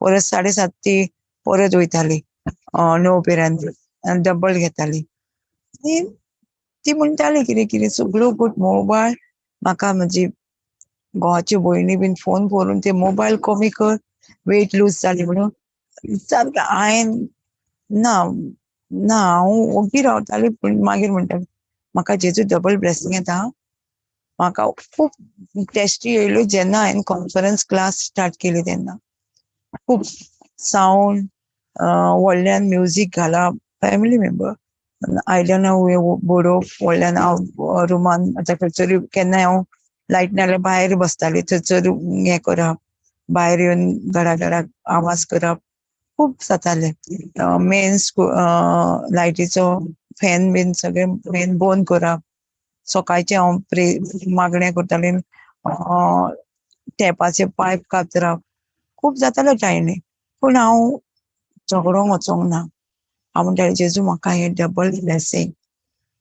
परत 7:30 ती परत वयताली 9 पर्यंत, डबल घेताली. ती म्हणटाली कितें कितें सगळ्यो गुड मोबायल. म्हाका म्हजी घोवाची भयणी बीन फोन करून ते मोबायल कमी कर, वेट लूज जाली म्हणून सारकें. हांवें ना ना, हांव ओगी रावताली. पूण मागीर म्हणटाली म्हाका जेजू डबल ब्लेसिंग येता. म्हाका खूब टेस्टी येयल्यो जेन्ना हांवें कॉन्फरन्स क्लास स्टार्ट केली तेन्ना. खूब सावंड व्हडल्यान म्युजीक घालप, फॅमिली मेंबर आयदनां बडोवप व्हडल्यान. हांव रुमान आतां खंयसर केन्नाय हांव लायट नाल्यार भायर बसताली, थंयसर हें करप, भायर येवन घडा घडाक आवाज करप, खूब जातालें. मेन लायटीचो फॅन बीन सगळें मेन बंद करप. सकाळचें हांव मागणें करतालें, टॅपाचे पायप कातरप, खूब जातालें टायमी. पूण हांव झगडोंक वचोंक ना. हांव म्हणटालें जेजू म्हाका हें डबल ब्लेसिंग,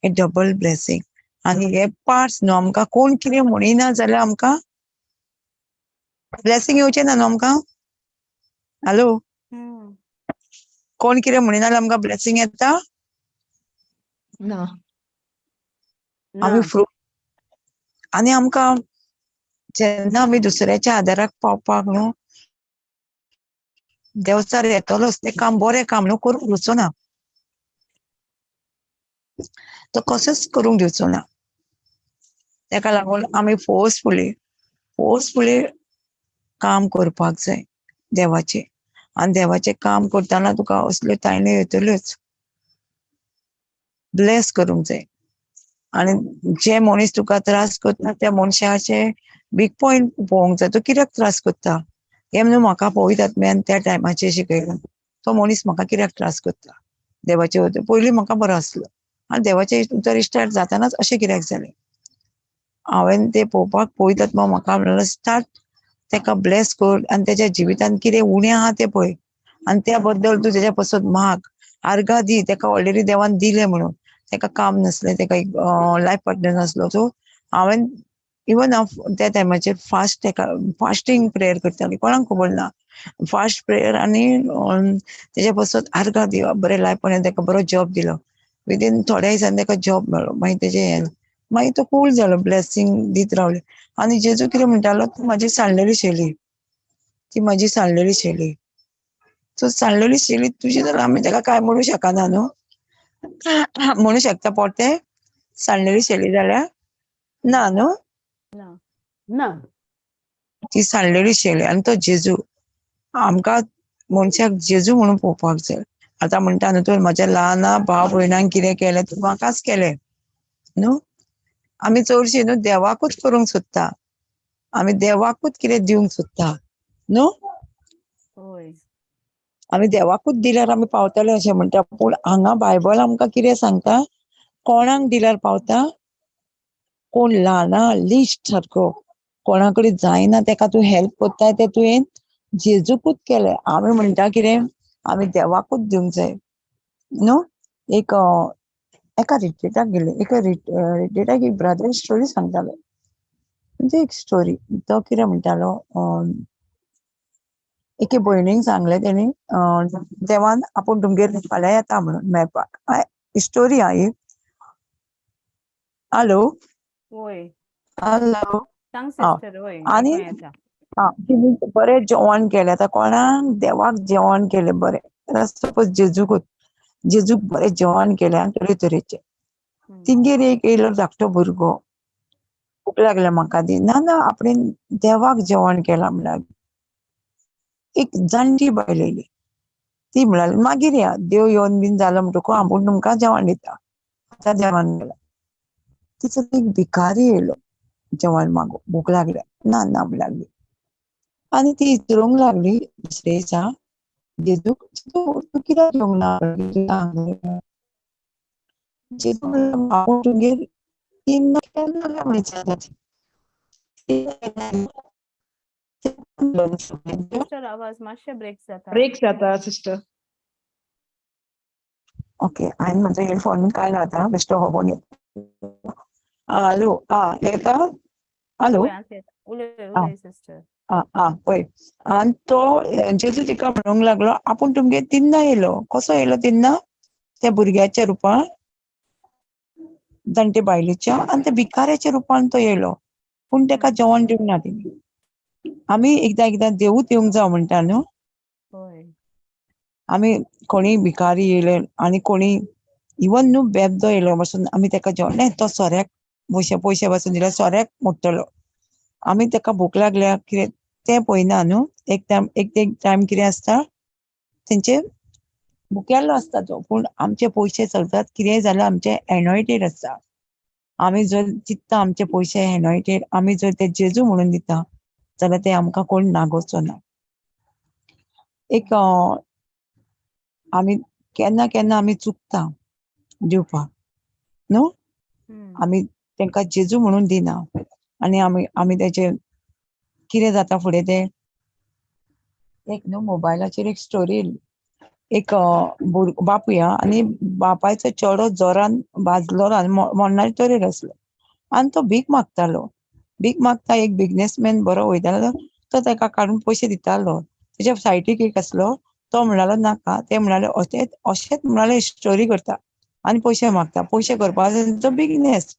हें डबल ब्लेसिंग. आनी हे पार्ट्स न्हू, आमकां कोण कितें म्हणिना जाल्यार आमकां ब्लेसिंग येवचें ना न्हू आमकां. हॅलो, कोण कितें म्हणिना जाल्यार आमकां ब्लेसिंग येता ना. आमी फ्रूट. आनी आमकां जेन्ना आमी दुसऱ्याच्या आदाराक पावपाक न्हू देंवचार येतलोच, तें काम बरें काम न्हू करूंक दिवचो ना, तो कसोच करूंक दिवचो ना. तेका लागून आमी फोर्सफुली फोर्सफुली काम करपाक जाय देवाचें. आनी देवाचें काम करतना तुका असल्यो ताळण्यो येतल्योच. ब्लेस करूंक जाय. आनी जे मनीस तुका त्रास करता त्या मनशाचे बीग पॉयंट पळोवंक जाय, तो कित्याक त्रास करता हें न्हू. म्हाका पवित्र आत्म्यान त्या टायमाचेर शिकयलें, तो मनीस म्हाका कित्याक त्रास करता. देवाचे उतर पयलीं म्हाका बरो आसलो आनी देवाचे उतर स्टार्ट जातानाच अशें कित्याक जालें, हांवें तें पळोवपाक पवित्र आत्मा म्हाका म्हणलें स्टार्ट तेका ब्लेस कर आनी तेच्या जिवितान कितें उणें आहा तें पळय आनी त्या बद्दल तूं तेच्या पासत माग, आर्गां दी. तेका ऑलरेडी देवान दिलें म्हणून तेका काम नासलें, तेका एक लायफ पार्टनर नासलो. सो हांवें इवन हांव त्या टायमाचेर फास्ट, तेका फास्टींग प्रेयर करताली, कोणाक खबर ना, फास्ट प्रेयर. आनी तेच्या पासत आर्गां दिवप, बरें लायफ पार्टनर, तेका बरो जॉब दिलो. विदीन थोड्या दिसांनी तेका जॉब मेळ्ळो. मागीर तेजें हें मागीर तो कूल जालो, ब्लेसिंग दीत रावले. आनी जेजू कितें म्हणटालो, ती म्हाजी सांडलेली शैली, ती म्हाजी सांडलेली शैली. सो सांडलेली शैली तुजी जाल्यार आमी तेका कांय म्हणू शकना न्हू, म्हणू शकता पोरते सांडलेली शैली जाल्यार ना न्हू, ना. ती सांडलेली शैली. आनी तो जेजू आमकां मनशाक जेजू म्हणून पळोवपाक जाय. आतां म्हणटा न्हू, तूं म्हाज्या ल्हान भाव भयणांक कितें केलें तूं म्हाकाच केलें न्हू. आमी चडशीं न्हू देवाकूच करूंक सोदता, आमी देवाकूच कितें दिवंक सोदता न्हू. आमी देवाकूच दिल्यार आमी पावतले अशें म्हणटा, पूण हांगा बायबल आमकां कितें सांगता, कोणाक दिल्यार पावता, कोण ल्हान लिस्ट सारको कोणा कडेन जायना तेका तूं हेल्प करताय, तें तुवें जेजूकूच केलें. आमी म्हणटा कितें, आमी देवाकूच दिवंक जाय न्हू. एक एका रिट्रीटाक गेले, एका रिट्रीटाक एक ब्रदर स्टोरी सांगतालो, म्हणजे एक स्टोरी. तो कितें म्हणटालो, एके भयणीक सांगलें तेणी, देवान आपूण तुमगेर फाल्यां येता म्हणून मेळपाक. स्टोरी आहा ही. Hello, hello. आनी बरें जेवण केलें. आतां कोणाक देवाक जेवण केलें बरें, सपोज जेजूकूच, जेजूक बरें जेवण केलें तरे तरेचें. तिंगेर एक येयलो धाकटो भुरगो, भूक लागल्या म्हाका दी. ना ना, आपणे देवाक जेवण केलां म्हणल्यार. एक जाणटी बायल येयली, ती म्हणाली मागीर या, देव येवन बीन जालो म्हणटकूच आपूण तुमकां जेवण दिता. आतां जेवण गेला. तिचो एक भिकारी येयलो जेवण मागूंक, भूक लागल्या. ना ना म्हणूंक लागली. आनी ती विचारूंक लागली दुसरे दिसा जेजूक, तूं कित्याक येवंक ना? जेजू म्हणलो, आपूण तुगेर तीन केन्ना काय सिस्टर आवाज मातशें ब्रेक जाता. ब्रेक जाता सिस्टर. ओके, हांवें म्हजो हेडफोन काडला आतां, बेश्टो हो फोन. हॅलो, आं येता? हॅलो, वय आतां येता. उलय उलय सिस्टर. आं आं पळय. आनी तो जेजू तिका म्हणूंक लागलो, आपूण तुमगेर तिन्ना येयलो. कसो येयलो तिन्ना? त्या भुरग्याच्या रुपान, जाणटे बायलेच्या आनी त्या भिकाऱ्याच्या रुपान तो येयलो. पूण तेका जेवण दिवंक ना तेणी. आमी एकदां एकदां देवूच येवंक जावं म्हणटा न्हू. आमी कोणी भिकारी येयले आनी कोणी इवन न्हू बेबदो येयलो पासून आमी तेका जेवण, नाही तो सोऱ्याक पयशे पयशे पासून दिल्यार सोऱ्याक मोडटलो. आमी तेका भूक लागल्या कितें तें पळयना न्हू. एक टायम एक एक टायम कितें आसता तेंचे भुकेल्लो आसता तो, पूण आमचे पयशे चलतात. कितेंय जाल्यार आमचे एनॉयटेड आसता. आमी जर चिंतता आमचे पयशे एनॉयटेड, आमी जर ते जेजू म्हणून दिता जाल्यार ते आमकां कोण नागोवचो ना. एक आमी केन्ना केन्ना आमी चुकता दिवपाक न्हू. आमी तेंकां जेजू म्हणून दिना आनी आमी आमी तेचे कितें जाता फुडें तें. एक न्हू मोबायलाचेर एक स्टोरी येयली. एक बापूय आनी बापायचो चेडो जोरान भाजलो आनी मरणाचे तरेर आसलो आनी तो भीक मागतालो. भीक मागता एक बिजनेसमॅन बरो वयतालो, तो तेका काडून पयशे दितालो. तेच्या सायडीक एक आसलो, तो म्हणालो नाका. ते म्हणाले अशेंच अशेंच म्हणाले स्टोरी करता आनी पयशे मागता, पयशे करपाचो तेंचो बिजनेस.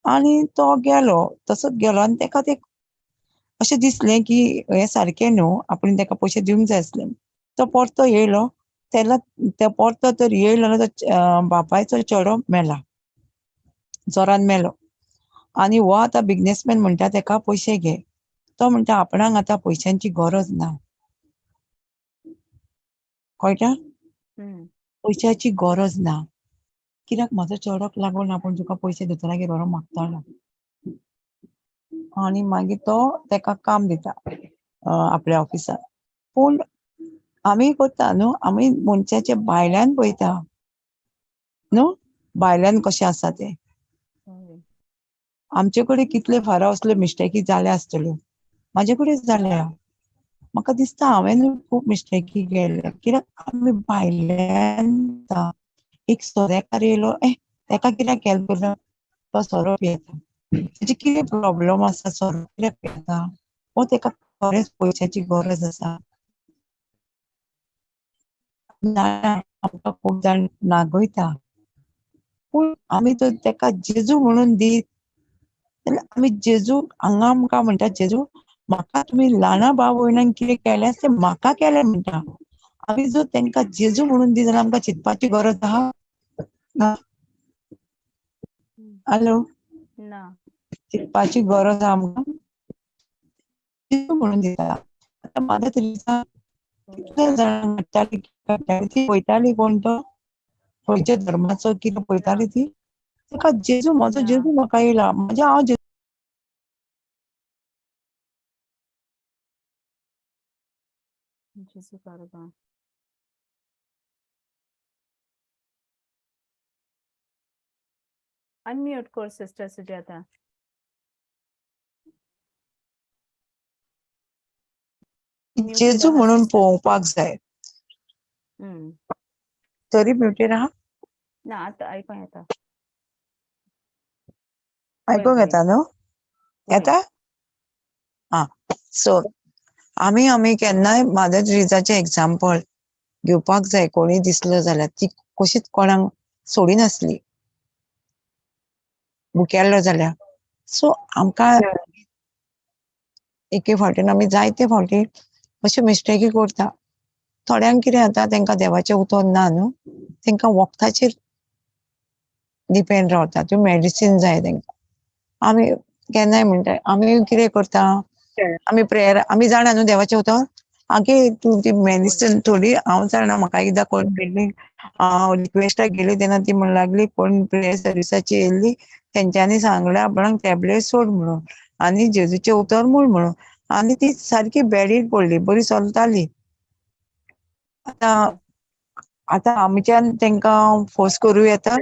आनी तो गेलो, तसोच गेलो आनी तेका ते अशें दिसलें की हें सारकें न्हू, आपूण तेका पयशे दिवंक जाय आसले. तो परतो येयलो, तेन्ना ते परतो तर येयलो तो बापायचो चेडो मेला, जोरान मेलो. आनी हो आतां बिजनेसमॅन म्हणटा तेका पयशे घे. तो म्हणटा आपणाक आतां पयशांची गरज ना. कळटा? पयशाची गरज ना, कित्याक म्हजो चेडोक लागून आपूण तुका पयशे दितलो की बरो मागतालो. आनी मागीर तो तेका काम दिता आपल्या ऑफिसांत. पूण आमी करता न्हू, आमी मनशाचे भायल्यान पळयता न्हू, भायल्यान कशें आसा तें. आमचे कडेन कितले फारा असल्यो मिस्टेकी जाल्या आसतल्यो. म्हाजे कडेन जाल्या. म्हाका दिसता हांवें खूब मिस्टेकी केल्या. कित्याक आमी भायल्यान एक सोऱ्याकार येयलो, तेका कित्याक हेल्प करता, तो सोरो पियेता, तेजे कितें प्रॉब्लम आसा, सोरो कित्याक पियेता, वो तेका खरेंच पयशाची गरज आसा. आमकां खूब जाण नागयता, पूण आमी जर तेका जेजू म्हणून दीत जाल्यार आमी जेजू हांगा आमकां म्हणटा, जेजू म्हाका तुमी ल्हाना भाव भयणांक कितें केलें तें म्हाका केलें म्हणटा. आमी जर तेंकां जेजू म्हणून दीत जाल्यार आमकां चिंतपाची गरज आहा? हॅलो, ना, चिंतपाची गरज आहा आमकां? जेजू म्हणून दिता. आतां मदर तेरेसा कितले जाणांक हाडटाली, ती पळयताली कोण तो खंयच्या धर्माचो कितें पळयताली ती. ताका जेजू म्हजो जेजू म्हाका येयला, म्हणजे हांव जेजू. अनम्यूट कर सिस्टर सुजाता. जेजू म्हणून पळोवपाक जाय. तरी म्युटेड आहा ना आतां आयकोंक येता. आयकोंक येता न्हू? येता? आं, सो आमी आमी केन्नाय मदर तेरेसाचें एग्जाम्पल घेवपाक जाय. कोणूय दिसलो जाल्यार ती कशीच कोणाक सोडिनासली भुकेल्लो जाल्यार. सो आमकां एके फावटीन आमी जायते फावटी अश्यो मिस्टेकी करता. थोड्यांक कितें जाता, तेंकां देवाचें उतर ना न्हू, तेंकां वखदाचेर डिपेंड रावता. त्यो मेडिसीन जाय तेंकां. आमी केन्नाय म्हणटा, आमी कितें करता, आमी प्रेयर, आमी जाणा न्हू देवाचें उतर, आगे तूं ती मेडिसिन थोडी हांव जाणा, म्हाका एकदां कोण मेळ्ळी, हांव रिक्वेस्टाक गेली तेन्ना ती म्हणूंक लागली कोण प्रेयर सर्विसाची येयल्ली, तेंच्यांनी सांगलें आपणाक टॅबलेट सोड म्हणून आनी जेजूचें उतर म्हूण म्हणून, आनी ती सारकी बेडीर पडली, बरी चलताली. आतां आतां आमच्यान तेंकां फोर्स करूं येता?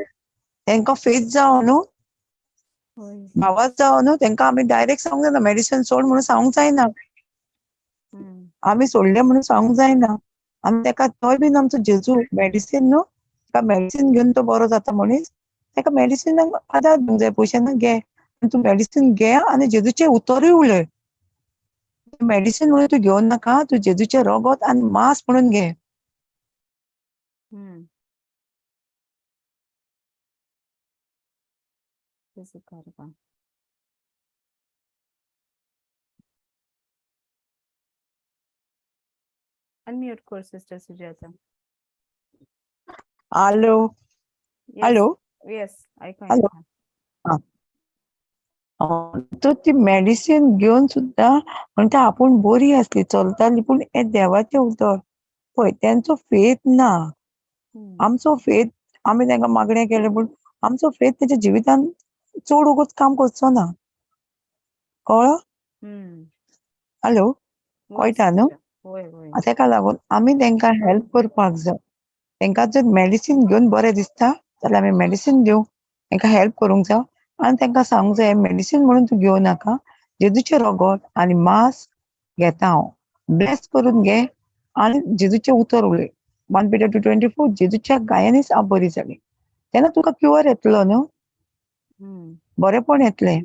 तेंकां फेथ जावं न्हू, भावाच जावं न्हू, तेंकां आमी डायरेक्ट सांगूंक जायना मेडिसिन सोड म्हणून सांगूंक जायना, आमी सोडलें म्हणून सांगूंक जायना. आमी तेका तोय बीन आमचो जेजू मेडिसिन न्हू, तेका मेडिसिन घेवन तो बरो जाता मनीस, तेका मेडिसिनाक आदार दिवंक जाय, पयशे ना घे, तूं मेडिसिन घे आनी जेजूचें उतरूय उलय. मेडिसिन म्हणून तूं घेवन नाका, तूं जेजूचें रगत आनी मांस म्हणून घे. अनम्यूट कर sister Sujata. Hello hello yes, आयको हॅलो. तर ती मेडिसिन घेवन सुद्दां म्हणटा आपूण बरी आसली, चलताली, पूण हें देवाचें उतर पळय तेंचो फेथ ना. आमचो फेथ, आमी तांकां मागणें केलें पूण आमचो फेथ तेच्या जिवितान चड वगत काम करचो ना. कळ्ळो? हॅलो, कळटा न्हू? तेका लागून आमी तेंकां हेल्प करपाक जाय. तेंकां जर मेडिसिन घेवन बरें दिसता जाल्यार आमी मेडिसिन दिवंक तेंकां हेल्प करूंक जाय आनी तेंकां सांगूंक जाय मेडिसिन म्हणून तूं घेवं नाका, जेजूचें रगत आनी मांस घेता हांव, ब्लेस करून घे आनी जेजूचें उतर उलय. 1 Peter 2:24, जेजूच्या गायांनीच हांव बरी जाली, तेन्ना तुका क्युअर येतलो न्हू, बरेंपण येतलें.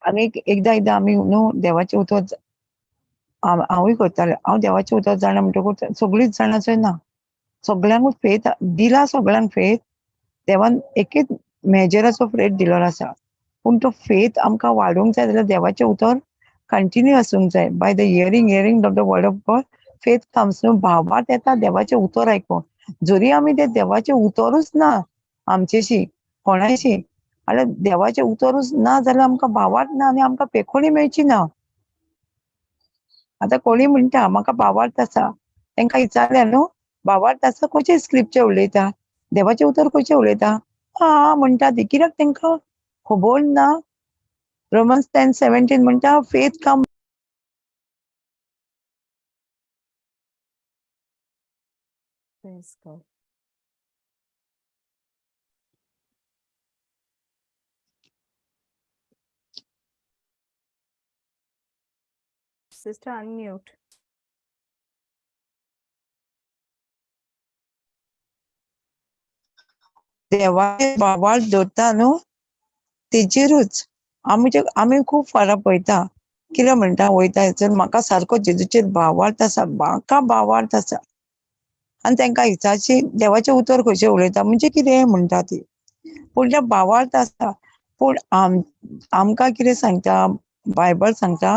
आनी एकदां एकदां आमी न्हू देवाचें उतर हांवूय करतालें, हांव देवाचें उतर जाणा म्हणटकूच सगळींच जाणां ना, सगळ्यांकूच फेथ दिला, सगळ्यांक फेथ देवान एकेच मेजराचो फेथ दिल्लो आसा, पूण तो फेथ आमकां वाडोवंक जाय जाल्यार देवाचें उतर कंटिन्यू आसूंक जाय. By the hearing of the word of God faith comes न्हू. भावार्थ येता देवाचें उतर आयकून. जरी आमी ते देवाचें उतरूच ना आमचेशी कोणायशी, जाल्यार देवाचें उतरूच ना जाल्यार आमकां भावार्थ ना आनी आमकां पेखोणी मेळची ना. आतां कोणी म्हणटा म्हाका भावार्थ आसा, तेंकां विचारलें न्हू भावार्थ आसा खंयचे स्क्रिप्चर उलयता, देवाचें उतर खंयचें उलयता, हा म्हणटा ती, कित्याक तेंकां खबर ना. रोमन्स 10:17 म्हणटा faith come. Praise God. Sister, unmute. देवाचे भावार्थ दवरता न्हू तेजेरूच आमी खूब फारां पळयता. कितें म्हणटा वयता जर म्हाका सारको जेजूचेर भावार्थ आसा, म्हाका भावार्थ आसा, आनी तेंकां विचारची देवाचें उतर खंयचें उलयता म्हणजे कितें म्हणटा ती, पूण तें भावार्थ आसा. पूण आमकां कितें सांगता बायबल सांगता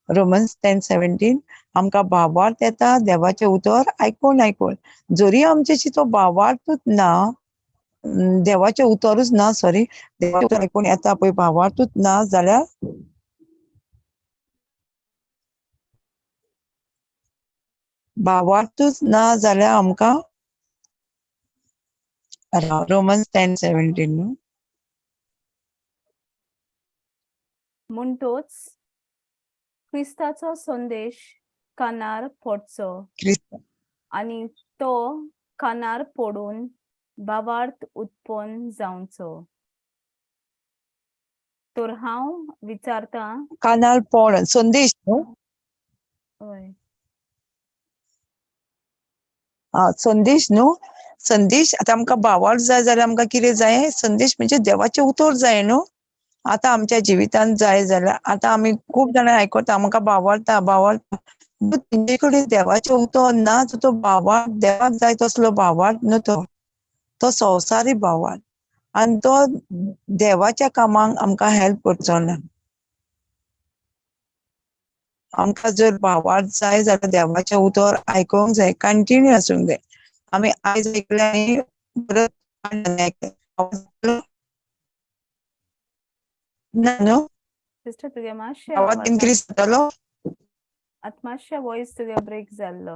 रोमन्स 10:17, आमकां भावार्थ येता देवाचें उतर आयकून आयकून. जरी आमचेशी तो भावार्थूच ना, देवाचें उतरूच ना, सॉरी, देवाचें उतर आयकून येता पळय भावार्थूच ना जाल्यार भावार्थूच ना जाल्यार आमकां रोमन्स 10:17 न्हू. म्हणटोच क्रिस्ताचो संदेश कानार पडचो आनी तो कानार पडून भावार्थ उत्पन्न जावचो. तर हांव विचारतां, कानार पड संदेश न्हू, हय संदेश न्हू, संदेश. आतां आमकां भावार्थ जाय जाल्यार आमकां कितें जाय, संदेश म्हणजे देवाचें उतर जाय न्हू. आतां आमच्या जिवितांत जाय जाल्यार आतां आमी खूब जाणां आयकता आमकां भावार्थ भावार्थ, तेंचे कडेन देवाचें उतर ना, तो भावार्थ देवाक जाय तसलो भावार्थ न्हू, तो तो संवसारी भावार्थ आनी तो देवाच्या कामाक आमकां हेल्प करचो ना. आमकां जर भावार्थ जाय जाल्यार देवाचें उतर आयकूंक जाय, कंटिन्यू आसूंक जाय. आमी आयज आयकलें आनी परत आयकलें ना न्हू, सिस्टर तुगे मातशें आवाज इनक्रीज जातलो. आतां मातशें वॉयस तुगे ब्रेक जाल्लो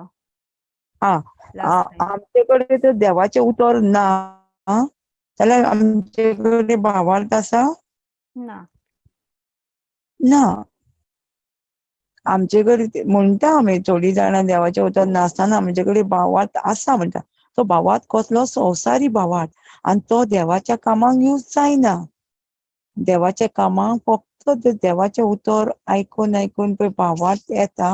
आ लास्ट टायम. आमचे कडेन तर देवाचें उतर ना जाल्यार आमचे कडेन भावार्थ आसा? ना. ना. आमचे कडेन म्हणटा आमी थोडीं जाणां देवाचें उतर नासतना आमचे कडेन भावार्थ आसा म्हणटा. तो भावार्थ कसलो? संवसारी भावार्थ, आनी तो देवाच्या कामाक यूज जायना. देवाच्या कामाक फक्त देवाचें उतर आयकून आयकून पळय भावार्थ येता,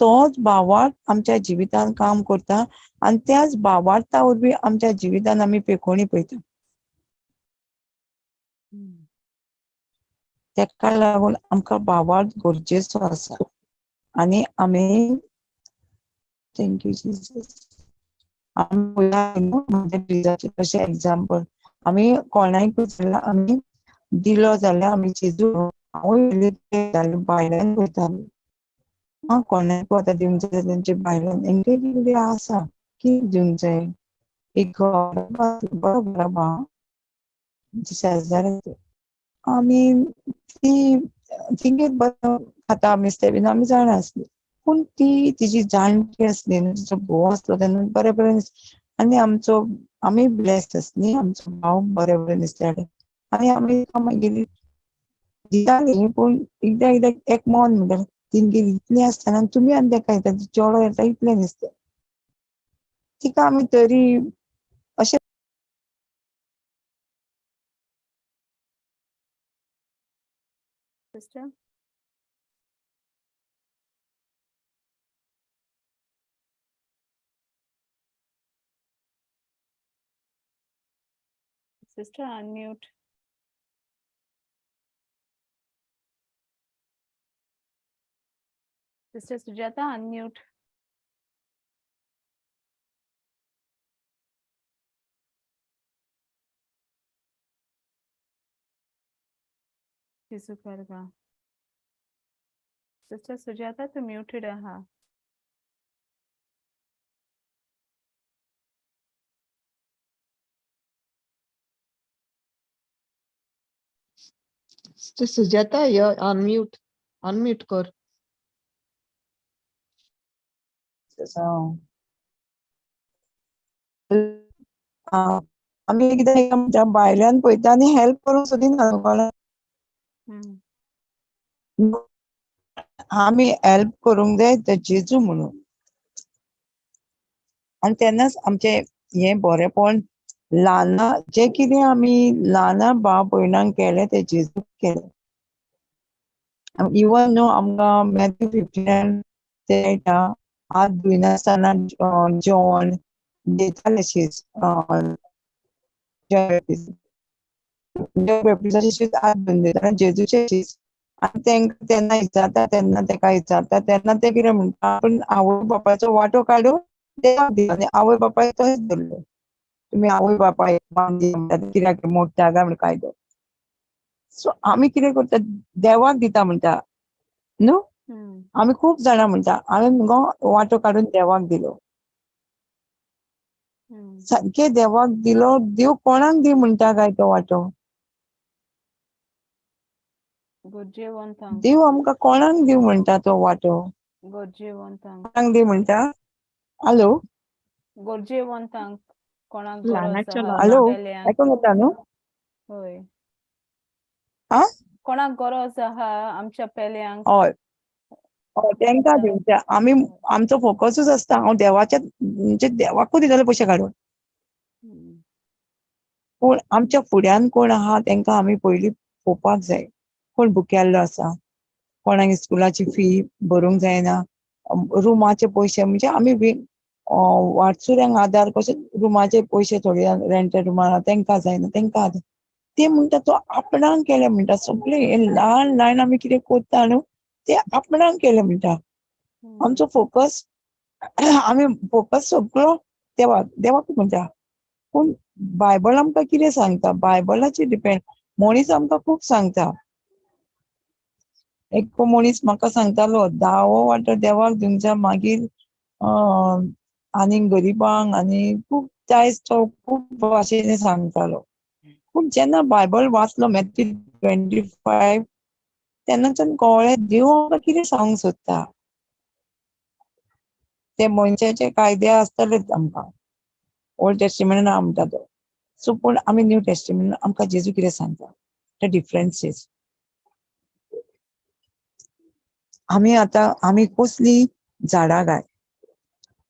तोच भावार्थ आमच्या जिवितान काम करता आनी त्याच भावार्था वरवीं आमच्या जिवितान आमी पेखोणी पळयता. तेका लागून आमकां भावार्थ गरजेचो आसा. आनी आमी thank you Jesus. आमी तशें एग्जाम्पल आमी कोणाकूय जाल्यार आमी दिलो जाल्यार आमी जेजू हांवूय भायल्यान वयताली. कोणाकूय आतां दिवंक जाय तेंच्या बायलान तेंकां कितें आसा कितें दिवंक जाय, एक बरो घराबो शेजारी आमी ती तिगेर बरो खाता नुस्तें बीन आमी जाणा आसली, पूण ती तिजी जाणटी आसली न्हू, तिचो घोव आसलो तेन्ना बरें बरें आनी आमचो आमी ब्लेस्ड आसली, आमचो भाव बरें बरें नुस्तें हाडटा आनी आमी मागीर दिताली. पूण एकदां एकदां एक मन म्हणटालें तेंगेर इतलें आसतना तुमी आनी तेका येता चेडो येता इतलें नुस्तें, तिका आमी तरी अशें Sister? Sister, unmute. Sister Sujata, unmute. Sister Sujata, तूं म्युटेड आहा. Sister Sujata, you're on mute. Unmute kar. आमी एकदां आमच्या भायल्यान पळयता आनी हेल्प करूंक सोदिना कोणाक. आमी हेल्प करूंक जाय ते जेजू म्हणून, आनी तेन्नाच आमचें हें बरेंपण ल्हाना जें कितें आमी ल्हाना भाव भयणांक केलें तें जेजूक केलें. इवन न्हू आमकां मॅथ्यू 15 ते मेळटा, हात धुयनासतना जेवण दिताले शीत, शीत हात धुवन दिताले जेजूचें शीत. आनी तेंकां तेन्ना विचारता, तेन्ना तेका विचारता तेन्ना ते कितें म्हणटा, आपूण आवय बापायचो वांटो काडून देवाक दिलो आनी आवय बापायक तशेंच धरलो. तुमी आवय बापायक मान दिया म्हणटा कित्याक मोडटा काय म्हण कायदो. सो आमी कितें करता, देवाक दिता म्हणटा न्हू, आमी खूब जाणां म्हणटा हांवें मुगो वांटो काडून देवाक दिलो. सारकें देवाक दिलो, देव कोणाक दी म्हणटा काय तो वांटो? देव आमकां कोणाक दी म्हणटा तो वांटो? कोणाक दी म्हणटा? हॅलो, गरजेवंतांक, कोणाक हॅलो, आयकूंक येता न्हू? हय, कोणाक गरज आहा आमच्या पेल्यांक, हय हय, तेंकां दिवच्या. आमी आमचो फोकसूच आसता हांव देवाच्या म्हणजे देवाकूच दितलें पयशे काडून, पूण आमच्या फुड्यान कोण आहा तेंकां आमी पयलीं पळोवपाक जाय. कोण भुकेल्लो आसा, कोणाक स्कुलाची फी भरूंक जायना, रुमाचे पयशे म्हणजे आमी वाटसुऱ्यांक आदार कशे रुमाचे पयशे थोडे रेंटेड रुमान तेंकां जायना, तेंकां आदार. ते म्हणटा तो आपणाक केलें म्हणटा, सगळे हे ल्हान ल्हान आमी कितें करता न्हू ते आपणाक केलें म्हणटा. आमचो फोकस आमी फोकस सगळो देवाक देवाक म्हणटा, पूण बायबल आमकां कितें सांगता, बायबलाचेर डिपेंड. मनीस आमकां खूब सांगता. एक मनीस म्हाका सांगतालो दावो वांटो देवाक दिवंक जाय, मागीर आनी गरिबांक आनी खूब जायज तो खूब भाशेन सांगतालो. पूण जेन्ना बायबल वाचलो मॅथ्यू 25 तेन्नाच्यान कळ्ळें देव आमकां कितें सांगूंक सोदता. ते मनशाचे कायदे आसतलेच आमकां. ओल्ड टेस्टिमेंट ना म्हणटा तो. सो पूण आमी न्यू टेस्टिमेंट आमकां जेजू कितें सांगता ते डिफरन्सीस. आमी आतां आमी कसली झाडां घाय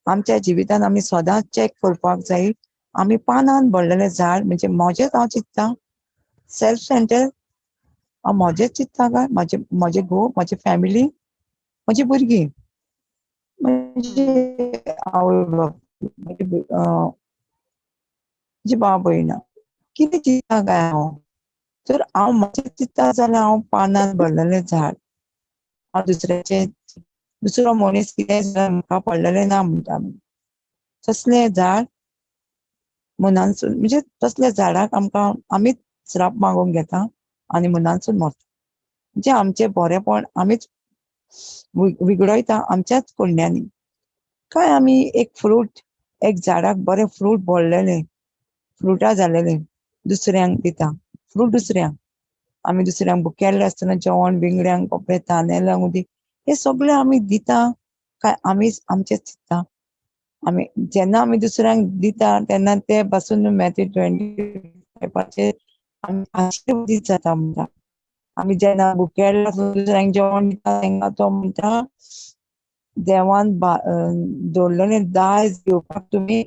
आमच्या जिवितान आमी सदांच चॅक करपाक जाय. आमी पानान भरलेलें झाड म्हणजे म्हजेंच हांव चिंतता, सेल्फ सेंटर हांव म्हजेंच चिंतता काय म्हजे म्हजे घोव, म्हजी फॅमिली, म्हजी भुरगीं, म्हजी आवय बापूय, म्हजी भाव भयणां, कितें चिंतता काय हांव? तर हांव म्हजें चिंतता जाल्यार हांव पानान भरलेलें झाड. हांव दुसऱ्याचें, दुसरो मनीस कितें जाल्यार म्हाका पडलेलें ना म्हणटा आमी. तसलें झाड मनानसून म्हणजे तसल्या झाडाक आमकां आमीच श्राप मागून घेता आनी मनानसून मरता. म्हणजे आमचें बरेंपण आमीच विगडयता आमच्याच कुंड्यांनी. काय आमी एक फ्रूट, एक झाडाक बरें फ्रूट भरलेलें, फ्रुटां जालेलें दुसऱ्यांक दिता. फ्रूट दुसऱ्यांक, आमी दुसऱ्यांक भुकेल्ले आसतना जेवण, विंगड्यांक कपडे, तानेल्यांक उदीक, हे सगळें आमी दिता काय आमीच आमचें चिंतता? आमी जेन्ना आमी दुसऱ्यांक दिता तेन्ना ते पासून मॅथ्यू 25 आमी आशिर्वादीत जाता म्हणटा. आमी जेन्ना भुकेल्ले आसतना दुसऱ्यांक जेवण दिता तेंका तो म्हणटा देवान दवरलेलें दायज घेवपाक तुमी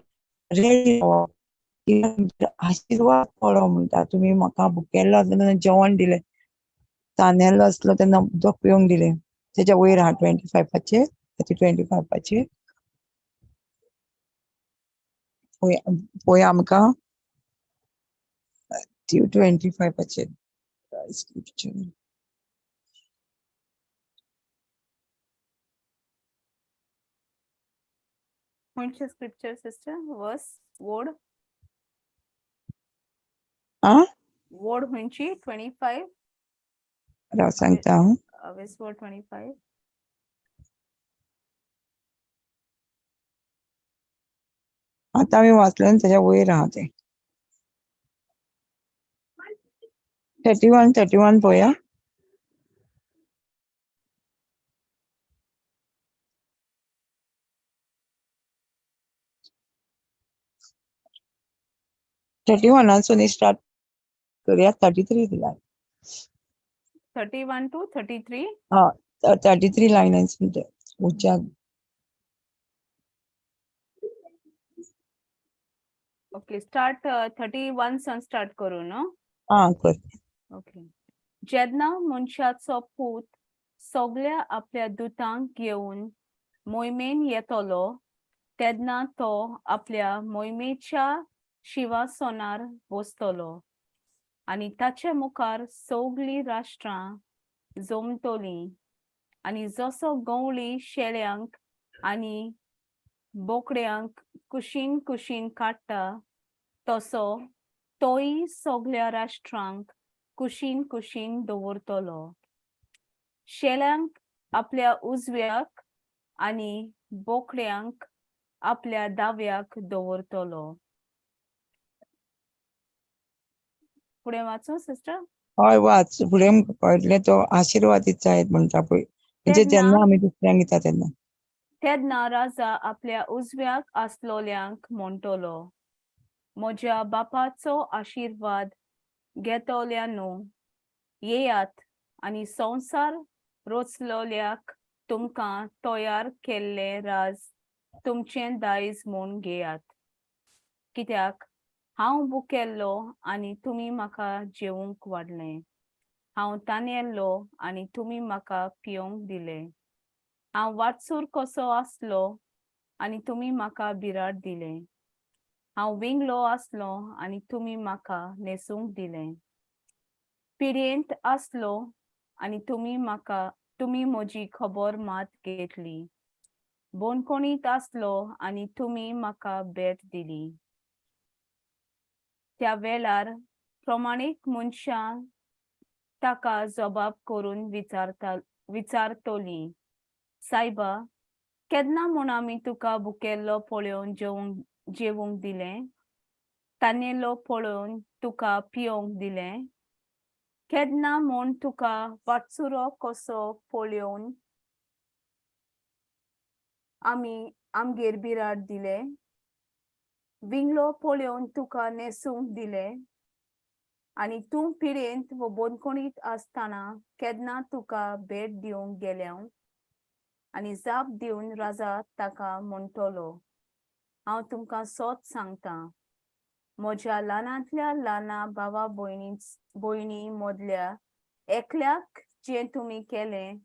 रेडी रावप, कित्याक आशिर्वाद पडो म्हणटा. तुमी म्हाका भुकेल्लो आसतना जेवण दिलें, तानेल्लो आसलो तेन्ना उदक पिवंक दिलें. तेच्या वयर आहा 25, मॅथ्यू 25. पळोवया आमकां 25 स्क्रिप्चर. खंयचे स्क्रिप्चर सिस्टर? वर्स वोड? आ? वोड खंयची? 25? राव सांगता हांव. वर्स वोड 25. आतां आमी वाचलें तेच्या वयर आहा तें. 31 31 पळोवया. 31 स्टार्ट करूया, 33 लायन. 31 टू 33? हा, 33 लायनांसून ते उच्चार. ओके, स्टार्ट 31 सन स्टार्ट करू न्हू? हा, कर. ओके. जेन्ना मनशाचो पूत सगल्या आपल्या दुतांक घेवन मोहिमेन येतलो तेन्ना तो आपल्या मोहिमेच्या शिवासनार बसतलो आनी ताचे मुखार सगलीं राष्ट्रां जमतलीं आनी जसो गवळी शेळ्यांक आनी बोकड्यांक कुशीन कुशीन काडटा तसो तोय सगल्या राष्ट्रांक कुशीन कुशीन दवरतलो. शेळ्यांक आपल्या उजव्याक आनी बोकड्यांक आपल्या दाव्याक दवरतलो. फुडें वाचूं सिस्टर? हय वाच. फुडें आमकां कळटलें तो आशिर्वादीत जायत म्हणटा पळय, म्हणजे जेन्ना आमी दुसऱ्यांक दिता तेन्ना. तेन्ना राजा आपल्या उजव्याक आसलोल्यांक म्हणटलो, म्हज्या बापाचो आशिर्वाद घेतल्यानो येयात आनी संवसार रचलोल्याक तुमकां तयार केल्लें राज तुमचें दायज म्हूण घेयात. कित्याक हांव भुकेल्लो आनी तुमी म्हाका जेवंक वाडलें, हांव तानेल्लो आनी तुमी म्हाका पिवंक दिलें, हांव वाटसूर कसो आसलो आनी तुमी म्हाका बिराड दिलें, हांव विंगलो आसलो आनी तुमी म्हाका न्हेसूंक दिलें, पिडेंत आसलो आनी तुमी म्हजी खबर मात घेतली, बोनकोणीत आसलो आनी तुमी म्हाका भेट दिली. त्या वेळार प्रमाणीक मनशां ताका जबाब करून विचारतली, सायबा केन्ना म्हूण आमी तुका भुकेल्लो पळोवन जेवंक दिलें, तानेल्लो पळोवन तुका पिवंक दिलें, केन्ना म्हूण तुका वाटसुरो कसो पळोवन आमी आमगेर बिराड दिलें? विंगलो पळोवन तुका न्हेसूंक दिलें? आनी तूं पिडेंत वो बंदखणींत आसतना केन्ना तुका भेट दिवंक गेल्या? आनी जाप दिवन राजा ताका म्हणटलो, हांव तुमकां सोत सांगता, म्हज्या ल्हानांतल्या ल्हाना भावा भयणी मदल्या एकल्याक जें तुमी केलें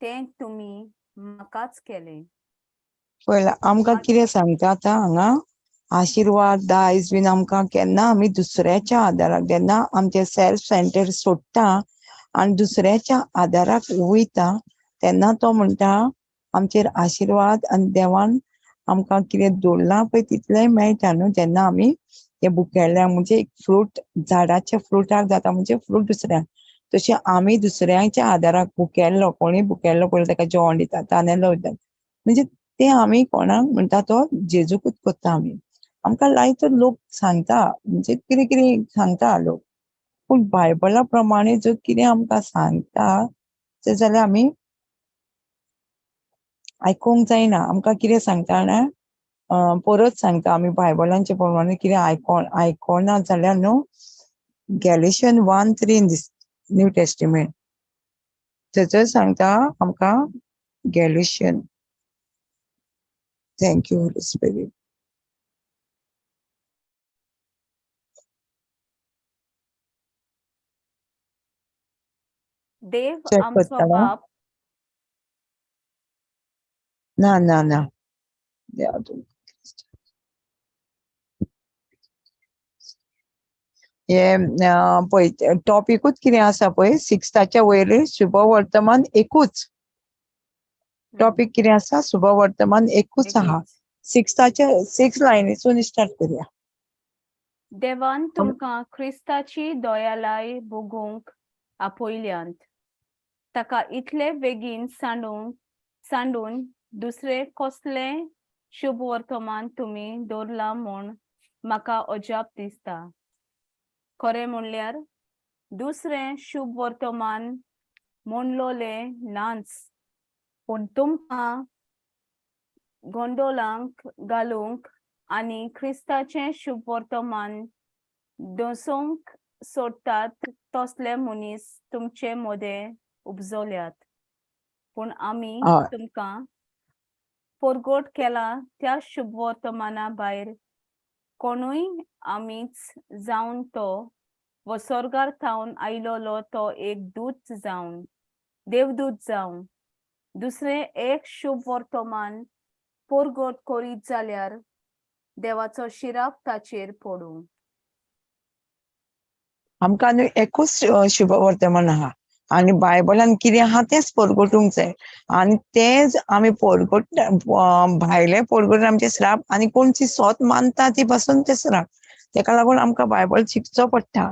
तें तुमी म्हाकाच केलें. पळयला आमकां कितें सांगता आतां हांगा आशिर्वाद दायज बीन आमकां केन्ना आमी दुसऱ्याच्या आदाराक जेन्ना आमचे सेल्फ सेंटर सोडटा आनी दुसऱ्याच्या आदाराक वयता तेन्ना तो म्हणटा आमचेर आशिर्वाद आनी देवान आमकां कितें दवरलां पळय तितलेंय मेळटा न्हू जेन्ना आमी हे बुकेल्या म्हणजे एक फ्रूट झाडाच्या फ्रुटाक जाता म्हणजे फ्रूट दुसऱ्याक तशें आमी दुसऱ्यांच्या आदाराक भुकेल्लो कोणूय भुकेल्लो पळय ताका जेवण दिता तानेलो वयता म्हणजे ते आमी कोणाक म्हणटा तो जेजूकूच करता. आमी आमकां लायतो लोक सांगता म्हणजे कितें कितें सांगता लोक पूण बायबला प्रमाणे जर कितें आमकां सांगता तें जाल्यार आमी आयकूंक जायना. आमकां कितें सांगता जाणा परत सांगता आमी बायबलांचे प्रमाणे कितें आयकोना जाल्यार न्हू गॅलेशियन 1:3 दिस न्यू टेस्टिमेंट थंयसर सांगता आमकां Galatian. Thank you holy spirit. Dev check आमचो करता बाप ना ना ना देवा हे पळय टॉपिकूच कितें आसा पळय सिक्स्थाच्या वयर शुभ वर्तमान एकूच टॉपिक कितें आसा शुभ वर्तमान एकूच आहा. सिक्स्थाच्या 6 लायनीसून स्टार्ट करुया. देवान तुमकां क्रिस्ताची दयालाय भोगूंक आपयल्यांत ताका इतले बेगीन सांडून दुसरे कसलें शुभ वर्तमान तुमी दवरलां म्हूण म्हाका अजाप दिसता. खरें म्हणल्यार दुसरें शुभ वर्तमान म्हणलोलें नाच पूण तुमकां गोंदोलांक घालूंक आनी क्रिस्ताचें शुभ वर्तमान दसोवंक सोदतात तसले मनीस तुमचे मदें उपजल्यात. पूण आमी तुमकां परगट केला त्या शुभ वर्तमाना भायर कोणूय आमीच जावन तो व स्वर्गार थावन आयलोलो तो एक दूत जावन देवदूत जावन दुसरें एक शुभ वर्तमान परगट करीत जाल्यार देवाचो शिराप ताचेर पडूं. आमकां न्हू एकूच शुभ वर्तमान आहा आनी बायबलान कितें आहा तेंच परगटूंक जाय आनी तेंच आमी परगट भायले परगट आमचे श्राप आनी कोण ती सोत मानता ती पासून ते श्राप. तेका लागून आमकां बायबल शिकचो पडटा.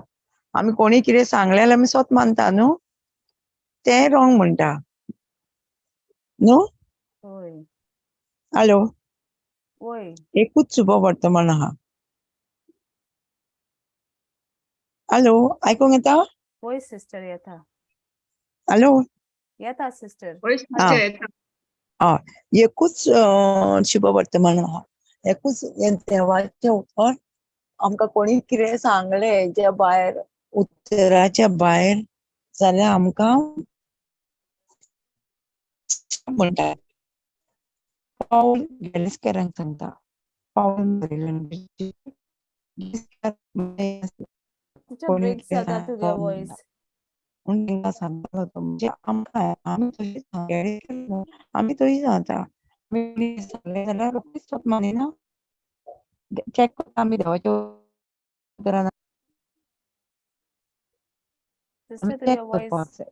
आमी कोणी कितें सांगलें जाल्यार आमी सोत मानता न्हू तें रोंग म्हणटा न्हू. हॅलो एकूच शुभ वर्तमान आहा. हॅलो आयकूंक येता? वय सिस्टर येता. हॅलो येता सिस्टर. हय एकूच शुभ वर्तमान आहा. एकूच देवाचें उतर आमकां कोणी कितें सांगलें ज्या भायर उतराच्या भायर जाल्यार आमकां म्हणटा पावल गेलेस्करांक सांगता पावल तांकां सांगतालो तो म्हणजे आमकां आमी तशीच आमी तशीच सांगता आमी सांगलें जाल्यार रोखडीच स्वत मानिना चॅक करता आमी देवाच्या उतरान आमी चॅक करपाक जाय.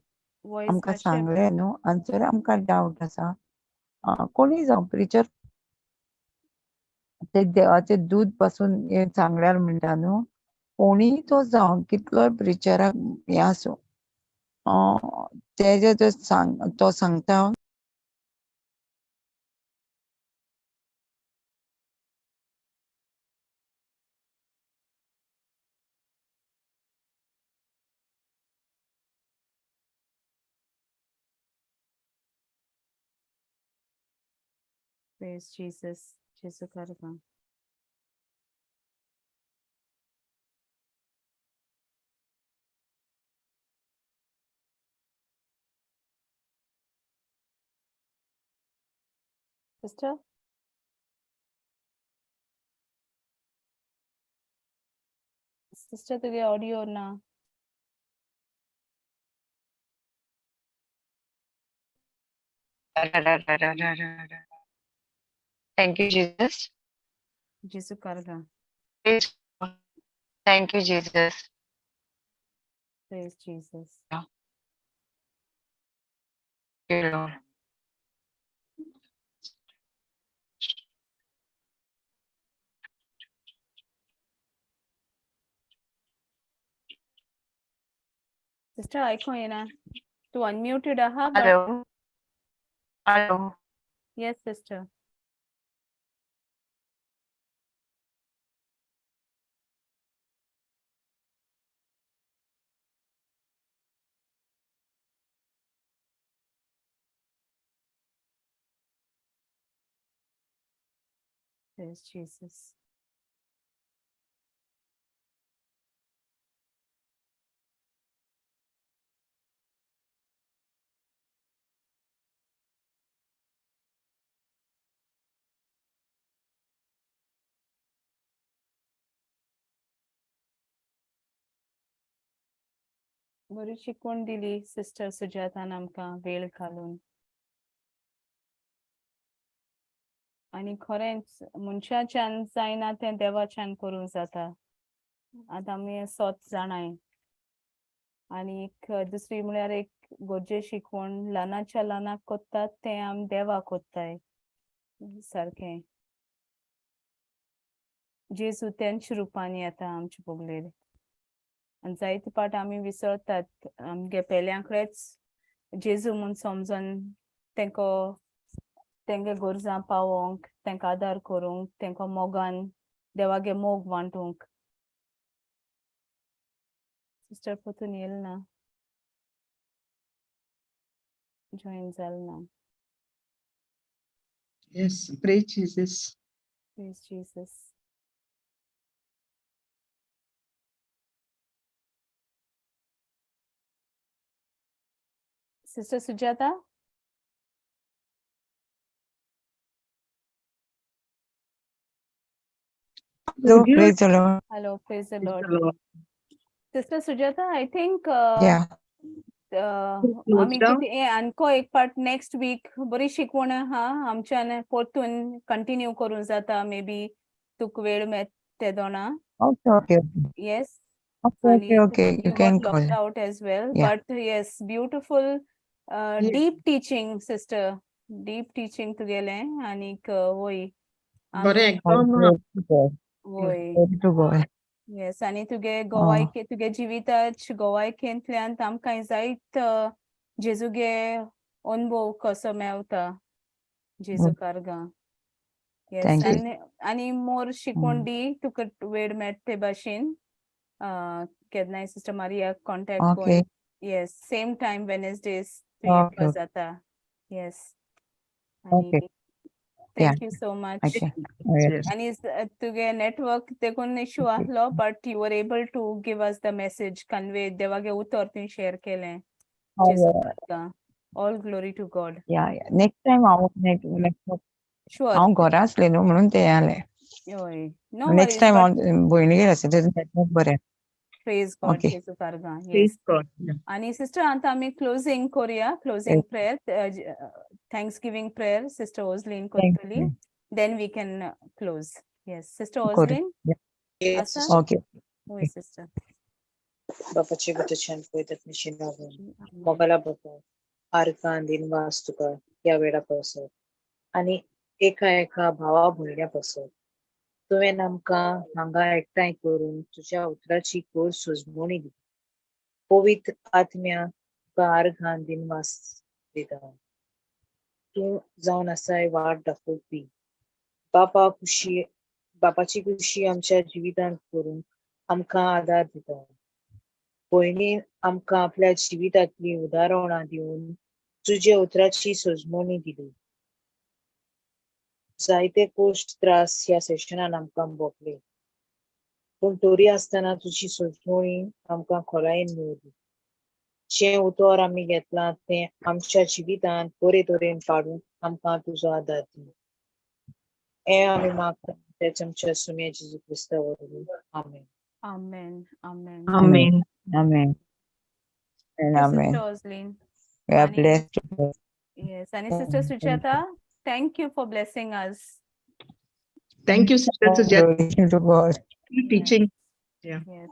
आमकां सांगलें न्हू आनी जर आमकां डावट आसा कोणूय जावं प्रिचर ते देवाचें दूद पासून हें सांगल्यार म्हणटा न्हू कोणीय तो जावं कितलोय प्रिचराक हें आसूं तेजे तो सांगता Praise Jesus. जेजू कारगां. Sister? Sister, तुगे ऑडियो ना. Thank you, Jesus. जेजू कारगां. Praise God. Thank you, Jesus. Praise Jesus. Yeah. Thank you, Lord. Sister, आयको येना. तूं अनम्युटेड आहा but Hello. Hello. Yes, sister. Praise Jesus. बरी शिकवण दिली सिस्टर सुजातान आमकां वेळ घालून. आनी खरेंच मनशाच्यान जायना तें देवाच्यान करूंक जाता. आतां आमी सोत जाणाय. आनी एक दुसरी म्हळ्यार एक गरजे शिकवण ल्हानाच्या ल्हानाक कोत्तात तें आमी देवाक कोत्ताय सारकें. जेजू तेंच रुपान येता आमच्या बगलेर. आनी जायते पाट आमी विसरतात आमगे पेल्यांकडेच जेजू म्हूण समजोन तेंको तेंगे गरजां पावोवंक, तेंका आदार करूंक, तेंका मोगान देवागे मोग वांटूंक. सिस्टर परतून येयल ना, जॉयन जाल ना. Yes, praise Jesus. Praise Jesus. Sister Sujata? Hello, praise the Lord. Hello, praise the Praise Lord. the Lord. Sister Sujata, I think Yeah. Close आमी down. कितें आनको एक पार्ट नेक्स्ट वीक बरी शिकवण आहा आमच्यान परतून कंटिन्यू करूंक जाता, मे बी तुका वेळ मेळटा तेदोना. Okay, okay, okay. Yes. Okay, आणि okay, okay. You you can got call. locked out as well. Yeah. But yes, beautiful, Yes. deep teaching, sister. Deep teaching तुगेलें आनीक वय. बरें एकदम. वय. Glory to God. Yes, आनी तुगे गोवायके तुगे जिविताच गोवायकेंतल्यान आमकां जायत जेजूगे अनुभव कसो मेवता जेजू कारगां. Yes, Thank you. आनी आनी मोर शिकवण दी तुका वेळ मेळटा ते भाशेन. केन्नाय सिस्टर मारिया कॉन्टेक्ट Okay. करून. Yes, same time Wednesdays तूं Okay, येवपा okay. जाता. Yes. आनी Okay. Yeah. Thank you so much. Okay. All right. Yes. आनी तुगे नेटवर्क देखून इशू Okay. आहलो, but you were able to give us the message, convey देवागे उतर तुवें शेअर केलें. Oh, जेजू yeah. कारगां. All glory to God. Yeah, yeah. Next time हांव next Sure. हांव घरा आसलें न्हू म्हणून तें जालें. हय. No next worries, time but हांव भयणीगेर आसा तेजें नेटवर्क बरें. Praise God, Okay. जेजू कारगां. Praise Yes. God. Yeah. आनी सिस्टर आतां आमी क्लोजींग करुया, closing prayer, thanksgiving prayer sister Osleen Thank करतली. you. Then we can close. Yes, sister करू. Osleen? Yeah. Yes, आसा? sister. Okay. हय सिस्टर. बापाचे पुताचे आनी पवित्र आत्म्याचे नांवान. मोगाला बापा, आर्गां दिनवास तुका ह्या वेळा पासत आनी एका एका भावा भयण्या पासत. तुवें आमकां हांगा एकठांय करून तुज्या उतराची खोल सुजवणी दिली. पवित्र आत्म्या तुका आर्गां दिनवास दिता. तूं जावन आसाय वाट दाखोवपी. बापा खुशी बापाची खुशी आमच्या जिवितांत करूंक आमकां आदार दिता. भयणीन आमकां आपल्या जिवितांतलीं उदाहरणां दिवन तुज्या उतराची सजमणी दिली. जायते कश्ट त्रास ह्या सेशनान आमकां भोगले, पूण तरी आसतना तुजी सुचोवणी आमकां खोलायेन मेवली. जें उतर आमी घेतलां तें आमच्या जिवितांत बरे तरेन पाडूंक आमकां तुजो आदार दी. हें आमी मागता तेच आमच्या सुम्या जेजू क्रिस्ता वरवीं. आमेन. Amen. Amen. Amen. Amen. And Sister amen. Rosaline. We are Ani- blessed. Yes, and Sister Sujata, thank you for blessing us. Thank you, Sister Sujata, Glory to God. for teaching. Yeah. Yes.